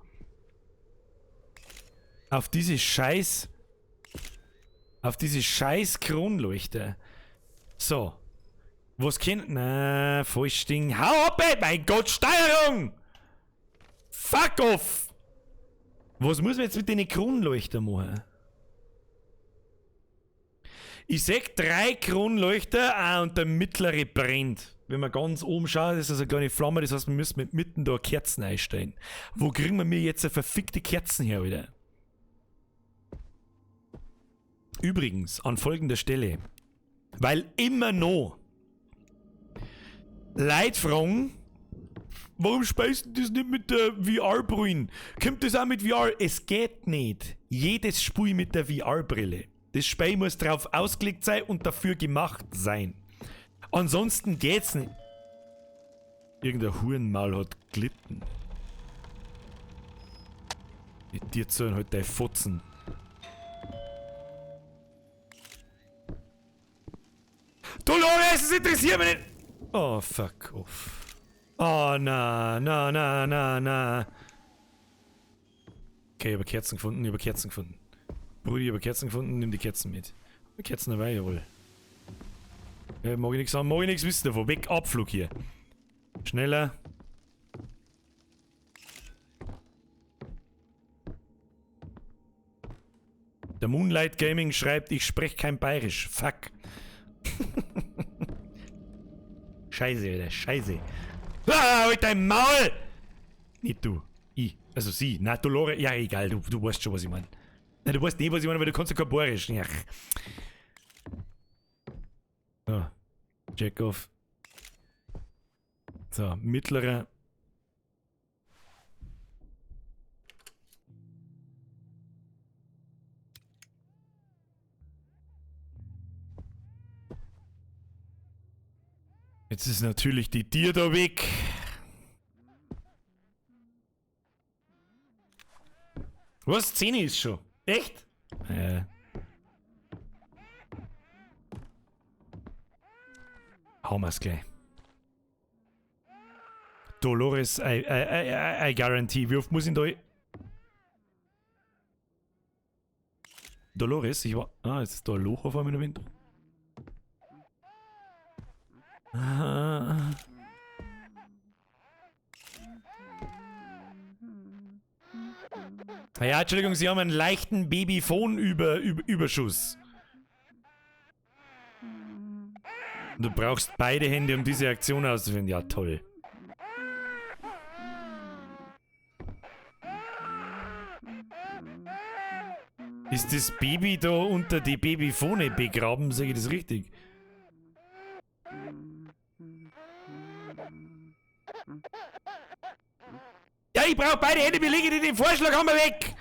Speaker 1: Auf diese scheiß Kronleuchter. So. Was kennt. Na, falsch Ding. Hau ab, ey! Mein Gott, Steuerung! Fuck off! Was muss man jetzt mit den Kronleuchter machen? Ich seh 3 Kronleuchter, ah, und der mittlere brennt. Wenn man ganz oben schaut, ist das eine kleine Flamme, das heißt, wir müssen mit mitten da Kerzen einstellen. Wo kriegen wir mir jetzt eine verfickte Kerzen her, wieder? Übrigens, an folgender Stelle, weil immer noch Leute fragen, warum speist du das nicht mit der VR-Brille? Kommt das auch mit VR? Es geht nicht. Jedes Spiel mit der VR-Brille. Das Spiel muss drauf ausgelegt sein und dafür gemacht sein. Ansonsten geht's nicht. Irgendein Hurenmaul hat gelitten. Mit dir zählen halt deine Fotzen. Dolores, es interessiert mich nicht! Oh, fuck off. Oh, na, na, na, na, na. Okay, ich habe Kerzen gefunden, ich habe Kerzen gefunden. Brudi, ich habe Kerzen gefunden, nimm die Kerzen mit. Die Kerzen dabei, jawohl. Ja, mag ich nichts sagen, mag ich nichts wissen davon. Weg, Abflug hier. Schneller. Der Moonlight Gaming schreibt, ich spreche kein Bayerisch. Fuck. Scheiße, Alter, Scheiße. Ah, halt dein Maul! Nicht du. Ich. Also sie. Na, Dolores. Ja, egal, du weißt schon, was ich meine. Na, du weißt nicht, was ich meine, weil du kannst ja kein Bayerisch. Ja. So. Check off. So, mittlerer. Jetzt ist natürlich die Tier da weg. Was? 10 ist schon. Echt? Ja. Hauen wir's gleich. Dolores, I guarantee. Wie oft muss ich denn da... Dolores, ich war... Ah, jetzt ist da ein Loch auf einmal in der Wind. Ja, Entschuldigung, Sie haben einen leichten Babyphone-Überschuss. Du brauchst beide Hände, um diese Aktion auszuführen. Ja, toll. Ist das Baby da unter die Babyfone begraben? Sag ich das richtig? Ja, ich brauch beide Hände, wir legen den Vorschlag haben wir weg!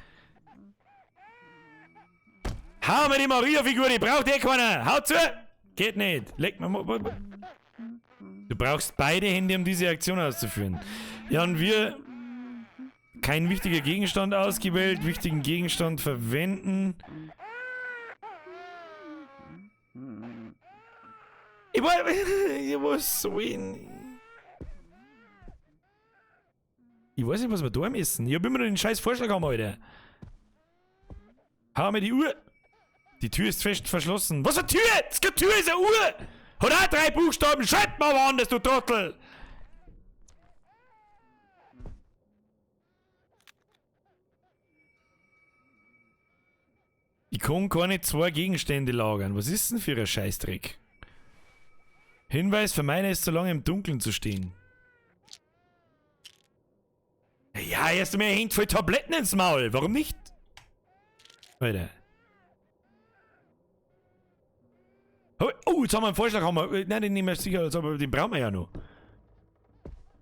Speaker 1: Hau mir die Maria-Figur, die braucht eh keiner! Hau zu! Geht nicht! Leck mir mal. Du brauchst beide Hände, um diese Aktion auszuführen. Ja, und wir... Kein wichtiger Gegenstand ausgewählt, wichtigen Gegenstand verwenden. Ich war so in... Ich weiß nicht, was wir da müssen. Ich hab immer noch den scheiß Vorschlag haben, Alter. Hau mir die Uhr. Die Tür ist fest verschlossen. Was für Tür? Das ist keine Tür, ist eine Uhr! Hat auch 3 Buchstaben. Schreib mal woanders, du Trottel! Ich kann keine 2 Gegenstände lagern. Was ist denn für ein Scheißdreck? Hinweis, vermeide es, so lange im Dunkeln zu stehen. Ja, erst einmal hängt voll Tabletten ins Maul. Warum nicht? Alter. Oh, jetzt haben wir einen Vorschlag. Haben wir. Nein, den nehmen wir sicher. Jetzt haben wir, den brauchen wir ja noch.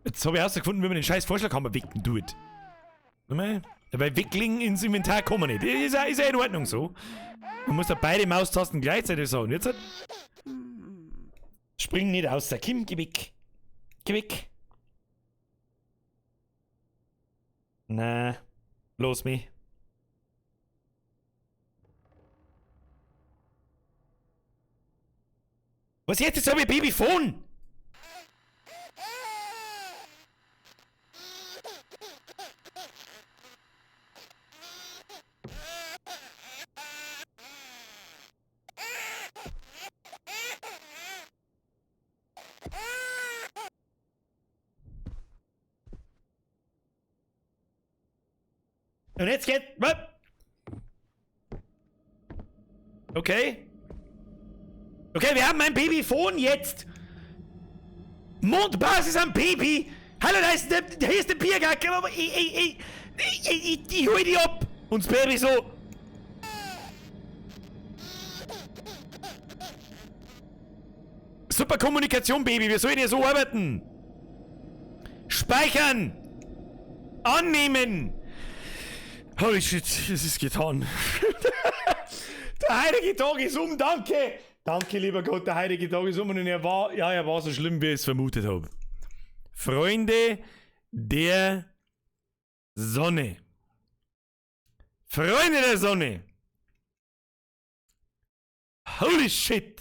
Speaker 1: Jetzt habe ich herausgefunden, wie man den scheiß Vorschlaghammer wecken tut. Weil weglegen ins Inventar kommen wir nicht. Ist ja in Ordnung so. Man muss da beide Maustasten gleichzeitig sagen. Jetzt halt. Spring nicht aus der Kim, geh weg. Geh weg. Na, los mich. Was jetzt? Jetzt hab ich Babyphone! Und jetzt geht... Okay. Okay, wir haben ein Babyphone jetzt. Mondbasis am Baby. Hallo, da ist der, hier ist der Biergarten. Ich hol die ab. Und das Baby so. Super Kommunikation, Baby. Wir sollen ja so arbeiten. Speichern. Annehmen. Holy shit, es ist getan. Der heilige Tag ist um, danke! Danke, lieber Gott, der heilige Tag ist um und er war, ja, er war so schlimm, wie ich es vermutet habe. Freunde der Sonne. Freunde der Sonne! Holy shit!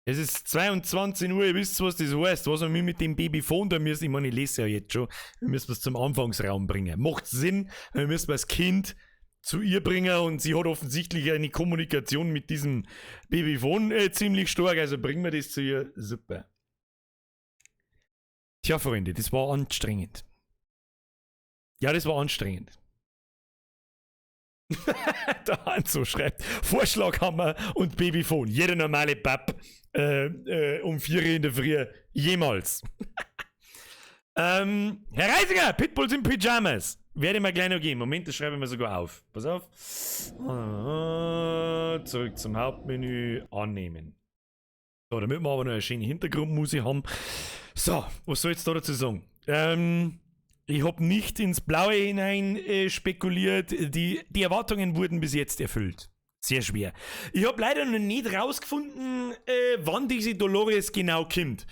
Speaker 1: Es ist 22 Uhr, ihr wisst, was das heißt. Was wir mit dem Babyphone da müssen, ich meine, ich lese ja jetzt schon, wir müssen es zum Anfangsraum bringen. Macht Sinn, wir müssen das Kind zu ihr bringen und sie hat offensichtlich eine Kommunikation mit diesem Babyphone ziemlich stark, also bringen wir das zu ihr. Super. Tja, Freunde, das war anstrengend. Ja, das war anstrengend. Der Hanso schreibt, Vorschlaghammer und Babyphone. Jeder normale Bab um 4 Uhr in der Früh. Jemals. Herr Reisinger, Pitbulls in Pyjamas. Werde ich mir gleich noch geben. Moment, das schreibe ich mir sogar auf. Pass auf. Zurück zum Hauptmenü. Annehmen. So, damit wir aber noch eine schöne Hintergrundmusik haben. So, was soll ich jetzt da dazu sagen? Ich hab nicht ins Blaue hinein spekuliert. Die Erwartungen wurden bis jetzt erfüllt. Sehr schwer. Ich hab leider noch nicht rausgefunden, wann diese Dolores genau kommt.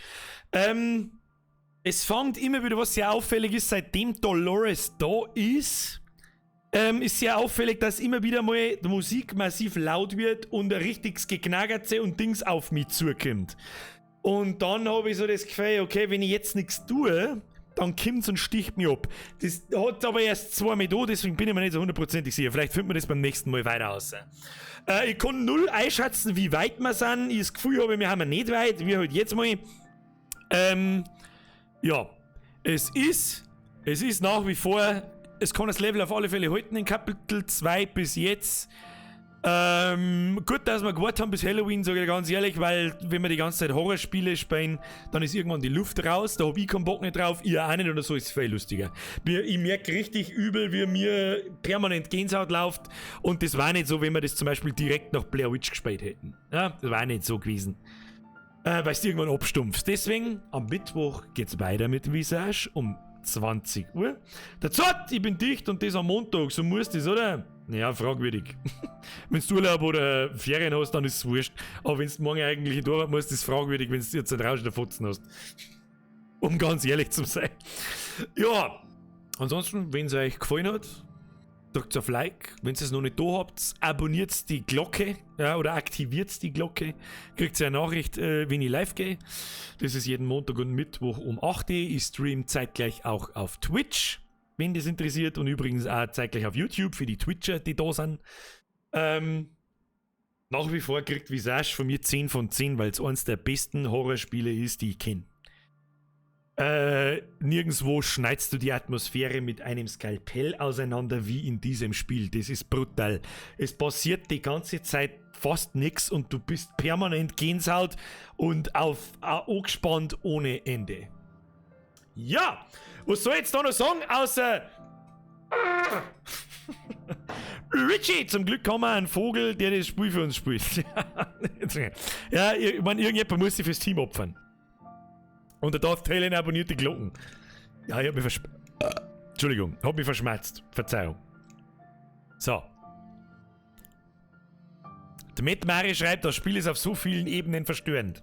Speaker 1: Es fängt immer wieder, was sehr auffällig ist, seitdem Dolores da ist, ist sehr auffällig, dass immer wieder mal die Musik massiv laut wird und ein richtiges Geknagerze und Dings auf mich zukommt. Und dann habe ich so das Gefühl, okay, wenn ich jetzt nichts tue, dann kommt's und sticht mich ab. Das hat aber erst 2 Mal da, deswegen bin ich mir nicht so hundertprozentig sicher. Vielleicht findet man das beim nächsten Mal weiter raus. Ich kann null einschätzen, wie weit wir sind. Ich das Gefühl habe, wir haben nicht weit. Wir halt jetzt mal. Ja, es ist nach wie vor, es kann das Level auf alle Fälle halten in Kapitel 2 bis jetzt. Gut, dass wir gewartet haben bis Halloween, sage ich ganz ehrlich, weil wenn wir die ganze Zeit Horrorspiele spielen, dann ist irgendwann die Luft raus, da hab ich keinen Bock nicht drauf, ihr auch nicht oder so, ist viel lustiger. Ich merke richtig übel, wie mir permanent Gänsehaut läuft und das war nicht so, wenn wir das zum Beispiel direkt nach Blair Witch gespielt hätten. Ja, das war nicht so gewesen. Weil du irgendwann abstumpfst. Deswegen, am Mittwoch geht's weiter mit Visage um 20 Uhr. Der Zott, ich bin dicht und das am Montag, so muss das, oder? Ja, fragwürdig. Wenn du Urlaub oder Ferien hast, dann ist es wurscht. Aber wenn du morgen eigentlich durch musst, ist es fragwürdig, wenn du jetzt einen Rausch in der Fotzen hast. Um ganz ehrlich zu sein. Ja, ansonsten, wenn es euch gefallen hat, drückt auf Like. Wenn ihr es noch nicht da habt, abonniert die Glocke, ja, oder aktiviert die Glocke. Kriegt ihr eine Nachricht, wenn ich live gehe. Das ist jeden Montag und Mittwoch um 8 Uhr. Ich stream zeitgleich auch auf Twitch, wenn das interessiert. Und übrigens auch zeitgleich auf YouTube für die Twitcher, die da sind. Nach wie vor kriegt Visage von mir 10 von 10, weil es eines der besten Horrorspiele ist, die ich kenne. Nirgendwo schneidest du die Atmosphäre mit einem Skalpell auseinander wie in diesem Spiel. Das ist brutal. Es passiert die ganze Zeit fast nix und du bist permanent Gänsehaut und angespannt ohne Ende. Ja, was soll ich jetzt da noch sagen, außer Richie, zum Glück haben wir einen Vogel, der das Spiel für uns spielt. Ja, ich mein, irgendjemand muss sich fürs Team opfern. Und der Darth Talon abonniert die Glocken. Ja, ich hab mich Entschuldigung, hab mich verschmerzt. Verzeihung. So. Der Matt Mari schreibt, das Spiel ist auf so vielen Ebenen verstörend.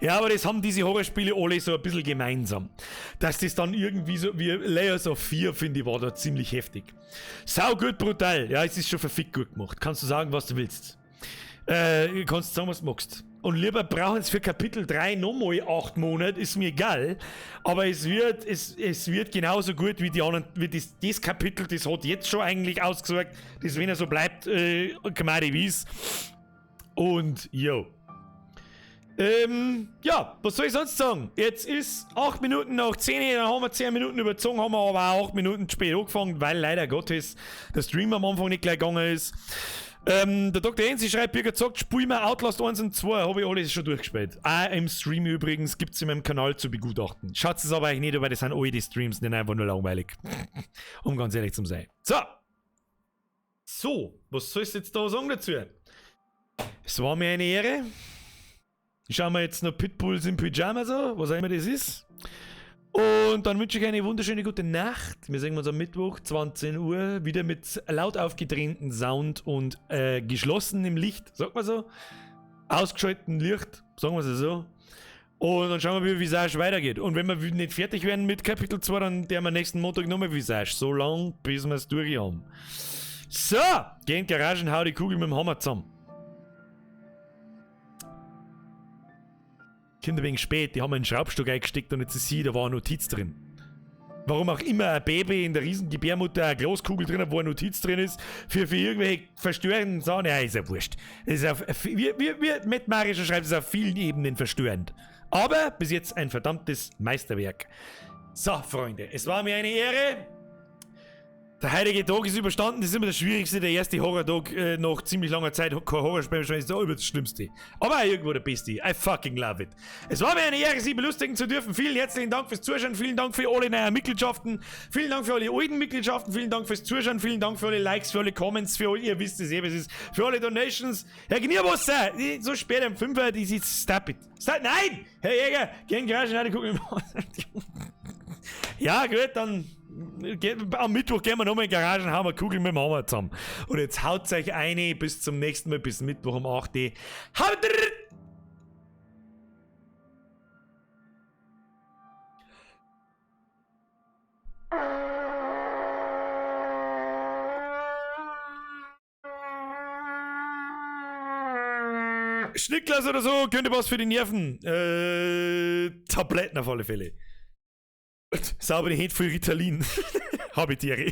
Speaker 1: Ja, aber das haben diese Horrorspiele alle so ein bisschen gemeinsam. Dass das dann irgendwie so wie Layers of Fear, finde ich, war da ziemlich heftig. Sau gut brutal. Ja, es ist schon verfickt gut gemacht. Kannst du sagen, was du willst. Kannst du sagen, was du magst. Und lieber brauchen sie für Kapitel 3 nochmal 8 Monate, ist mir egal. Aber es wird genauso gut wie die anderen, wie das Kapitel, das hat jetzt schon eigentlich ausgesorgt, das, wenn er so bleibt, Kamari Wies. Und yo. Ja, was soll ich sonst sagen? Jetzt ist 8 Minuten nach 10, dann haben wir 10 Minuten überzogen, haben wir aber auch 8 Minuten zu spät angefangen, weil leider Gottes der Stream am Anfang nicht gleich gegangen ist. Der Dr. Enzi schreibt, Birger zockt, spiel mir Outlast 1 und 2, hab ich alles schon durchgespielt. Auch im Stream übrigens, gibt's in meinem Kanal zu begutachten. Schaut es aber eigentlich nicht, weil das sind alle die Streams, nicht einfach nur langweilig. Um ganz ehrlich zu sein. So. So, was sollst du jetzt da sagen dazu? Es war mir eine Ehre. Ich schau mir jetzt noch Pitbulls im Pyjama so, was auch immer das ist. Und dann wünsche ich eine wunderschöne gute Nacht. Wir sehen uns am Mittwoch, 20 Uhr, wieder mit laut aufgedrehtem Sound und geschlossenem Licht, sagt man so. Ausgeschaltetem Licht, sagen wir es so. Und dann schauen wir, wie Visage weitergeht. Und wenn wir nicht fertig werden mit Kapitel 2, dann werden wir nächsten Montag nochmal Visage. So lang, bis wir es durch haben. So, geh in die Garage und hau die Kugel mit dem Hammer zusammen. Kinder wegen spät, die haben einen Schraubstock eingesteckt und jetzt ist sie, da war eine Notiz drin. Warum auch immer ein Baby in der riesen Gebärmutter eine Glaskugel drin hat, wo eine Notiz drin ist, für irgendwelche verstörenden Sachen, ja, ist ja wurscht. Ist auf, wie Matt Mari schon schreibt, ist auf vielen Ebenen verstörend. Aber bis jetzt ein verdammtes Meisterwerk. So, Freunde, es war mir eine Ehre. Der heilige Tag ist überstanden, das ist immer das Schwierigste, der erste Horror-Tag nach ziemlich langer Zeit, kein Horrorspiel mehr, ist immer das Schlimmste. Aber auch irgendwo der Beste. I fucking love it. Es war mir eine Ehre, Sie belustigen zu dürfen. Vielen herzlichen Dank fürs Zuschauen, vielen Dank für alle neuen Mitgliedschaften, vielen Dank für alle alten Mitgliedschaften, vielen Dank fürs Zuschauen, vielen Dank für alle Likes, für alle Comments, für alle, ihr wisst es eh, was es ist, für alle Donations. Herr Gnierwasser, so spät am 5er, das ist, stop it. Stop, nein! Herr Jäger, geh in die Garage, nein, guck mir Ja, gut, dann... Am Mittwoch gehen wir nochmal in die Garage und hauen wir Kugeln mit dem Hammer zusammen. Und jetzt haut euch eine. Bis zum nächsten Mal, bis Mittwoch um 8 Uhr. Haut Schnicklas oder so, könnte was für die Nerven. Tabletten auf alle Fälle. Saubere Hände voll Ritalin. Habe ich Tiere.